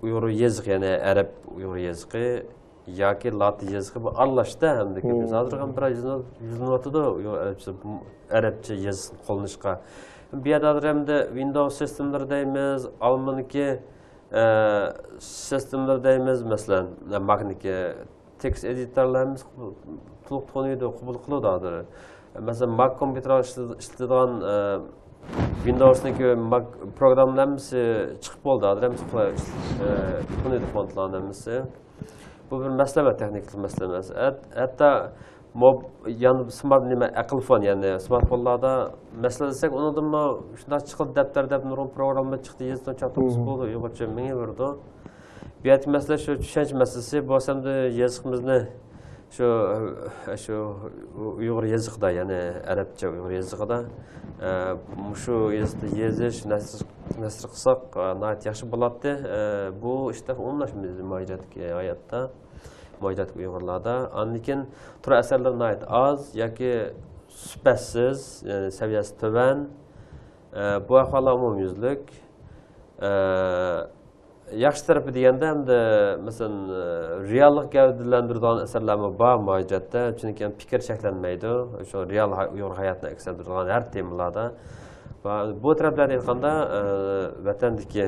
ئۇيغۇر يېزىقى، يەنى ئەرەب ئۇيغۇر يېزىقى، ياكى لاتىن يېزىقى بۇ ئارىلاشتى ئەمدى كۆپىنچە. ھازىر بىر يۈزلىنىۋاتىدۇ ئۇيغۇر ئەرەبچە، ئەرەبچە يېزىقنى قوللىنىشقا. بۇ يەردە ھازىر ئەمدى ۋىندوۋس سىستېمىلىرى دەيمىز، ئالمىنىڭكى، ئە، سىستېمىلىرى دەيمىز، مەسىلەن، ماكنىڭكى تېكىست ئېدىتورلار ھەممىسى تولۇق تونۇيدۇ، قوبۇل قىلىدۇ ھازىر. مەسىلەن، ماك كومپيۇتېرغا ئىشلىتىدىغان، ئە، ۋىندوۋسنىڭكى ماك پروگراممىلار ھەممىسى چىقىپ بولدى ھازىر، ھەممىسى قولاي، ئە، تونۇيدۇ فونتلارنى ھەممىسى. بۇ بىر مەسىلە ئەمەس، تېخنىكىلىق مەسىلە ئەمەس. ھەت-، ھەتتا موب-، يان-، سمارت نېمە، ئەقىل فون، يەنى سمارتفونلاردا مەسىلە دېسەك، ئۇنىڭدىنمۇ شۇنداق چىقىدۇ، دەپتەر دەپ نۇرغۇن پروگرامما چىقتى، يېزىپ چاپلىسا بولىدۇ، ئۇيغۇرچە مېڭىۋېرىدۇ. بۇ يەردىكى مەسىلە شۇ چۈشەنچە مەسىلىسى، بۇ ئەمدى يېزىقىمىزنى شۇ، شۇ ئۇيغۇر يېزىقىدا، يەنى ئەرەبچە ئۇيغۇر يېزىقىدا، ئە، مۇشۇ يېزىقتا يېزىش، نەشر، نەشر قىلساق، ئە، ناھايىتى ياخشى بولاتتى. ئە، بۇ ئىش تېخى ئومۇملاشمىدى مۇھاجىرەتتىكى ھاياتتا، مۇھاجىرەتتىكى ئۇيغۇرلاردا. ئاندىن كېيىن تور ئەسەرلىرى ناھايىتى ئاز ياكى سۈپەتسىز، يەنى سەۋىيەسى تۆۋەن. ئە، بۇ ئەھۋاللار ئومۇميۈزلۈك. ئە، ياخشى تەرىپى دېگەندە، ئەمدى، مەسىلەن، رېئاللىق گەۋدىلەندۈرىدىغان ئەسەرلەرمۇ بار مۇھاجىرەتتە، چۈنكى پىكىر چەكلەنمەيدۇ، شۇ رېئال ھاي-، ئۇيغۇر ھاياتىنى ئەكس ئەتتۈرىدىغان ھەر تېمىلاردا. ۋە بۇ تەرەپلەردىن ئېيتقاندا، ئە، ۋەتەندىكى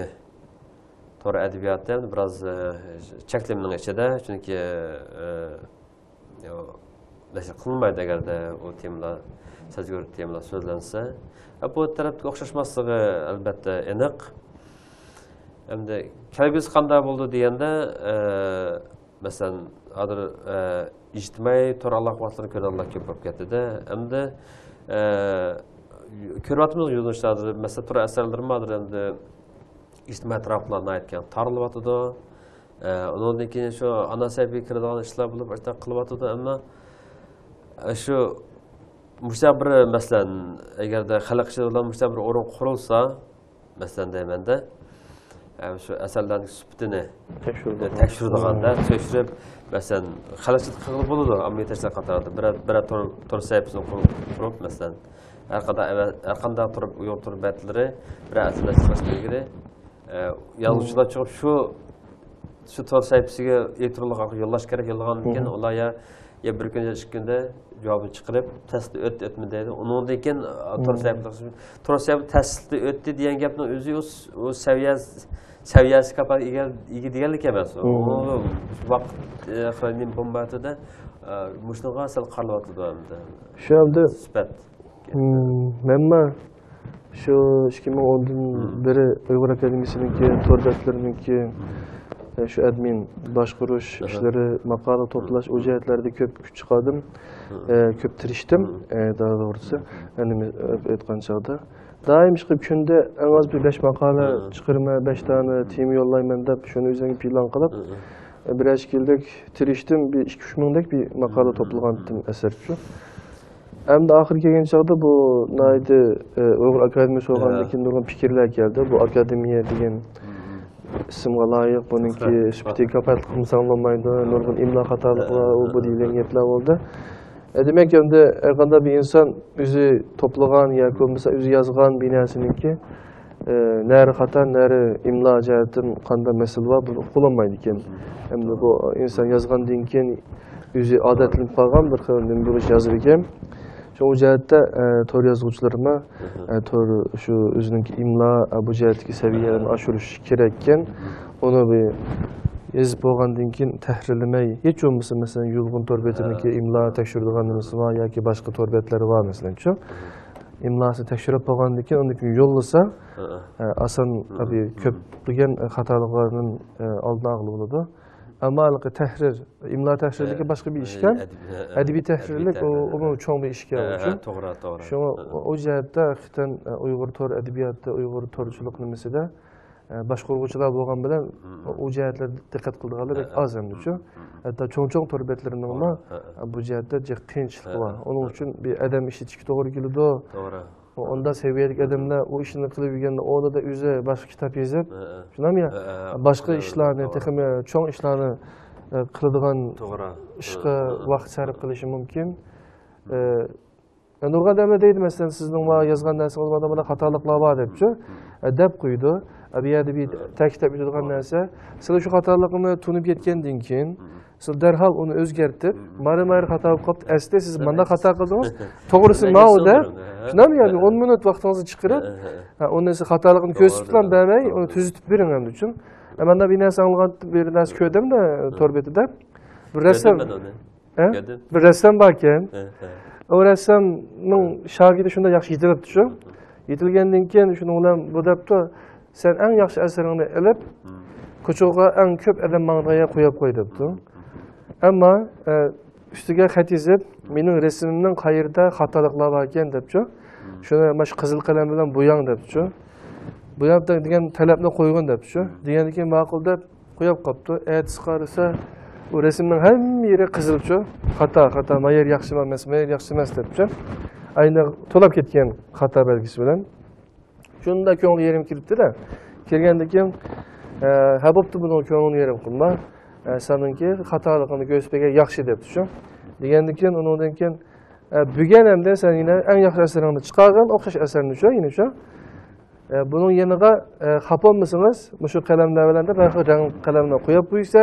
تور ئەدەبىياتى بىراز، ئە، چەكلىمىنىڭ ئىچىدە، چۈنكى، ئە، نەشر قىلىنمايدۇ، ئەگەردە ئۇ تېمىلار، سەزگۈر تېمىلار سۆزلەنسە. ئە، بۇ تەرەپتىكى ئوخشاشماسلىقى ئەلۋەتتە ئېنىق. ئەمدى كەلگۈسى قانداق بولىدۇ دېگەندە، ئە، مەسىلەن، ھازىر، ئە، ئىجتىمائىي تور ئالاقە ۋاسىتىلىرىنى كۆرىدىغانلار كۆپ بولۇپ كەتتىدە. ئەمدى، ئە، كۆرۈۋاتىمىز يولدىشلار، مەسىلەن، تور ئەسەرلىرىمۇ ھازىر ئەمدى ئىجتىمائىي تارماقلار ناھايىتى كەڭ تارىلىۋاتىدۇ. ئە، ئۇنىڭدىن كېيىن شۇ ئانا سەھىپىگە كىرىدىغان ئىشلار بولۇپ، ئاشۇنداق قىلىۋاتىدۇ. ئەمما، ئە، شۇ، مۇشۇنداق بىر، مەسىلەن، ئەگەردە خەلق ئىچىدە بۇلار مۇشۇنداق بىر ئورۇن قۇرۇلسا، مەسىلەن دەيمەندە، ئە، شۇ ئەسەرلەرنىڭ سۈپىتىنى، تەكشۈرىدىغان. ئە، تەكشۈرىدىغاندا، تەكشۈرۈپ، مەسىلەن، خەلق ئىچىدە قىلغىلى بولىدۇ، ئاممىۋى تەشكىلات قاتارىدا. بىرەر، بىرەر تور، تور سەھىپىسىنى قۇرۇپ، قۇرۇپ، مەسىلەن، ھەر قانداق ئەۋە-، ھەر قانداق تور، ئۇيغۇر تور بەتلىرى بىرەر ئەسەرلەر چىقىرىش بەلگىلى. ئە، يازغۇچىلار چىقىپ شۇ، شۇ تور سەھىپىسىگە ئېلېكترونلۇق ئارقىلىق يوللاش كېرەك، يوللىغاندىن كېيىن ئۇلار يا، يا بىر كۈن يا ئىككى كۈندە جاۋابىنى چىقىرىپ، تەستە ئۆتتى، ئۆتمىدى دەيدۇ. ئۇنىڭدىن كېيىن، ئە، تور سەھىپىلىك، تور سەھىپە تەستە ئۆتتى دېگەن گەپنىڭ ئۆزى ئۇ س-، ئۇ سەۋىيە، سەۋىيەسى كاپالەتكە ئىگە، ئىگە دېگەنلىك ئەمەس. ئۇ ۋاقىت، ئە، خېلى نېمە بولمايۋاتىدۇ. ئە، مۇشۇنىڭغا سەل قارىلىۋاتىدۇ ئەمدى. شۇ ئەمدى سۈپەت. مم، مەنمۇ شۇ ئىككى مىڭ ئوندىن بېرى ئۇيغۇر ئاكادېمىيىسىنىڭكى تور بەتلىرىنىڭكى، ئە، شۇ ئەدمىن باشقۇرۇش ئىشلىرى، ماقالە توپلاش، ئۇ جەھەتلەردە كۆپ كۈچ چىقاردىم، ئە، كۆپ تىرىشتىم، ئە، توغرىسى، ئەنە، ئېيتقان چاغدا. دائىم ئىشقىلىپ كۈندە ئەڭ ئاز بىر بەش ماقالە چىقىرىمەن، بەش دانە تېما يوللايمەن دەپ، شۇنى ئۆزۈمگە پىلان قىلىپ، بىرەر ئىككى يىلدەك تىرىشتىم، بىر ئىككى ئۈچ مىڭدەك بىر ماقالە توپلىغانتىم، ئەسەرچۇ. ئەمدى ئاخىرى كەلگەن چاغدا بۇ ناھايىتى، ئە، ئۇيغۇر ئاكادېمىيىسى بولغاندىن كېيىن نۇرغۇن پىكىرلەر كەلدى. بۇ ئاكادېمىيە دېگەن ئىسىمغا لايىق، بۇنىڭكى سۈپىتى كاپالەتلىك قىلمىساڭ بولمايدۇ، نۇرغۇن ئىملا خاتالىقلار، ئۇ بۇ دېيىلگەن گەپلەر بولدى. ئە، دېمەك، ئەمدى ھەرقانداق بىر ئىنسان ئۆزى توپلىغان ياكى بولمىسا ئۆزى يازغان بىر نەرسىنىڭكى، ئە، نەرە خاتا، نەرە ئىملا جەھەتتىن قانداق مەسىلە بار، بۇنى ئۇقۇلالمايدىكەن. ئەمدى بۇ ئىنسان يازغاندىن كېيىن ئۆزى ئادەتلىنىپ قالغان بىر خىل نېمە بولۇش يازىدىكەن. شۇ، ئۇ جەھەتتە، ئە، تور يازغۇچىلىرىمۇ، ئە، تور شۇ ئۆزىنىڭكى ئىملا، ئە، بۇ جەھەتتىكى سەۋىيەلىرىنى ئاشۇرۇش كېرەككەن. ئۇنى بىر يېزىپ بولغاندىن كېيىن تەھرىرلىمەي، ھېچ بولمىسا، مەسىلەن، يۇلغۇن تور بېتىنىڭكى ئىملا تەكشۈرىدىغان نېمىسى بار ياكى باشقا تور بەتلىرى بار، مەسىلەنچۇ. ئىملاسىنى تەكشۈرۈپ بولغاندىن كېيىن، ئۇنى يوللىسا، ئە، ئاسان، بىر كۆپلىگەن خاتالىقلارنىڭ، ئە، ئالدىنى ئالغىلى بولىدۇ. ئەمما ھېلىقى تەھرىر، ئىملا تەھرىرلىكى باشقا بىر ئىشكەن. ئەدەبىي تەھرىرلىك ئۇ، ئۇمۇ چوڭ بىر ئىشكەن. شۇڭا ئۇ جەھەتتە ھەقىقەتەن ئۇيغۇر تور ئەدەبىياتى، ئۇيغۇر تورچىلىق نېمىسىدە باشقۇرغۇچىلار بولغان بىلەن ئۇ جەھەتلەردە دىققەت قىلىدىغانلار بەك ئاز ئەمدىچۇ. ھەتتا چوڭ-چوڭ تور بەتلىرىنىڭمۇ بۇ جەھەتتە جىق قىيىنچىلىقى بار. ئۇنىڭ ئۈچۈن بىر ئادەم ئىشلىتىشكە توغرا كېلىدۇ. ئۇنداق سەۋىيەلىك ئادەملەر ئۇ ئىشنى قىلىپ يۈرگەندە، ئۇنىڭدا ئۆزى باشقا كىتاب يېزىپ، شۇنداقمۇ يا؟ باشقا ئىشلارنى، تېخىمۇ چوڭ ئىشلارنى قىلىدىغان ئىشقا ۋاقىت سەرپ قىلىشى مۇمكىن. نۇرغۇن ئادەملەر دەيدۇ، مەسىلەن، سىزنىڭ ماڭا يازغان نەرسىڭىزدە مانا خاتالىقلار بار دەپچۇ، دەپ قويىدۇ. بۇ يەردە بىر تەكىتلەپ ئۆتىدىغان نەرسە، سىلەر شۇ خاتالىقنى تونۇپ يەتكەندىن كېيىن، سىلەر دەرھال ئۇنى ئۆزگەرتىپ، مانا مانا خاتا بولۇپ قاپتۇ، ئەسلى سىز مانداق خاتا قىلدىڭىز، توغرىسى ماۋۇ دەپ، شۇنداقمۇ يا؟ بىر ئون مىنۇت ۋاقتىڭىزنى چىقىرىپ، ھە، ئۇنى سىز خاتالىقنى كۆرسىتىپلا بەرمەي، ئۇنى تۈزىتىپ بېرىڭ ئەمدى ئۈچۈن. مەن بىر نەرسە ئاڭلىغان، بىر نەرسە كۆردۈم-دە، تور بېتىدە. بىر رەسسام، بىر رەسسام باركەن. ئۇ رەسسامنىڭ شاگىرتى شۇنداق ياخشى يېتىلىپتۇ شۇ. يېتىلگەندىن كېيىن شۇنىڭ بىلەن بۇ دەپتۇ، سەن ئەڭ ياخشى ئەسىرىڭنى ئېلىپ، كوچىغا ئەڭ كۆپ ئادەم ماڭىدىغان يەرگە قويۇپ قوي دەپتۇ. ئەمما، ئە، ئۈستىگە خەت يېزىپ، مېنىڭ رەسىمىمنىڭ قايىرىدا خاتالىقلار باركەن دەپچۇ. شۇنى مانا شۇ قىزىل قەلەم بىلەن بوياڭ دەپچۇ. بوياپ دېگەن تەلەپنى قويغىن دەپچۇ. دېگەندىن كېيىن ماقۇل دەپ قويۇپ قاپتۇ. ئەتىسى قارىسا، ئۇ رەسىمنىڭ ھەممە يېرى قىزىلچۇ. خاتا، خاتا، ما يەر ياخشى ئەمەس، ما يەر ياخشى ئەمەس دەپچۇ. ئاينى تولاپ كەتكەن خاتا بەلگىسى بىلەن. شۇنداق كۆڭلى يېرىم كېلىپتۇ-دە. كەلگەندىن كېيىن، ئە، ھە، بوپتۇ، بۇنىڭ كۆڭلىنى يېرىم قىلما. ئە، سېنىڭكى خاتالىقىڭنى كۆرسىتىپ بەرگەن ياخشى دەپتۇ شۇ. دېگەندىن كېيىن، ئۇنىڭدىن كېيىن، ئە، بۈگۈن ئەمدى سەن يەنە ئەڭ ياخشى ئەسىرىڭنى چىقارغىن، ئوخشاش ئەسەرنى شۇ، يەنە شۇ. ئە، بۇنىڭ يېنىغا، ئە، خاپا بولمىسىڭىز، مۇشۇ قەلەملەر بىلەن دەپ، ھەر خىل رەڭ قەلەملەر قويۇپ قويسا،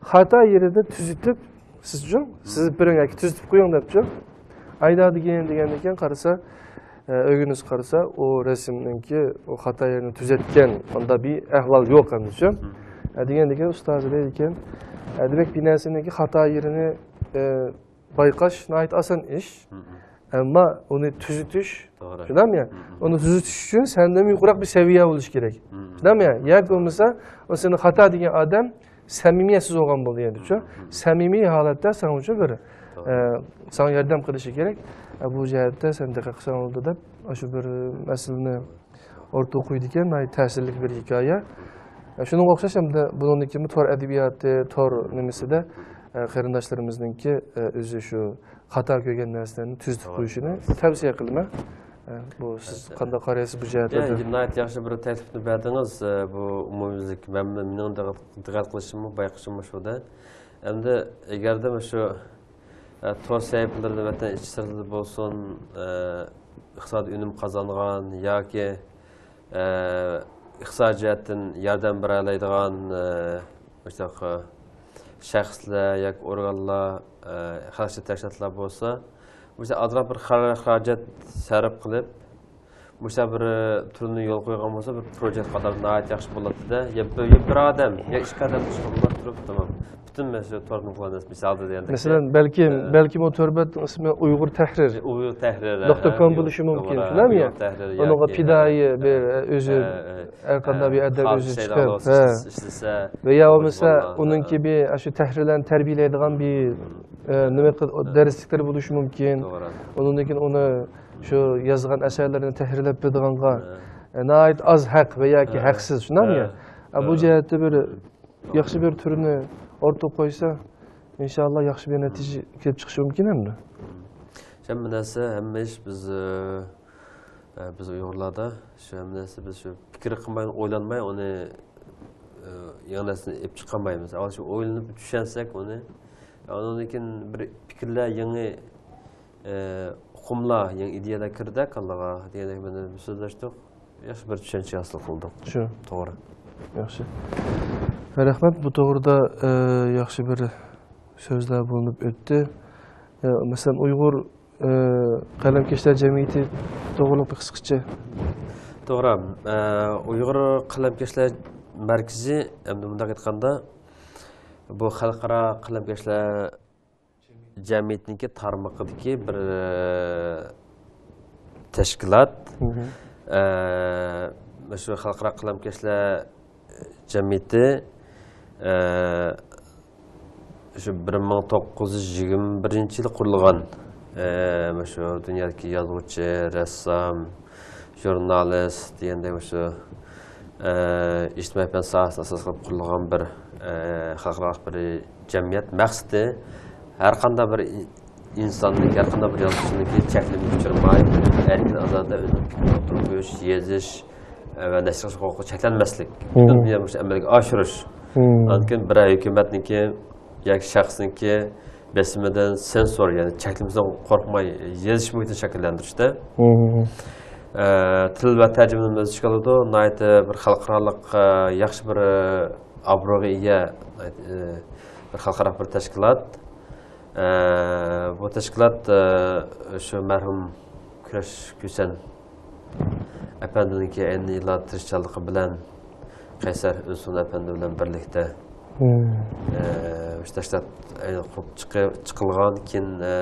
خاتا يېرىدە تۈزىتىپ، سىزچۇ، سىزىپ بېرىڭ ياكى تۈزىتىپ قويۇڭ دەپچۇ. ئايدا دېگەن، دېگەندىن كېيىن قارىسا، ئە، ئۆگىنىسى قارىسا، ئۇ رەسىمنىڭكى ئۇ خاتا يېرىنى تۈزەتكەن، ئانداق بىر ئەھۋال يوق ئەمدىچۇ. ئە، دېگەندىن كېيىن ئۇستازى دەيدىكەن، ئە، دېمەك، بىر نەرسىنىڭكى خاتا يېرىنى، ئە، بايقاش ناھايىتى ئاسان ئىش. ئەمما ئۇنى تۈزىتىش، شۇنداقمۇ يا؟ ئۇنى تۈزىتىش ئۈچۈن سەندىن يۇقىرىراق بىر سەۋىيە بولۇشى كېرەك. شۇنداقمۇ يا؟ ياكى بولمىسا، ئۇ سېنى خاتا دېگەن ئادەم سەمىمىيەتسىز بولغان بولىدۇ ئەمدىچۇ. سەمىمىي ھالەتتە ساڭا شۇ بىر، ئە، ساڭا ياردەم قىلىشى كېرەك. ئە، بۇ جەھەتتە سەن دىققەت قىلساڭ بولىدۇ دەپ، شۇ بىر مەسىلىنى ئوتتۇرىغا قويىدىكەن، ناھايىتى تەسىرلىك بىر ھېكايە. شۇنىڭغا ئوخشاش ھەمدە بۇنىڭدىن كېيىنمۇ تور ئەدەبىياتى، تور نېمىسىدە، ئە، قېرىنداشلىرىمىزنىڭكى، ئە، ئۆزى شۇ خاتا كۆرگەن نەرسىلەرنى تۈزىتىپ قويۇشىنى تەۋسىيە قىلىمەن. ئە، بۇ سىز قانداق قارايسىز بۇ جەھەتلەردە؟ يا، ناھايىتى ياخشى بىر تەكلىپنى بەردىڭىز. ئە، بۇ ئومۇميۈزلۈك مەن، مېنىڭ دىققەت، دىققەت قىلىشىممۇ، بايقىشىممۇ شۇ-دە. ئەمدى ئەگەردە مۇشۇ، ئە، تور سەھىپىلىرىدە ۋەتەن ئىچى سىرتىدا بولسۇن، ئە، ئىقتىسادىي ئۈنۈم قازانغان ياكى، ئە، ئىقتىسادىي جەھەتتىن ياردەم بېرەلەيدىغان، ئە، مۇشۇنداق، ئە، شەخسلەر ياكى ئورگانلار، ئە، خەلقچە تەشكىلاتلار بولسا، مۇشۇ ئازراق بىر خەر-، خىراجەت سەرپ قىلىپ، مۇشۇنداق بىر، ئە، تۈرنى يولغا قويغان بولسا، بىر پروژېكت قاتارىدا ناھايىتى ياخشى بولاتتى-دە. يا بىر، يا بىر ئادەم، يا ئىككى ئادەم ئىشقا ئورۇنلاشتۇرۇپ، تامام. پۈتۈن مەسىلە تورنىڭ قۇلانىسى مىسالدا دېگەندەك. مەسىلەن، بەلكىم، ئە، بەلكىم ئۇ تور بەتنىڭ ئىسمى ئۇيغۇر تەھرىر، ئە، ئۇيغۇر تەھرىر، نۇقتا كوم بولۇشى مۇمكىن، شۇنداقمۇ يا؟ ئۇنىڭغا پىدائىي بىر، ئە، ئۆزى، ئە، ھەر قانداق بىر ئادەم ئۆزى چىقىپ، ئىشلىسە، ۋە يا بولمىسا ئۇنىڭكى بىر، ئە، شۇ تەھرىرلەرنى تەربىيەلەيدىغان بىر، ئە، نېمە قىل-، دەرسلىكلىرى بولۇشى مۇمكىن. ئۇنىڭدىن كېيىن ئۇنى شۇ يازغان ئەسەرلىرىنى تەھرىرلەپ بېرىدىغانغا، ئە، ناھايىتى ئاز ھەق ۋە ياكى ھەقسىز، شۇنداقمۇ يا؟ ئە، بۇ جەھەتتە بىر ياخشى بىر تۈرنى ئوتتۇرىغا قويسا، ئىنشاللا ياخشى بىر نەتىجە كېلىپ چىقىشى مۇمكىن ئەمدى. ھەممە نەرسە، ھەممە ئىش بىز، ئە، بىز ئۇيغۇرلاردا شۇ ھەممە نەرسە بىز شۇ پىكىر قىلماي، ئويلانماي ئۇنى، ئە، يېڭى نەرسىنى ئېلىپ چىقالمايمىز. ئاۋۋال شۇ ئويلىنىپ چۈشەنسەك ئۇنى، ئۇنىڭدىن كېيىن بىر پىكىرلەر يېڭى، ئە، ئۇقۇملار، يېڭى ئىدىيەلەر كىردى كاللىغا دېگەندەك بىر سۆزلەشتۇق. ياخشى بىر چۈشەنچە ھاسىل قىلدۇق. شۇ. توغرا. ياخشى. رەھمەت، بۇ توغرىدا، ئە، ياخشى بىر سۆزلەر بولۇنۇپ ئۆتتى. ئە، مەسىلەن، ئۇيغۇر، ئە، قەلەمكەشلەر جەمئىيىتى توغرىلىق بىر قىسقىچە. توغرا. ئە، ئۇيغۇر قەلەمكەشلەر مەركىزى، ئەمدى مۇنداق ئېيتقاندا، بۇ خەلقئارا قەلەمكەشلەر جەمئىيىتىنىڭكى تارمىقىدىكى بىر، ئە، تەشكىلات. ئە، مۇشۇ خەلقئارا قەلەمكەشلەر جەمئىيىتى، ئە، شۇ بىر مىڭ توققۇز يۈز يىگىرمە بىرىنچى يىلى قۇرۇلغان، ئە، مۇشۇ دۇنيادىكى يازغۇچى، رەسسام، ژۇرنالىست دېگەندەك مۇشۇ، ئە، ئىجتىمائىي پەن ساھەسىنى ئاساس قىلىپ قۇرۇلغان بىر، ئە، خەلقئارالىق بىر جەمئىيەت. مەقسىتى ھەر قانداق بىر ئىنساننىڭكى، ھەر قانداق بىر يازغۇچىنىڭكى چەكلىمىگە ئۇچرىماي، ئەركىن ئازادە ئۆزىنىڭ پىكرىنى ئوتتۇرىغا قويۇش، يېزىش، ئە، ۋە نەشر قىلىش ھوقۇقى چەكلەنمەسلىك. مم. پۈتۈن دۇنيا مۇشۇ ئەمەلگە ئاشۇرۇش. مم. ئاندىن كېيىن بىرەر ھۆكۈمەتنىڭكى ياكى شەخسنىڭكى بېسىمىدىن سېنسور، يەنى چەكلىمىسىدىن قورقماي يېزىش مۇھىتىنى شەكىللەندۈرۈشتە. مم. ئە، تىل ۋە تەرجىمىنىڭ ئۆز ئىچىگە ئالىدۇ. ناھايىتى بىر خەلقئارالىق، ئە، ياخشى بىر، ئە، ئابرويغا ئىگە، ئە، بىر خەلقئارا بىر تەشكىلات. ئە، بۇ تەشكىلات، ئە، شۇ مەرھۇم كۈرەش كۈسەن ئەپەندىنىڭكى ئەينى ئىلاھىي تىرىشچانلىقى بىلەن قەيسەر ئۆزسۇن ئەپەندى بىلەن بىرلىكتە، مم. ئە، مۇشۇ تەشكىلات قۇرۇپ چىقى-، چىقىلغان، كېيىن، ئە،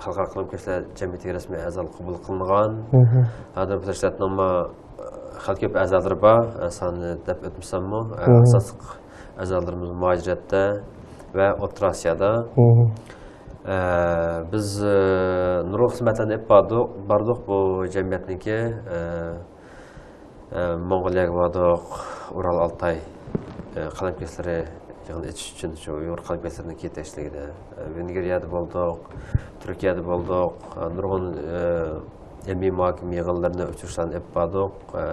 خەلقئارا قەلەمكەشلەر جەمئىيىتىگە رەسمىي ئەزالىققا قوبۇل قىلىنغان. مم. ھازىر بۇ تەشكىلاتنىڭمۇ خېلى كۆپ ئەزالىرى بار، ئە، سانىنى دەپ ئۆتمىسەممۇ، ئە، مم. ئاساسلىق ئەزالىرىمىز مۇھاجىرەتتە ۋە ئوتتۇرا ئاسىيادا. مم. ئە، بىز، ئە، نۇرغۇن خىزمەتلەرنى ئېلىپ باردۇق، باردۇق بۇ جەمئىيەتنىڭكى، ئە، ئە، موڭغۇلىيەگە باردۇق، ئۇرال ئالتاي، ئە، قەلەمكەشلىرى يىغىنى ئېچىش ئۈچۈن شۇ ئۇيغۇر قەلەمكەشلىرىنىڭكى يېتەكچىلىكىدە. ئە، ۋېنگرىيەدە بولدۇق، تۈركىيەدە بولدۇق، ئە، نۇرغۇن، ئە، ئىلمىي مۇھاكىمە يىغىنلىرىنى، ئۇچرىشىشلارنى ئېلىپ باردۇق. ئە،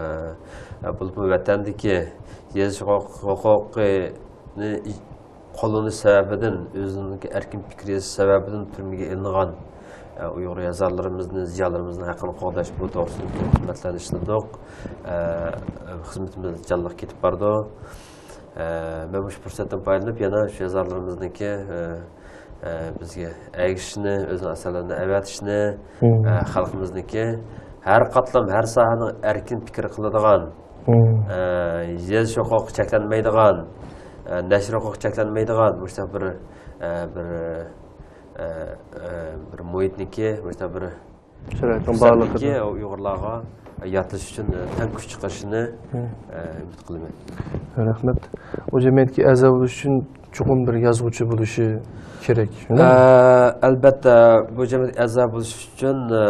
ئە، بولۇپمۇ ۋەتەندىكى يېزىش ھوقۇق-، ھوقۇقىنى قوللىنىش سەۋەبىدىن، ئۆزىنىڭكى ئەركىن پىكىر يېزىش سەۋەبىدىن تۈرمىگە ئېلىنغان، ئە، ئۇيغۇر يازارلىرىمىزنى، زىيالىيلىرىمىزنىڭ ھەققىنى قوغداش بۇ توغرىسىدا خىزمەتلەرنى ئىشلىدۇق. ئە، خىزمىتىمىز جانلىق كېتىپ بارىدۇ. ئە، مەن مۇشۇ پۇرسەتتىن پايدىلىنىپ يەنە شۇ يازارلىرىمىزنىڭكى، ئە، ئە، بىزگە ئەگىشىشنى، ئۆزىنىڭ ئەسەرلىرىنى ئەۋەتىشنى، مم. ئە، خەلقىمىزنىڭكى ھەر قاتلام، ھەر ساھەنىڭ ئەركىن پىكىر قىلىدىغان، مم. ئە، يېزىش ھوقۇقى چەكلەنمەيدىغان، ئە، نەشر ھوقۇقى چەكلەنمەيدىغان مۇشۇنداق بىر، ئە، بىر، ئە، ئە، بىر مۇھىتنىكى، مۇشۇنداق بىر شارائىتنىڭ بارلىقىدا ئۇيغۇرلارغا ياتىش ئۈچۈن، ئە، تەڭ كۈچ چىقىرىشىنى، مم. ئە، ئۈمىد قىلىمەن. رەھمەت. ئۇ جەمئىيەتكە ئەزا بولۇش ئۈچۈن چوقۇم بىر يازغۇچى بولۇشى كېرەك، شۇنداقمۇ؟ ئە، ئەلبەتتە، بۇ جەمئىيەتكە ئەزا بولۇش ئۈچۈن، ئە،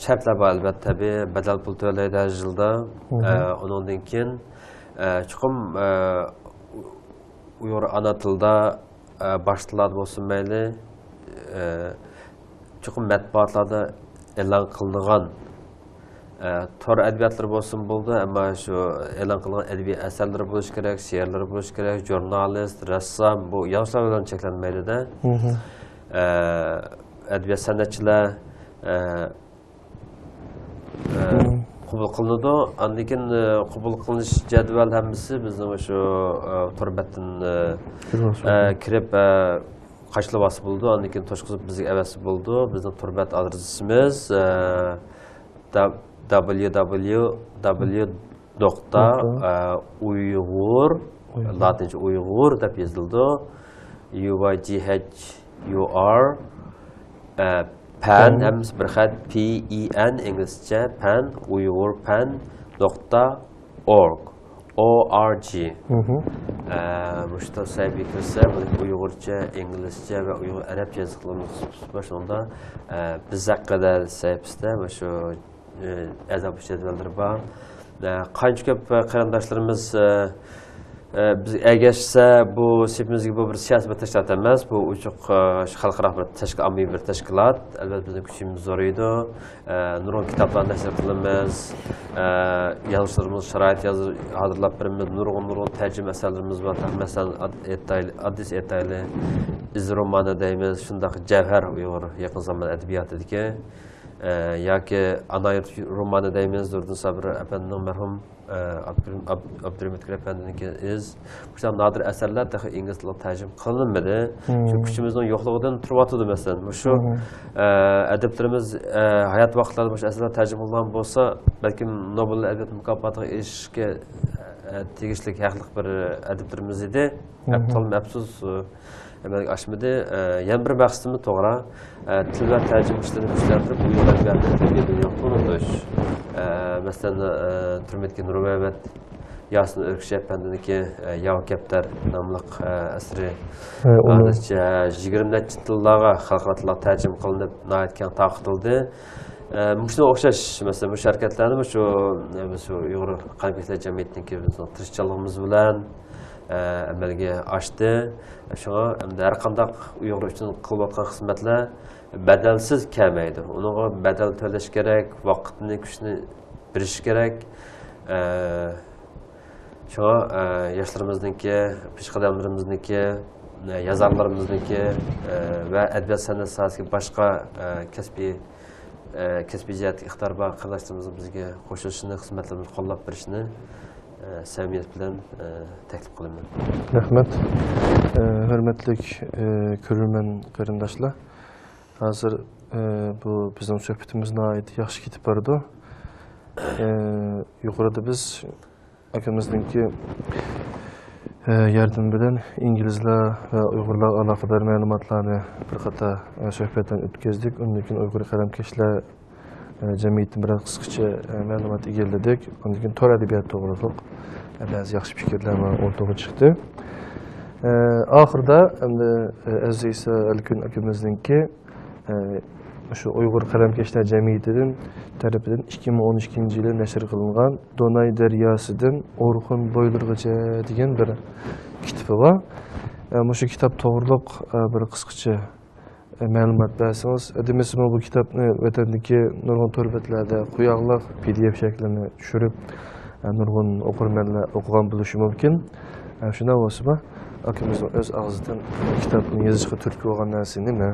شەرتلەر بار، ئەلبەتتە، تەبىئىي. بەدەل پۇل تۆلەيدۇ ھەر يىلدا. مم. ئە، ئۇنىڭدىن كېيىن، ئە، چوقۇم، ئە، ئۇيغۇر ئانا تىلىدا، ئە، باش تىللاردا بولسۇن مەيلى، ئە، چوقۇم مەتبۇئاتلاردا ئېلان قىلىنغان، ئە، تور ئەدەبىياتلىرى بولسىمۇ بولىدۇ، ئەمما شۇ ئېلان قىلغان ئەدەبىي ئەسەرلىرى بولۇشى كېرەك، شېئىرلىرى بولۇشى كېرەك، ژۇرنالىست، رەسسام، بۇ يازغۇچىلار بىلەن چەكلەنمەيدۇ-دە. مم. ئە، ئەدەبىيات سەنئەتچىلەر، ئە، ئە، مم. قوبۇل قىلىنىدۇ. ئاندىن كېيىن، ئە، قوبۇل قىلىنىش جەدۋەل ھەممىسى بىزنىڭ شۇ، ئە، تور بەتتىن، ئە، كىرىۋالسا ئە، بولىدۇ. كىرىپ، ئە، قاچىلىۋالسا بولىدۇ. ئاندىن كېيىن توشقۇزۇپ بىزگە ئەۋەتسە بولىدۇ. بىزنىڭ تور بەت ئادرېسىمىز، ئە، داب-، دابليۇ دابليۇ دابليۇ نۇقتا، نۇقتا. ئە، ئۇيغۇر، ئۇيغۇر. لاتىنچە ئۇيغۇر دەپ يېزىلىدۇ. يۇ ۋاي جى ئېيچ يۇ ئار، ئە، پەن، پەن. ھەممىسى بىر خەت، پى ئى ئېن، ئىنگلىزچە، پەن، ئۇيغۇر پەن نۇقتا ئورگ، ئو ئار جى. مم. ئە، مۇشۇ سەھىپىگە كىرسە، بۇ ئۇيغۇرچە، ئىنگلىزچە ۋە ئۇيغۇر ئەرەبچە يېزىقلىرىمىز بار. شۇنىڭدا، ئە، بىز ھەققىدە سەھىپىسىدە مۇشۇ ئە، ئەزا بولۇش جەدۋەللىرى بار. ئە، قانچە كۆپ، ئە، قېرىنداشلىرىمىز، ئە، ئە، بىزگە ئەگەشسە، بۇ سېپىمىزدىكى بۇ بىر سىياسىي بىر تەشكىلات ئەمەس، بۇ ئوچۇق، ئە، شۇ خەلقئارا بىر تەشكىل-، ئاممىۋى بىر تەشكىلات. ئەلۋەتتە، بىزنىڭ كۈچىمىز زورىيىدۇ. ئە، نۇرغۇن كىتابلارنى نەشر قىلىمىز. ئە، يازغۇچىلىرىمىز شارائىت يازدۇر-، ھازىرلاپ بېرىمىز. نۇرغۇن، نۇرغۇن تەرجىمە ئەسەرلىرىمىز بار. مەسىلەن، ئاد-، ئېيتايلى، ئاددىس ئېيتايلى، ئىز رومانى دەيمىز، شۇنداق جەۋھەر ئۇيغۇر يېقىن زامان ئەدەبىياتىدىكى. ئە، ياكى ئانا يۇرت رومانى دەيمىز، نۇردىن سابىر ئەپەندىنىڭ مەرھۇم، ئە، ئابدۇرېھىم-، ئاب-، ئابدۇرېھىم ئۆتكۈر ئەپەندىنىڭكى ئىز. مۇشۇنداق نادىر ئەسەرلەر تېخى ئىنگلىز تىلىغا تەرجىمە قىلىنمىدى. مم. شۇ كۈچىمىزنىڭ يوقلۇقىدىن تۇرۇۋاتىدۇ، مەسىلەن. مۇشۇ، مم. ئە، ئەدىبلىرىمىز، ئە، ھايات ۋاقىتلاردا مۇشۇ ئەسەرلەر تەرجىمە قىلغان بولسا، بەلكىم نوبېل ئەدەبىيات مۇكاپاتىغا ئېرىشىشكە، ئە، تېگىشلىك ھەقلىق بىر ئەدىبلىرىمىز ئىدى. مم. ئەپ-، تولىمۇ ئەپسۇس، ئە، ئەمەلگە ئاشمىدى. ئە، يەنە بىر مەقسىتىمىز توغرا، ئە، تىل ۋە تەرجىمە ئىشلىرىنى كۈچلەندۈرۈپ، ئۇيغۇر ئەدەبىياتىنى دۇنياغا تونۇتۇش. ئە، مەسىلەن، ئە، تۈرمىدىكى نۇرمەمەت ياسىن ئۆركىشى ئەپەندىنىڭكى، ئە، ياۋا كەپتەر ناملىق، ئە، ئەسىرى ھە، ئۇنى ھازىرچە يىگىرمە نەچچە تىللارغا، خەلقئارا تىللارغا تەرجىمە قىلىنىپ، ناھايىتى كەڭ تارقىتىلدى. ئە، مۇشۇنىڭغا ئوخشاش، مەسىلەن، مۇشۇ ھەرىكەتلەرنى مۇشۇ، ئە، مۇشۇ ئۇيغۇر قەلەمكەشلەر جەمئىيىتىنىڭكى بىزنىڭ تىرىشچانلىقىمىز بىلەن، ئە، ئەمەلگە ئاشتى. شۇڭا ئەمدى ھەر قانداق ئۇيغۇر ئۈچۈن قىلىۋاتقان خىزمەتلەر بەدەلسىز كەلمەيدۇ. ئۇنىڭغا بەدەل تۆلەش كېرەك، ۋاقىتنى، كۈچنى بېرىش كېرەك. ئە، شۇڭا، ئە، ياشلىرىمىزنىڭكى، پېشقەدەملىرىمىزنىڭكى، ئە، يازارلىرىمىزنىڭكى، ئە، ۋە ئەدەبىيات سەنئەت ساھەسىدىكى باشقا، ئە، كەسپىي، ئە، كەسپىي جەھەتتە ئىقتىدارى بار قېرىنداشلىرىمىزنىڭ بىزگە قوشۇلۇشىنى، خىزمەتلىرىمىزنى قوللاپ بېرىشىنى، ئە، سەمىمىيەت بىلەن، ئە، تەكلىپ قىلىمەن. رەھمەت. ئە، ھۆرمەتلىك، ئە، كۆرۈرمەن قېرىنداشلار. ھازىر، ئە، بۇ بىزنىڭ سۆھبىتىمىز ناھايىتى ياخشى كېتىپ بارىدۇ. ئە، يۇقىرىدا بىز ئاكىمىزنىڭكى، ئە، ياردىمى بىلەن ئىنگلىزلار ۋە ئۇيغۇرلارغا ئالاقىدار مەلۇماتلارنى بىر قاتار، ئە، سۆھبەتلەرنى ئۆتكۈزدۇق. ئۇندىن كېيىن ئۇيغۇر قەلەمكەشلەر، ئە، جەمئىيىتىدىن بىرەر قىسقىچە، ئە، مەلۇمات ئىگىلىدۇق. ئۇندىن كېيىن تور ئەدەبىياتى توغرۇلۇق، ئە، بەزى ياخشى پىكىرلەر ئورتىغا چىقتى. ئە، ئاخىرىدا ئەمدى، ئە، ئەزىز ئەلكۈن ئاكىمىزنىڭكى، ئە، شۇ ئۇيغۇر قەلەمكەشلەر جەمئىيىتىدىن تەرىپىدىن ئىككى مىڭ ئون ئىككىنچى يىلى نەشر قىلىنغان دوناي دەرياسىدىن ئورخۇن بويلىرىغىچە دېگەن بىر كىتابى بار. ئە، مۇشۇ كىتاب توغرۇلۇق، ئە، بىر قىسقىچە، ئە، مەلۇمات بەرسىڭىز. دېمىسىمۇ بۇ كىتابنى ۋەتەندىكى نۇرغۇن تور بەتلەردە قوياغلىق پى دى ئېف شەكلىنى چۈشۈرۈپ، ئە، نۇرغۇن ئوقۇرمەنلەر ئوقۇغان بولۇشى مۇمكىن. ئە، شۇنداق بولسىمۇ، ئاكىمىزنىڭ ئۆز ئاغزىدىن كىتابنى يېزىشقا تۈرتكە بولغان نەرسە نېمە؟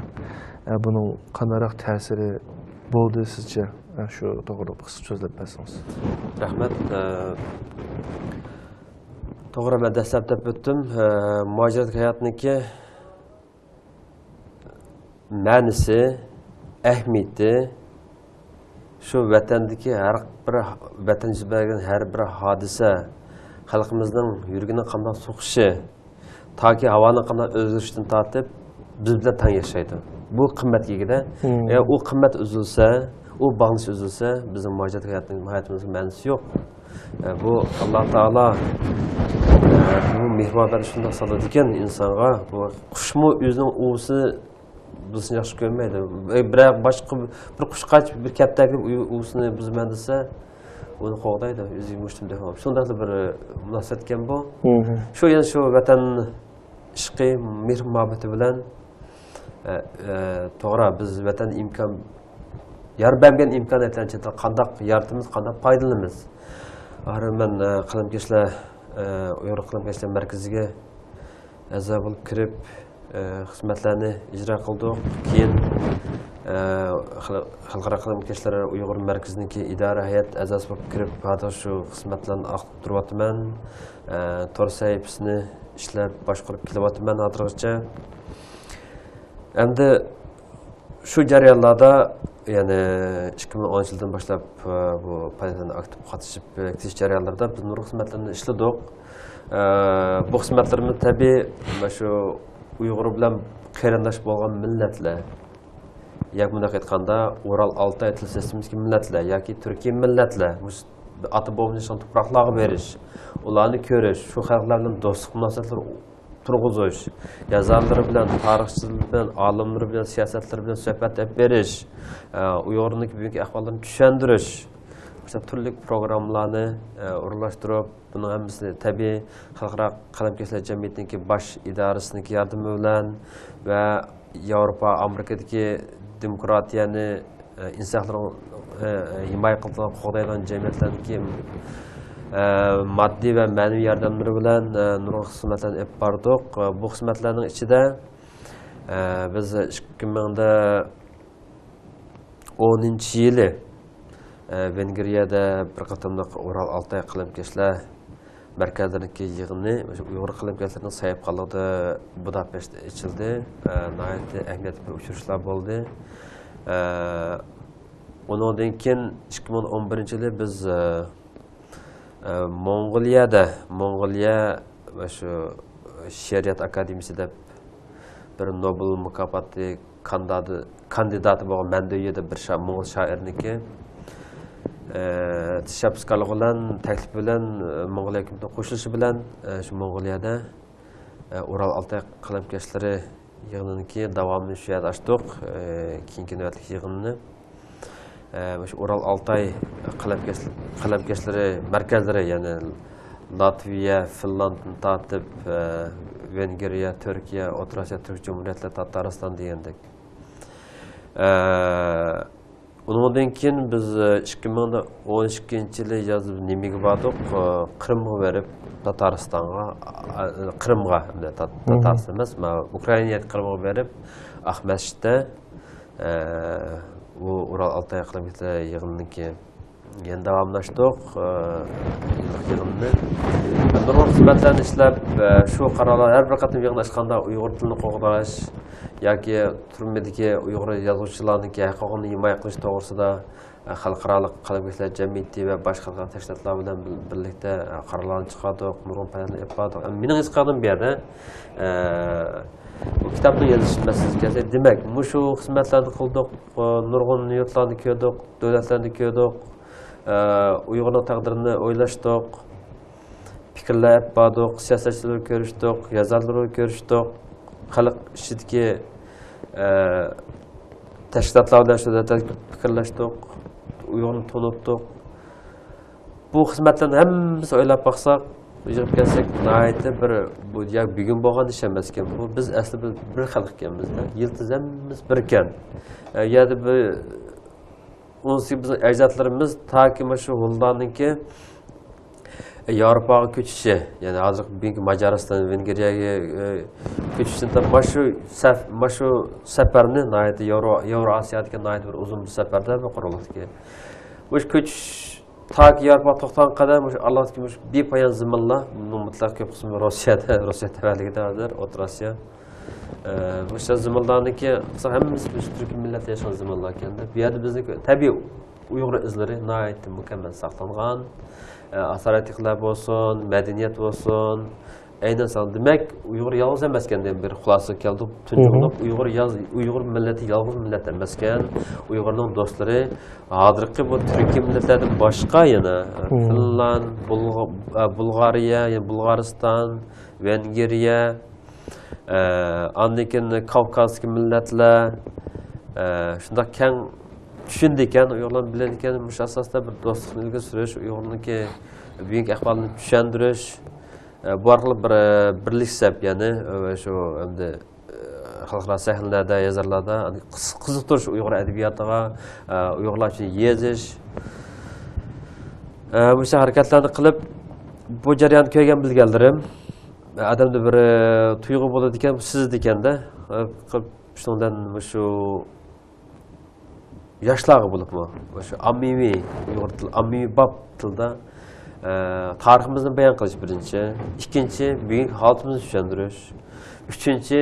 ئە، بۇنىڭ قانداقراق تەسىرى بولدى سىزچە؟ ئە، شۇ توغرىلىق قىسقىچە سۆزلەپ بەرسىڭىز. رەھمەت. ئە، توغرا، مەن دەسلەپ دەپ ئۆتتۈم. ئە، مۇھاجىرەت ھاياتنىڭكى مەنىسى، ئەھمىيىتى، شۇ ۋەتەندىكى ھەر بىر، ۋەتەن يۈز بەرگەن ھەر بىر ھادىسە، خەلقىمىزنىڭ يۈرىكىنىڭ قانداق سوقۇشى، تاكى ھاۋانىڭ قانداق ئۆزگىرىشىدىن تارتىپ بىز بىلەن تەڭ ياشايدۇ. بۇ قىممەتكە ئىگىدە. مم. ئەگەر ئۇ قىممەت ئۈزۈلسە، ئۇ باغلىنىش ئۈزۈلسە، بىزنىڭ مۇھاجىرەت ھاياتىنىڭ، ھاياتىمىزنىڭ مەنىسى يوق. ئە، بۇ ئاللا تائالا، ئە، بۇ مېھرىبان شۇنداق سالىدىكەن ئىنسانغا. بۇ قۇشمۇ ئۆزىنىڭ ئۇۋىسىنى بىلسىنى ياخشى كۆرمەيدۇ. بىرەر باشقا بىر قۇشقاچ بىر كەپتەر كېلىپ ئۇ-، ئۇۋىسىنى بۇزىمەن دېسە، ئۇنى قوغدايدۇ. ئۆزىگە مۇشتۇم دېگەن شۇنداقلا بىر مۇناسىۋەت ئىكەن بۇ. مم. شۇ يەنە شۇ ۋەتەن ئىشقى، مېھىر مۇھەببىتى بىلەن، ئە، ئە، توغرا، بىز ۋەتەن ئىمكان، يار بەرگەن ئىمكانىيەتلەرنى چېتىدىن قانداق يارىتىمىز، قانداق پايدىلىنىمىز؟ ئاخىرى مەن، ئە، قەلەمكەشلەر، ئە، ئۇيغۇر قەلەمكەشلەر مەركىزىگە ئەزا بولۇپ كىرىپ، ئە، خىزمەتلەرنى ئىجرا قىلدۇق. كېيىن، ئە، خەل-، خەلقئارا قەلەمكەشلەر ئۇيغۇر مەركىزىنىڭكى ئىدارە ھەيئەت ئەزاسى بولۇپ كىرىپ، ھازىر شۇ خىزمەتلەرنى ئاقلاپ تۇرۇۋاتىمەن. ئە، تور سەھىپىسىنى ئىشلەپ باشقۇرۇپ كېلىۋاتىمەن ھازىرغىچە. ئەمدى شۇ جەريانلاردا، يەنى ئىككى مىڭ ئونىنچى يىلدىن باشلاپ، ئە، بۇ پائالىيەتلەرنى ئاكتىپ قاتنىشىپ كېتىش جەريانلىرىدا بىز نۇرغۇن خىزمەتلەرنى ئىشلىدۇق. ئە، بۇ خىزمەتلىرىمىز تەبىئىي مانا شۇ ئۇيغۇر بىلەن قېرىنداش بولغان مىللەتلەر، ياكى مۇنداق ئېيتقاندا، ئۇرال ئالتاي تىل سىستېمىسىدىكى مىللەتلەر ياكى تۈركىي مىللەتلەر، مۇشۇ ئاتا بوۋىمىز ياشىغان تۇپراقلارغا بېرىش، ئۇلارنى كۆرۈش، شۇ خەلقلەر بىلەن دوستلۇق مۇناسىۋەتلىرى تۇرغۇزۇش، يازارلىرى بىلەن، تارىخچىلىرى بىلەن، ئالىملىرى بىلەن، سىياسەتلىرى بىلەن سۆھبەت ئېلىپ بېرىش، ئە، ئۇيغۇرنىڭكى بۈگۈنكى ئەھۋاللىرىنى چۈشەندۈرۈش، مۇشۇنداق تۈرلۈك پروگراممىلارنى، ئە، ئورۇنلاشتۇرۇپ، بۇنىڭ ھەممىسىنى تەبىئىي خەلقئارا قەلەمكەشلەر جەمئىيىتىنىڭكى باش ئىدارىسىنىڭكى ياردىمى بىلەن ۋە ياۋروپا، ئامېرىكىدىكى دېموكراتىيەنى، ئە، ئىنسان ھەقلىرىنى، ئە، ھىمايە قىلىدىغان، قوغدايدىغان جەمئىيەتلەرنىڭكى، ئە، ماددىي ۋە مەنىۋى ياردەملىرى بىلەن، ئە، نۇرغۇن خىزمەتلەرنى ئېلىپ باردۇق. ئە، بۇ خىزمەتلەرنىڭ ئىچىدە، ئە، بىز ئىككى مىڭ ئونىنچى يىلى، ئە، ۋېنگرىيەدە بىر قېتىملىق ئۇرال ئالتاي قەلەمكەشلەر مەركەزلىرىنىڭكى يىغىنى مۇشۇ ئۇيغۇر قەلەمكەشلىرىنىڭ ساھىبخانلىقىدا بۇداپېشتتا ئېچىلدى. ئە، ناھايىتى ئەھمىيەتلىك بىر ئۇچرىشىشلار بولدى. ئە، ئۇنىڭدىن كېيىن ئىككى مىڭ ئون بىرىنچى يىلى بىز، ئە، ئە، موڭغۇلىيەدە، موڭغۇلىيە ۋە شۇ شېئىرىيەت ئاكادېمىيىسى دەپ بىر نوبېل مۇكاپاتى كاندىداتى، كاندىداتى بولغان مەن دېيۈ دەپ بىر شا-، موڭغۇل شائىرنىڭكى ئە، تەشەببۇسكارلىق بىلەن، تەكلىپ بىلەن، ئە، موڭغۇلىيە ھۆكۈمىتىگە قوشۇلۇشى بىلەن، ئە، شۇ موڭغۇلىيەدە، ئە، ئۇرال ئالتاي قەلەمكەشلىرى يىغىنىنىڭكى داۋامىنى شۇ يەردە ئاچتۇق. ئە، كېيىنكى نۆۋەتلىك يىغىننى، ئە، مۇشۇ ئۇرال ئالتاي قەلەمكەش-، قەلەمكەشلىرى مەركەزلىرى، يەنى لاتۋىيە، فىنلاندىيەدىن تارتىپ، ئە، ۋېنگىرىيە، تۈركىيە، ئوتتۇرا ئاسىيا تۈرك جۇمھۇرىيەتلىرى، تاتارىستان دېگەندەك. ئە، ئۇنىڭدىن كېيىن بىز، ئە، ئىككى مىڭ ئون ئىككىنچى يىلى يازدا نېمىگە باردۇق؟ ئە، قىرىمغا بېرىپ، تاتارىستانغا، ئە، قىرىمغا، ئەمدى تات-، تاتارىستان ئەمەس، مانا ئۇكرائىنادىكى قىرىمغا بېرىپ، ئاقمەسچىتتە، ئە، ئۇ ئۇرال ئالتاي قەلەمكەشلەر يىغىنىنىڭكى يەنە داۋاملاشتۇق، ئە، يىغىننى. نۇرغۇن خىزمەتلەرنى ئىشلەپ، ئە، شۇ قارارلار ھەر بىر قېتىم يىغىن ئاچقاندا ئۇيغۇر تىلىنى قوغداش ياكى تۈرمىدىكى ئۇيغۇر يازغۇچىلارنىڭكى ھەققىنى ھىمايە قىلىش توغرىسىدا، ئە، خەلقئارالىق قەلەمكەشلەر جەمئىيىتى ۋە باشقا خەلقئارا تەشكىلاتلار بىلەن بىر-، بىرلىكتە، ئە، قارارلارنى چىقاردۇق، نۇرغۇن پەيلەرنى ئېلىپ باردۇق. ئەمما مېنىڭ ھېس قىلغىنىم بۇ يەردە، ئە، بۇ كىتابنىڭ يېزىش مەسىلىسىگە كەلسەك، دېمەك، مۇشۇ خىزمەتلەرنى قىلدۇق، ئە، نۇرغۇن يۇرتلارنى كۆردۇق، دۆلەتلەرنى كۆردۇق، ئە، ئۇيغۇرنىڭ تەقدىرىنى ئويلاشتۇق. پىكىرلەر ئېلىپ باردۇق، سىياسەتچىلەر كۆرۈشتۇق، يازارلار كۆرۈشتۇق، خەلق ئىچىدىكى، ئە، تەشكىلاتلار بىلەن شۇ پىكىرلەشتۇق، ئۇيغۇرنى تونۇتتۇق. بۇ خىزمەتلەرنى ھەممىسى ئويلاپ باقساق، يىغىپ كەلسەك، ناھايىتى بىر، بۇ يا بۈگۈن بولغان ئىش ئەمەسكەن. بۇ بىز ئەسلى بىر، بىر خەلق ئىكەنمىز. يىلتىز ھەممىمىز بىركەن. ئە، يەردە بىر ئۇنىسى بىزنىڭ ئەجدادلىرىمىز تاكى مانا شۇ ھونلارنىڭكى ياۋروپاغا كۆچۈشى، يەنى ھازىرقى بۈگۈنكى ماجارىستان، ۋېنگرىيەگە، ئە، كۆچۈشتىن تارتىپ مانا شۇ سەپ-، مانا شۇ سەپەرنى ناھايىتى ياۋرو-، ياۋرو ئاسىيادىكى ناھايىتى بىر ئۇزۇن بىر سەپەردە بىر قۇرۇلدىكى. مۇشۇ كۆچۈش تاكى ياۋروپاغا توختىغان قەدەر مۇشۇ ئاللىدىكى مۇشۇ بىپايان زېمىنلار، مۇتلەق كۆپ قىسمى روسىيەدە، روسىيە تەۋەلىكىدە ھازىر ئوتتۇرا ئاسىيا. ئە، مۇشۇ زېمىنلارنىڭكى قىلساق ھەممىسى مۇشۇ تۈركىي مىللەتتە ياشىغان زېمىنلار ئىكەن دەپ، بۇ يەردە بىزنىڭ تەبىئىي ئۇيغۇر ئىزلىرى ناھايىتى مۇكەممەل ساقلانغان. ئە، ئاسارئەتىقىلەر بولسۇن، مەدەنىيەت بولسۇن، ئەينەن ساڭا دېمەك، ئۇيغۇر يالغۇز ئەمەسكەن دېگەن بىر خۇلاسىگە كەلدۇق. تۇنجى بولۇپ ئۇيغۇر ياز-، ئۇيغۇر مىللىتى يالغۇز مىللەت ئەمەسكەن. ئۇيغۇرنىڭ دوستلىرى ھازىرقى بۇ تۈركىي مىللەتلەردىن باشقا يەنە، ئە، فىنلاند، بۇلغ-، ئە، بۇلغارىيە، يەنى بۇلغارىستان، ۋېنگرىيە، ئە، ئاندىن كېيىن كاۋكازدىكى مىللەتلەر، ئە، شۇنداق كەڭ چۈشىنىدىكەن، ئۇيغۇرلارنى بىلىدىكەن. مۇشۇ ئاساستا بىر دوستلۇقنى ئىلگىرى سۈرۈش، ئۇيغۇرنىڭكى بۈگۈنكى ئەھۋالىنى چۈشەندۈرۈش، ئە، بۇ ئارقىلىق بىر، ئە، بىرلىكسەپ، يەنى، ئە، شۇ ئەمدى، ئە، خەلقئارا سەھنىلەردە، يازارلاردا قىز-، قىزىقتۇرۇش ئۇيغۇر ئەدەبىياتىغا، ئە، ئۇيغۇرلار ئۈچۈن يېزىش. ئە، مۇشۇ ھەرىكەتلەرنى قىلىپ، بۇ جەرياننى كۆرگەن بىلگەنلىرىم، ئادەمدە بىر، ئە، تۇيغۇ بولىدىكەن، سېزىدىكەن-دە. ئە، قىلىپ، شۇنىڭ بىلەن مۇشۇ ياشلارغا بولۇپمۇ، مۇشۇ ئاممىۋى ئۇيغۇر تىل، ئاممىۋى باب تىلدا، ئە، تارىخىمىزنى بايان قىلىش بىرىنچى. ئىككىنچى، بۈگۈنكى ھالىتىمىزنى چۈشەندۈرۈش. ئۈچىنچى،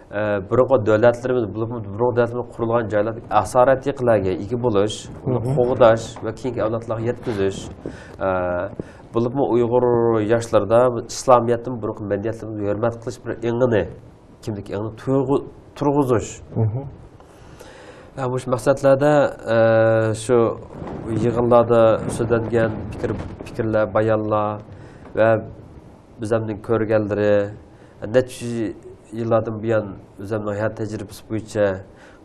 ئە، بۇرۇنقى دۆلەتلىرىمىز، بولۇپمۇ بۇرۇنقى دۆلەتلىرىمىز قۇرۇلغان جايلاردىكى ئاسارئەتىقىلەرگە ئىگە بولۇش، ئۇنى قوغداش ۋە كېيىنكى ئەۋلادلارغا يەتكۈزۈش. ئە، بولۇپمۇ ئۇيغۇر ياشلىرىدا ئىسلامىيەتتىن بۇرۇنقى مەدەنىيەتلىرىمىزگە ھۆرمەت قىلىش بىر ئېڭىنى، كىملىك ئېڭىنى تۇرغۇ-، تۇرغۇزۇش. ئە، مۇشۇ مەقسەتلەردە، ئە، شۇ يىغىنلاردا سۆزلەنگەن پىكىر، پىكىرلەر، بايانلار ۋە بىزەمنىڭ كۆرگەنلىرى، نەچچە يىللاردىن بۇيان ئۆزەمنىڭ ھايات تەجرىبىسى بويىچە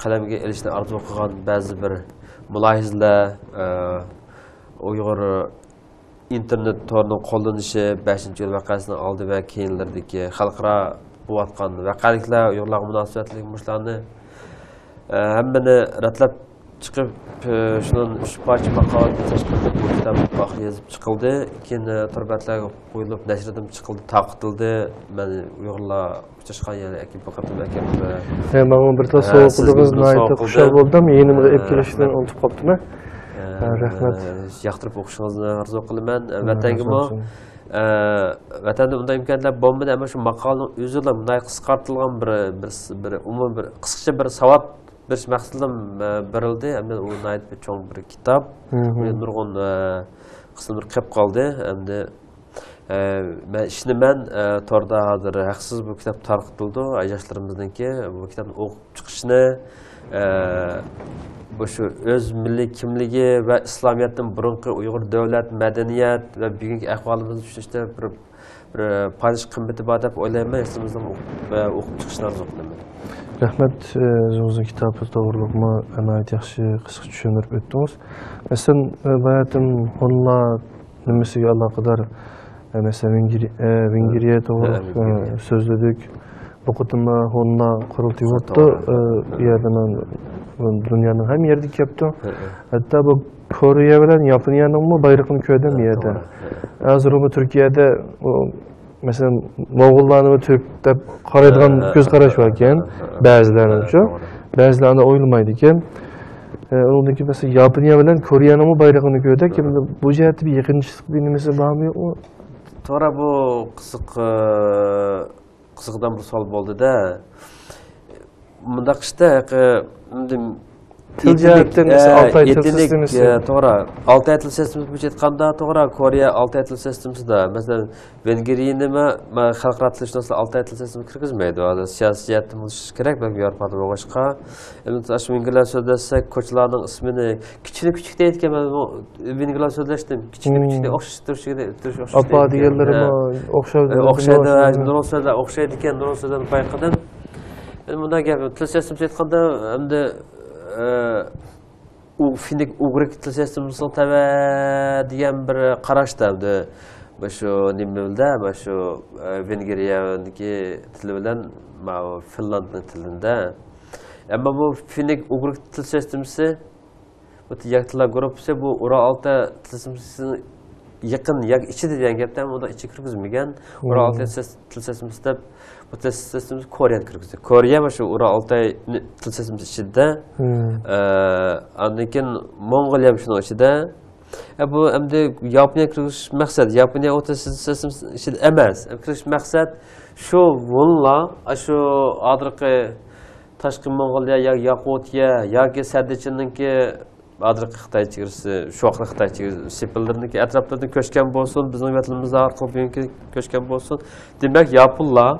قەلەمگە ئېلىشنى ئارزۇ قىلغان بەزى بىر مۇلاھىزىلەر، ئە، ئۇيغۇر ئىنتېرنېت تورىنىڭ قوللىنىشى، بەشىنچى ئىيۇل ۋەقەسىنىڭ ئالدى ۋە كېيىنلىرىدىكى خەلقئارا بولۇۋاتقان ۋەقەلىكلەر، ئۇيغۇرلارغا مۇناسىۋەتلىك مۇشۇلارنى، ئە، ھەممىنى رەتلەپ چىقىپ، ئە، شۇنىڭ ئۈچ پارچە ماقالىدىن تەشكىل قىلىپ، بۇ كىتاب ئاخىر يېزىپ چىقىلدى. كېيىن، ئە، تور بەتلەرگە قويۇلۇپ، نەشردىن چىقىلدى، تارقىتىلدى. مەن ئۇيغۇرلار ئۇچراشقان يەرگە ئەكىپ بېقىپتىم، ئەكىپ، ئە، ھە، ماڭا بىر تال ئە، سوۋغا قىلدىڭىز، ناھايىتى خۇشال بولدۇم. يېنىمغا ئەپ كېلىشنى ئۇنتۇپ قاپتىمەن. ئە، رەھمەت. ئە، ياقتۇرۇپ ئوقۇشىڭىزنى ئارزۇ قىلىمەن. ئە، ۋەتەنگىمۇ، ئە، ۋەتەندە ئۇنداق ئىمكانىيەتلەر بولمىدى، ئەمما شۇ ماقالىنىڭ ئۆزىلا مۇنداق قىسقارتىلغان بىر، بىر، بىر ئومۇمىي بىر قىسقىچە بىر ساۋات بېرىش مەقسىتىدىلا، ئە، بېرىلدى. ئەمدى ئۇ ناھايىتى بىر چوڭ بىر كىتاب. ئۇ نۇرغۇن، ئە، قىسىملىرى قېلىپ قالدى. ئەمدى ئە، مەن ئىشىنىمەن، ئە، توردا ھازىر ھەقسىز بۇ كىتاب تارقىتىلىدۇ. ئە، ياشلىرىمىزنىڭكى بۇ كىتابنى ئوقۇپ چىقىشىنى، ئە، بۇ شۇ ئۆز مىللىي كىملىكى ۋە ئىسلامىيەتتىن بۇرۇنقى ئۇيغۇر دۆلەت، مەدەنىيەت ۋە بۈگۈنكى ئەھۋالىمىزنى چۈشىنىشتە بىر، بىر پايدىلىشىش قىممىتى بار دەپ ئويلايمەن. ھەممىمىزنىڭ ئوقۇپ، ئە، ئوقۇپ چىقىشىنى ئارزۇ قىلىمەن. رەھمەت، ئە، ئۆزىڭىزنىڭ كىتابى توغرۇلۇقمۇ ناھايىتى ياخشى، قىسقىچە چۈشەندۈرۈپ ئۆتتىڭىز. مەسىلەن، ئە، باياتىن ھونلار نېمىسىگە ئالاقىدار، ئە، مەسىلەن، ۋېنگرىيە، ئە، ۋېنگرىيە توغرۇلۇق، ھە، ۋېنگرىيە. ئە، سۆزلىدۇك. بۇ قېتىممۇ ھونلار قۇرۇلتىيى بولۇپتۇ. توغرا. ئە، ئۇ يەردە مەن دۇنيانىڭ ھەممە يېرىدىن كەپتۇ. ھە، ھە. ھەتتا بۇ كورېيە بىلەن ياپونىيەنىڭمۇ بايرىقىنى كۆردۈم بۇ يەردە. توغرا. ھە. ھازىر بۇ تۈركىيەدە ئۇ، مەسىلەن، موڭغۇللارنى تۈرك دەپ قارايدىغان ھە، ھە، كۆز قاراش ھە، باركەن، ھە، ھە. بەزىلەرنىڭچۇ. ھە، توغرا. بەزىلەر ئۇنداق ئويلىمايدىكەن. ئە، ئۇنىڭدىن كېيىن مەسىلەن، ياپونىيە بىلەن كورېيەنىڭمۇ بايرىقىنى كۆردى. كىم بۇ جەھەتتە بىر يېقىنچىلىق بىر نېمىسى بارمۇ، يوقمۇ؟ توغرا، بۇ قىزىق، ئە، قىزىقىدىغان بىر سوئال بولدى-دە. مۇنداق ئىشتا، ئە، ئەمدى تىل ئېتنىك، جەھەتتىن ئە، ئالتاي تىل ئېتنىك، سىستېمىسى. ئە، توغرا. ئالتاي تىل سىستېمىسى بويىچە ئېيتقاندا، توغرا، كورېيە ئالتاي تىل سىستېمىسىدا، مەسىلەن، ۋېنگرىيەنى مە-، مە-، خەلقئارا تىلشۇناسلار ئالتاي تىل سىستېمىسىنى كىرگۈزمەيدۇ. ھازىر سىياسىي جەھەتتىن بولۇشى كېرەك، بەلكى ياۋروپادا بولغاچقا. ئەمدى ئاشۇ ۋېنگرلار سۆزلەشسەك، كوچىلارنىڭ ئىسمىنى كىچىكنى كىچىك دەيدىكەن، مەن ۋېنگرلار سۆزلەشتىم. كىچىكنى كىچىكنى ئوخشاش تۇرۇشىغا، تۇرۇش ئوخشاش ئاپا دەيدىكەن. دېگەنلىرىمۇ ھە. ئوخشايدۇ. ئوخشايدۇ، ھە، نۇرغۇن سۆزلەر ئوخشايدىكەن، نۇرغۇن سۆزلەرنى بايقىدىم. ئەمدى مۇنداق گەپ، تىل سىستېمىسى ئېيتقاندا، ئەمدى، ئە، ئۇ فىنىك ئۇگرىك تىل سىستېمىسىنىڭ تەۋە دېگەن بىر قاراشتا ئەمدى مۇشۇ نېمىدە، مۇشۇ، ئە، ۋېنگرىيەنىڭكى تىلى بىلەن ماۋۇ فىنلاندنىڭ تىلىدا. ئەمما بۇ فىنىك ئۇگرىك تىل سىستېمىسى، بۇ يەكتىللار گۇرۇپپىسى بۇ ئۇرال ئالتاي تىل سىستېمىسىنىڭ يېقىن ياكى ئىچىدە دېگەن گەپتە، ئۇنىڭ ئىچىگە كىرگۈزمىگەن. ئۇرال ئالتاي تىل سىستېمىسى دەپ، بۇ تىل سىستېمىسى كورېيەنى كىرگۈزدى. كورېيە مۇشۇ ئۇرال ئالتاي تىل سىستېمىسى ئىچىدە. ئە، ئاندىن كېيىن موڭغۇلىيە شۇنىڭ ئىچىدە. ئە، بۇ ئەمدى ياپونىيە كىرگۈزۈش مەقسەت. ياپونىيە ئۇ تىل سىستېمىسى ئىچىدە ئەمەس. كىرگۈزۈش مەقسەت شۇ ھونلار، ئاشۇ ھازىرقى تاشقى موڭغۇلىيە ياكى ياقۇتىيە ياكى سەددىچىننىڭكى ھازىرقى خىتاي چېگرىسى، شۇ ۋاقىتتا خىتاي چېگرىسى سېپىللىرىنىڭكى ئەتراپلىرىدىن كۆچكەن بولسۇن، بىزنىڭ ۋەتىنىمىز ئارقىلىق بۈگۈنكى كۆچكەن بولسۇن. دېمەك، ياپونلار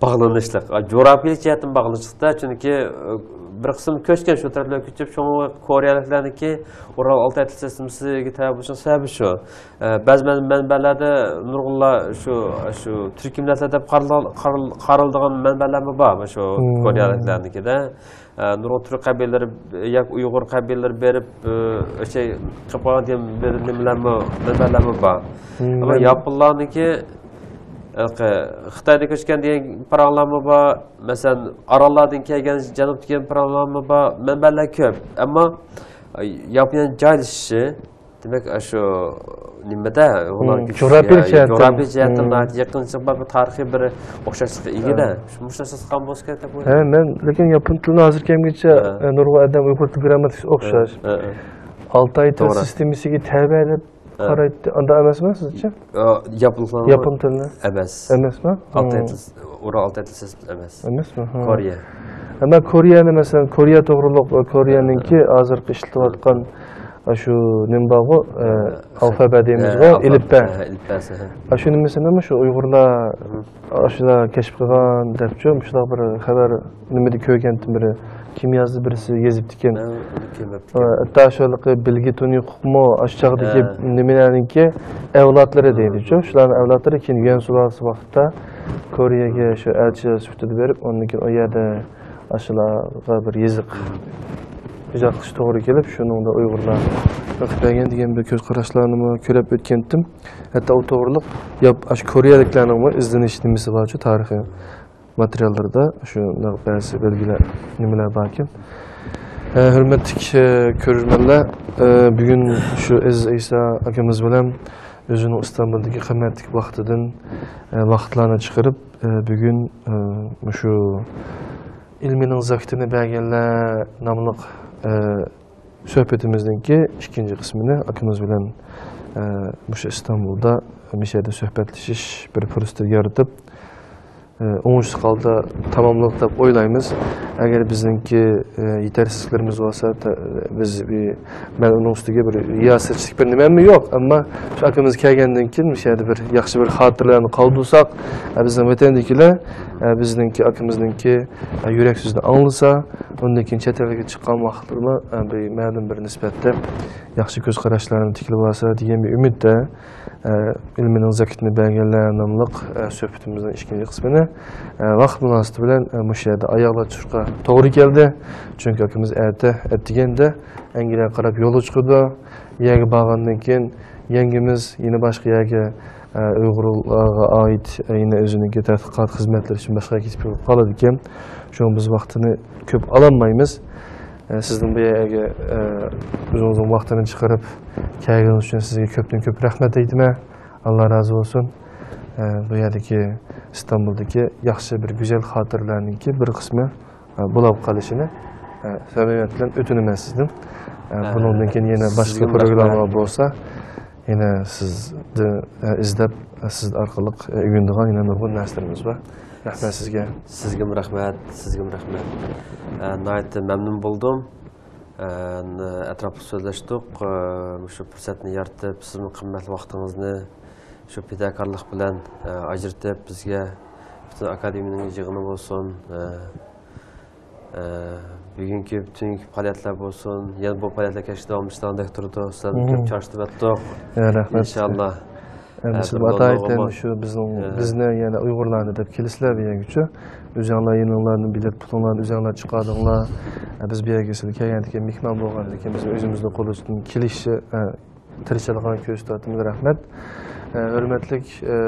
باغلىنىشلىق، جۇغراپىيەلىك جەھەتتىن باغلىنىشلىقتا، چۈنكى، ئە، بىر قىسىم كۆچكەن، شۇ تەرەپلەرگە كۆچۈپ، شۇڭا كورېيەلىكلەرنىڭكى ئۇرال ئالتاي تىل سىستېمىسىگە تەۋە بولۇشنىڭ سەۋەبى شۇ. ئە، بەزى مەن-، مەنبەلەردە نۇرغۇنلار شۇ، شۇ تۈركىي مىللەتلەر دەپ قارىلىدىغان، قارىل-، قارىلىدىغان مەنبەلەرمۇ بار، شۇ كورېيەلىكلەرنىڭكىدە. ئە، نۇرغۇن تۈرك قەبىلىلىرى ياكى ئۇيغۇر قەبىلىلىرى بېرىپ، ئە، شەي قىلىپ قالغان دېگەن بىر نېمىلەرمۇ، مەنبەلەرمۇ بار. ئەمما ياپونلارنىڭكى، ھېلىقى خىتايدىن كۆچكەن دېگەن پاراڭلارمۇ بار. مەسىلەن، ئاراللاردىن كەلگەن جەنۇبتىكى پاراڭلارمۇ بار. مەنبەلەر كۆپ. ئەمما، ئە، ياپونىيەنىڭ جايلىشىشى، دېمەك، ئاشۇ نېمىدە، ئۇلار جۇغراپىيە جەھەتتىن. جۇغراپىيە جەھەتتىن ناھايىتى يېقىنچىلىق بار، بىر تارىخىي بىر ئوخشاشلىققا ئىگىدە. شۇ ئوخشاشلىق قالغان بولسا كېرەك دەپ ئويلايمەن. ھە، مەن لېكىن ياپون تىلىنى ھازىرغا كەلگۈچە، ئە، نۇرغۇن ئادەم ئۇيغۇر تىل گرامماتىكىسى ئوخشاش. ئالتاي تىل سىستېمىسىگە تەۋە دەپ قارايتتى. ئانداق ئەمەسمۇ سىزچە؟ ياپونلار ياپون تىلىنى ئەمەس. ئەمەسمۇ؟ ئالتاي تىل، ئۇرال ئالتاي تىل سىستېمىسى ئەمەس. ئەمەسمۇ؟ ھە. كورېيە. ئەمما كورېيەنى، مەسىلەن، كورېيە توغرۇلۇق، كورېيەنىڭكى ھازىرقى ئىشلىتىۋاتقان ئاشۇ نېمە بارغۇ، ئە، ئالفابە دەيمىزغۇ، ئە، ئەلىپبە. ئەلىپبەسى، ھە. ئاشۇ نېمىسىنىمۇ شۇ ئۇيغۇرلار ئاشۇلار كەشىپ قىلغان دەپچۇ، مۇشۇنداق بىر خەۋەر نېمىدە كۆرگەنتىم، بىر كىم يازدى، بىرسى يېزىپتىكەن. ھە، ئۇنى كۆرمەپتىكەن. ئە، ھەتتا شۇ ھېلىقى بىلگە تۇنىيۇقمۇ ئاشۇ چاغدىكى نېمىلەرنىڭكى ئەۋلادلىرى دەيدىچۇ. شۇلارنىڭ ئەۋلادلىرى كېيىن يۈەن سۇلالىسى ۋاقتىدا كورېيەگە شۇ ئەلچى سۈپىتىدە بېرىپ، ئاندىن كېيىن ئۇ يەردە ئاشۇلارغا بىر يېزىق ئىجاد قىلىش توغرا كېلىپ، شۇنىڭدا ئۇيغۇرلار بېقىپ بەرگەن دېگەن بىر كۆز قاراشلارنىمۇ كۆرۈپ ئۆتكەنتىم. ھەتتا ئۇ توغرىلىق ياپ-، ئاشۇ كورېيەلىكلەرنىڭمۇ ئىزدىنىش نېمىسى بارچۇ، تارىخىي ماتېرىياللىرىدا شۇنداق بەزى بەلگىلەر، نېمىلەر باركەن. ئە، ھۆرمەتلىك، ئە، كۆرۈرمەنلەر، ئە، بۈگۈن شۇ ئەزىز ئەيسا ئاكىمىز بىلەن ئۆزىنىڭ ئىستانبۇلدىكى قىممەتلىك ۋاقتىدىن، ئە، ۋاقىتلارنى چىقىرىپ، ئە، بۈگۈن، ئە، مۇشۇ ئىلمىنىڭ زاكىتىنى بەرگەنلەر ناملىق، ئە، سۆھبىتىمىزنىڭكى ئىككىنچى قىسمىنى ئاكىمىز بىلەن، ئە، مۇشۇ ئىستانبۇلدا، مۇشۇ يەردە سۆھبەتلىشىش بىر پۇرسىتى يارىتىپ، ئە، ئوڭۇشلۇق ھالدا تاماملىدۇق دەپ ئويلايمىز. ئەگەر بىزنىڭكى، ئە، يېتەرسىزلىكلىرىمىز بولسا، تە-، بىز بىر، مەن ئۇنىڭ ئۈستىگە بىر رىياسەتچىلىك بىر نېمەممۇ يوق. ئەمما شۇ ئاكىمىز كەلگەندىن كېيىن مۇشۇ يەردە بىر ياخشى بىر خاتىرىلەرنى قالدۇرساق، ئە، بىزنىڭ ۋەتەندىكىلەر، ئە، بىزنىڭكى ئاكىمىزنىڭكى، ئە، يۈرەك سۆزىنى ئاڭلىسا، ئۇندىن كېيىن چەت ئەلگە چىققان ۋاقىتلىرىمۇ، ئە، بىر مەلۇم بىر نىسبەتتە ياخشى كۆز قاراشلارنى تىكلىۋالسا دېگەن بىر ئۈمىدتە، ئە، ئىلمىنىڭ زاكىتىنى بەرگەنلەر ناملىق، ئە، سۆھبىتىمىزنىڭ ئىككىنچى قىسمىنى، ئە، ۋاقىت مۇناسىۋىتى بىلەن، ئە، مۇشۇ يەردە ئاياغلاشتۇرۇشقا توغرا كەلدى. چۈنكى ئاكىمىز ئەتە، ئەتىگەندە ئەنگلىيەگە قاراپ يولغا چىقىدۇ. يەرگە بارغاندىن كېيىن يەڭگىمىز يەنە باشقا يەرگە، ئە، ئۇيغۇرلارغا ئائىت، ئە، يەنە ئۆزىنىڭكى تەتقىقات خىزمەتلىرى ئۈچۈن باشقا يەرگە كېتىپ قالىدىكەن. شۇڭا بىز ۋاقتىنى كۆپ ئالالمايمىز. ئە، سىزنىڭ بۇ يەرگە، ئە، ئۆزىڭىزنىڭ ۋاقتىنى چىقىرىپ كەلگىنىڭىز ئۈچۈن سىزگە كۆپتىن كۆپ رەھمەت ئېيتىمەن. ئاللا رازى بولسۇن. ئە، بۇ يەردىكى ئىستانبۇلدىكى ياخشى بىر گۈزەل خاتىرىلەرنىڭكى بىر قىسمى، ئە، بولاپ قالىشىنى، ئە، سەمىمىيەت بىلەن ئۆتۈنىمەن سىزدىن. ئە، ئە، بۇنىڭدىن كېيىن يەنە باشقا سىزگىمۇ پروگراممىلار رەھمەت. بولسا، يەنە سىزدىن، ئە، ئىزدەپ، سىز ئارقىلىق، ئە، ئۆگىنىدىغان يەنە نۇرغۇن نەرسىلىرىمىز بار. رەھمەت سىزگە. سىزگىمۇ رەھمەت، سىزگىمۇ رەھمەت. ئە، ناھايىتى مەمنۇن بولدۇم. ئە، ئەتراپلىق سۆزلەشتۇق. ئە، مۇشۇ پۇرسەتنى يارىتىپ، سىزمۇ قىممەتلىك ۋاقتىڭىزنى شۇ پىداكارلىق بىلەن، ئە، ئاجرىتىپ، بىزگە پۈتۈن ئاكادېمىيەنىڭ يىغىنى بولسۇن، ئە، ئە، بۈگۈنكى پۈتۈن پائالىيەتلەر بولسۇن، يەنە بۇ پائالىيەتلەر كەچكىچە داۋاملىشىدىغاندەك تۇرىدۇ. سىلەردىن كۆپ مم. چارچىتىۋەتتۇق. يا، رەھمەت. ئىنشاللا. ئەمدى ئە، سىز بىر ئاتايىتەن موللىغىمۇ. شۇ بىزنىڭ، ئە. بىزنى يەنە ئۇيغۇرلارنى دەپ كېلىسىلەر بۇ يەرگىچۇ. ئۆزۈڭلار يېنىڭلاردىن بېلەت پۇلۇڭلارنى ئۆزۈڭلار چىقاردىڭلار. ئە، بىز بۇ يەرگە سىلەر كەلگەندىكىن، مېھمان بولغاندىكىن، بىزنىڭ ئۆزىمىزنىڭ قولىدىن كېلىشىچە، ئە، تىرىشچانلىقىڭلارنى كۆرسىتىۋاتىمىز. رەھمەت. ئە، ھۆرمەتلىك، ئە،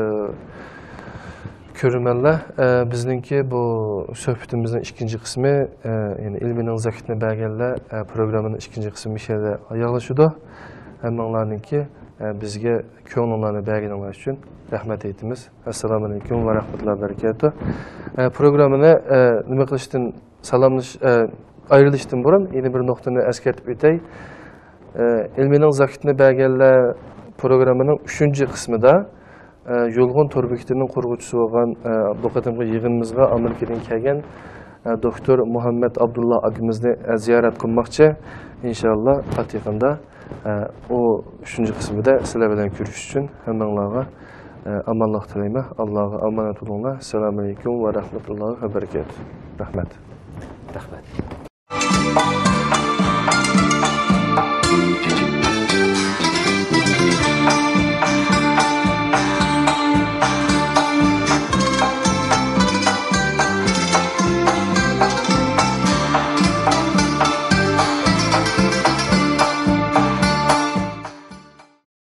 كۆرۈرمەنلەر، ئە، بىزنىڭكى بۇ سۆھبىتىمىزنىڭ ئىككىنچى قىسمى، ئە، يەنى ئىلمىنىڭ زاكىتىنى بەرگەنلەر، ئە، پروگراممىنىڭ ئىككىنچى قىسمى مۇشۇ يەردە ئاياغلىشىدۇ. ھەممىڭلارنىڭكى، ئە، بىزگە كۆڭلۈڭلارنى بەرگىنىڭلار ئۈچۈن رەھمەت ئېيتىمىز. ئەسسالامۇ ئەلەيكۇم ۋە رەھمەتۇللاھى ۋە بەرىكاتۇھ. ئە، پروگراممىنى، ئە، نېمە قىلىشتىن، سالاملىش-، ئە، ئايرىلىشتىن بۇرۇن يەنە بىر نۇقتىنى ئەسكەرتىپ ئۆتەي. ئە، ئىلمىنىڭ زاكىتىنى بەرگەنلەر پروگراممىنىڭ ئۈچىنچى قىسمىدا، ئە، يۇلغۇن تور بېكىتىنىڭ قۇرغۇچىسى بولغان، ئە، بۇ قېتىمقى يىغىنىمىزغا ئامېرىكىدىن كەلگەن، ئە، دوكتور مۇھەممەد ئابدۇللا ئاكىمىزنى، ئە، زىيارەت قىلماقچى. ئىنشاللا، قاتتىق يېقىندا، ئە، ئۇ ئۈچىنچى قىسمىدا سىلەر بىلەن كۆرۈشۈش ئۈچۈن ھەممىڭلارغا، ئە، ئامانلىق تىلەيمەن. ئاللاغا ئامانەت بولۇڭلار. ئەسسالامۇ ئەلەيكۇم ۋە رەھمەتۇللاھى ۋە بەرىكاتۇھ. رەھمەت. رەھمەت.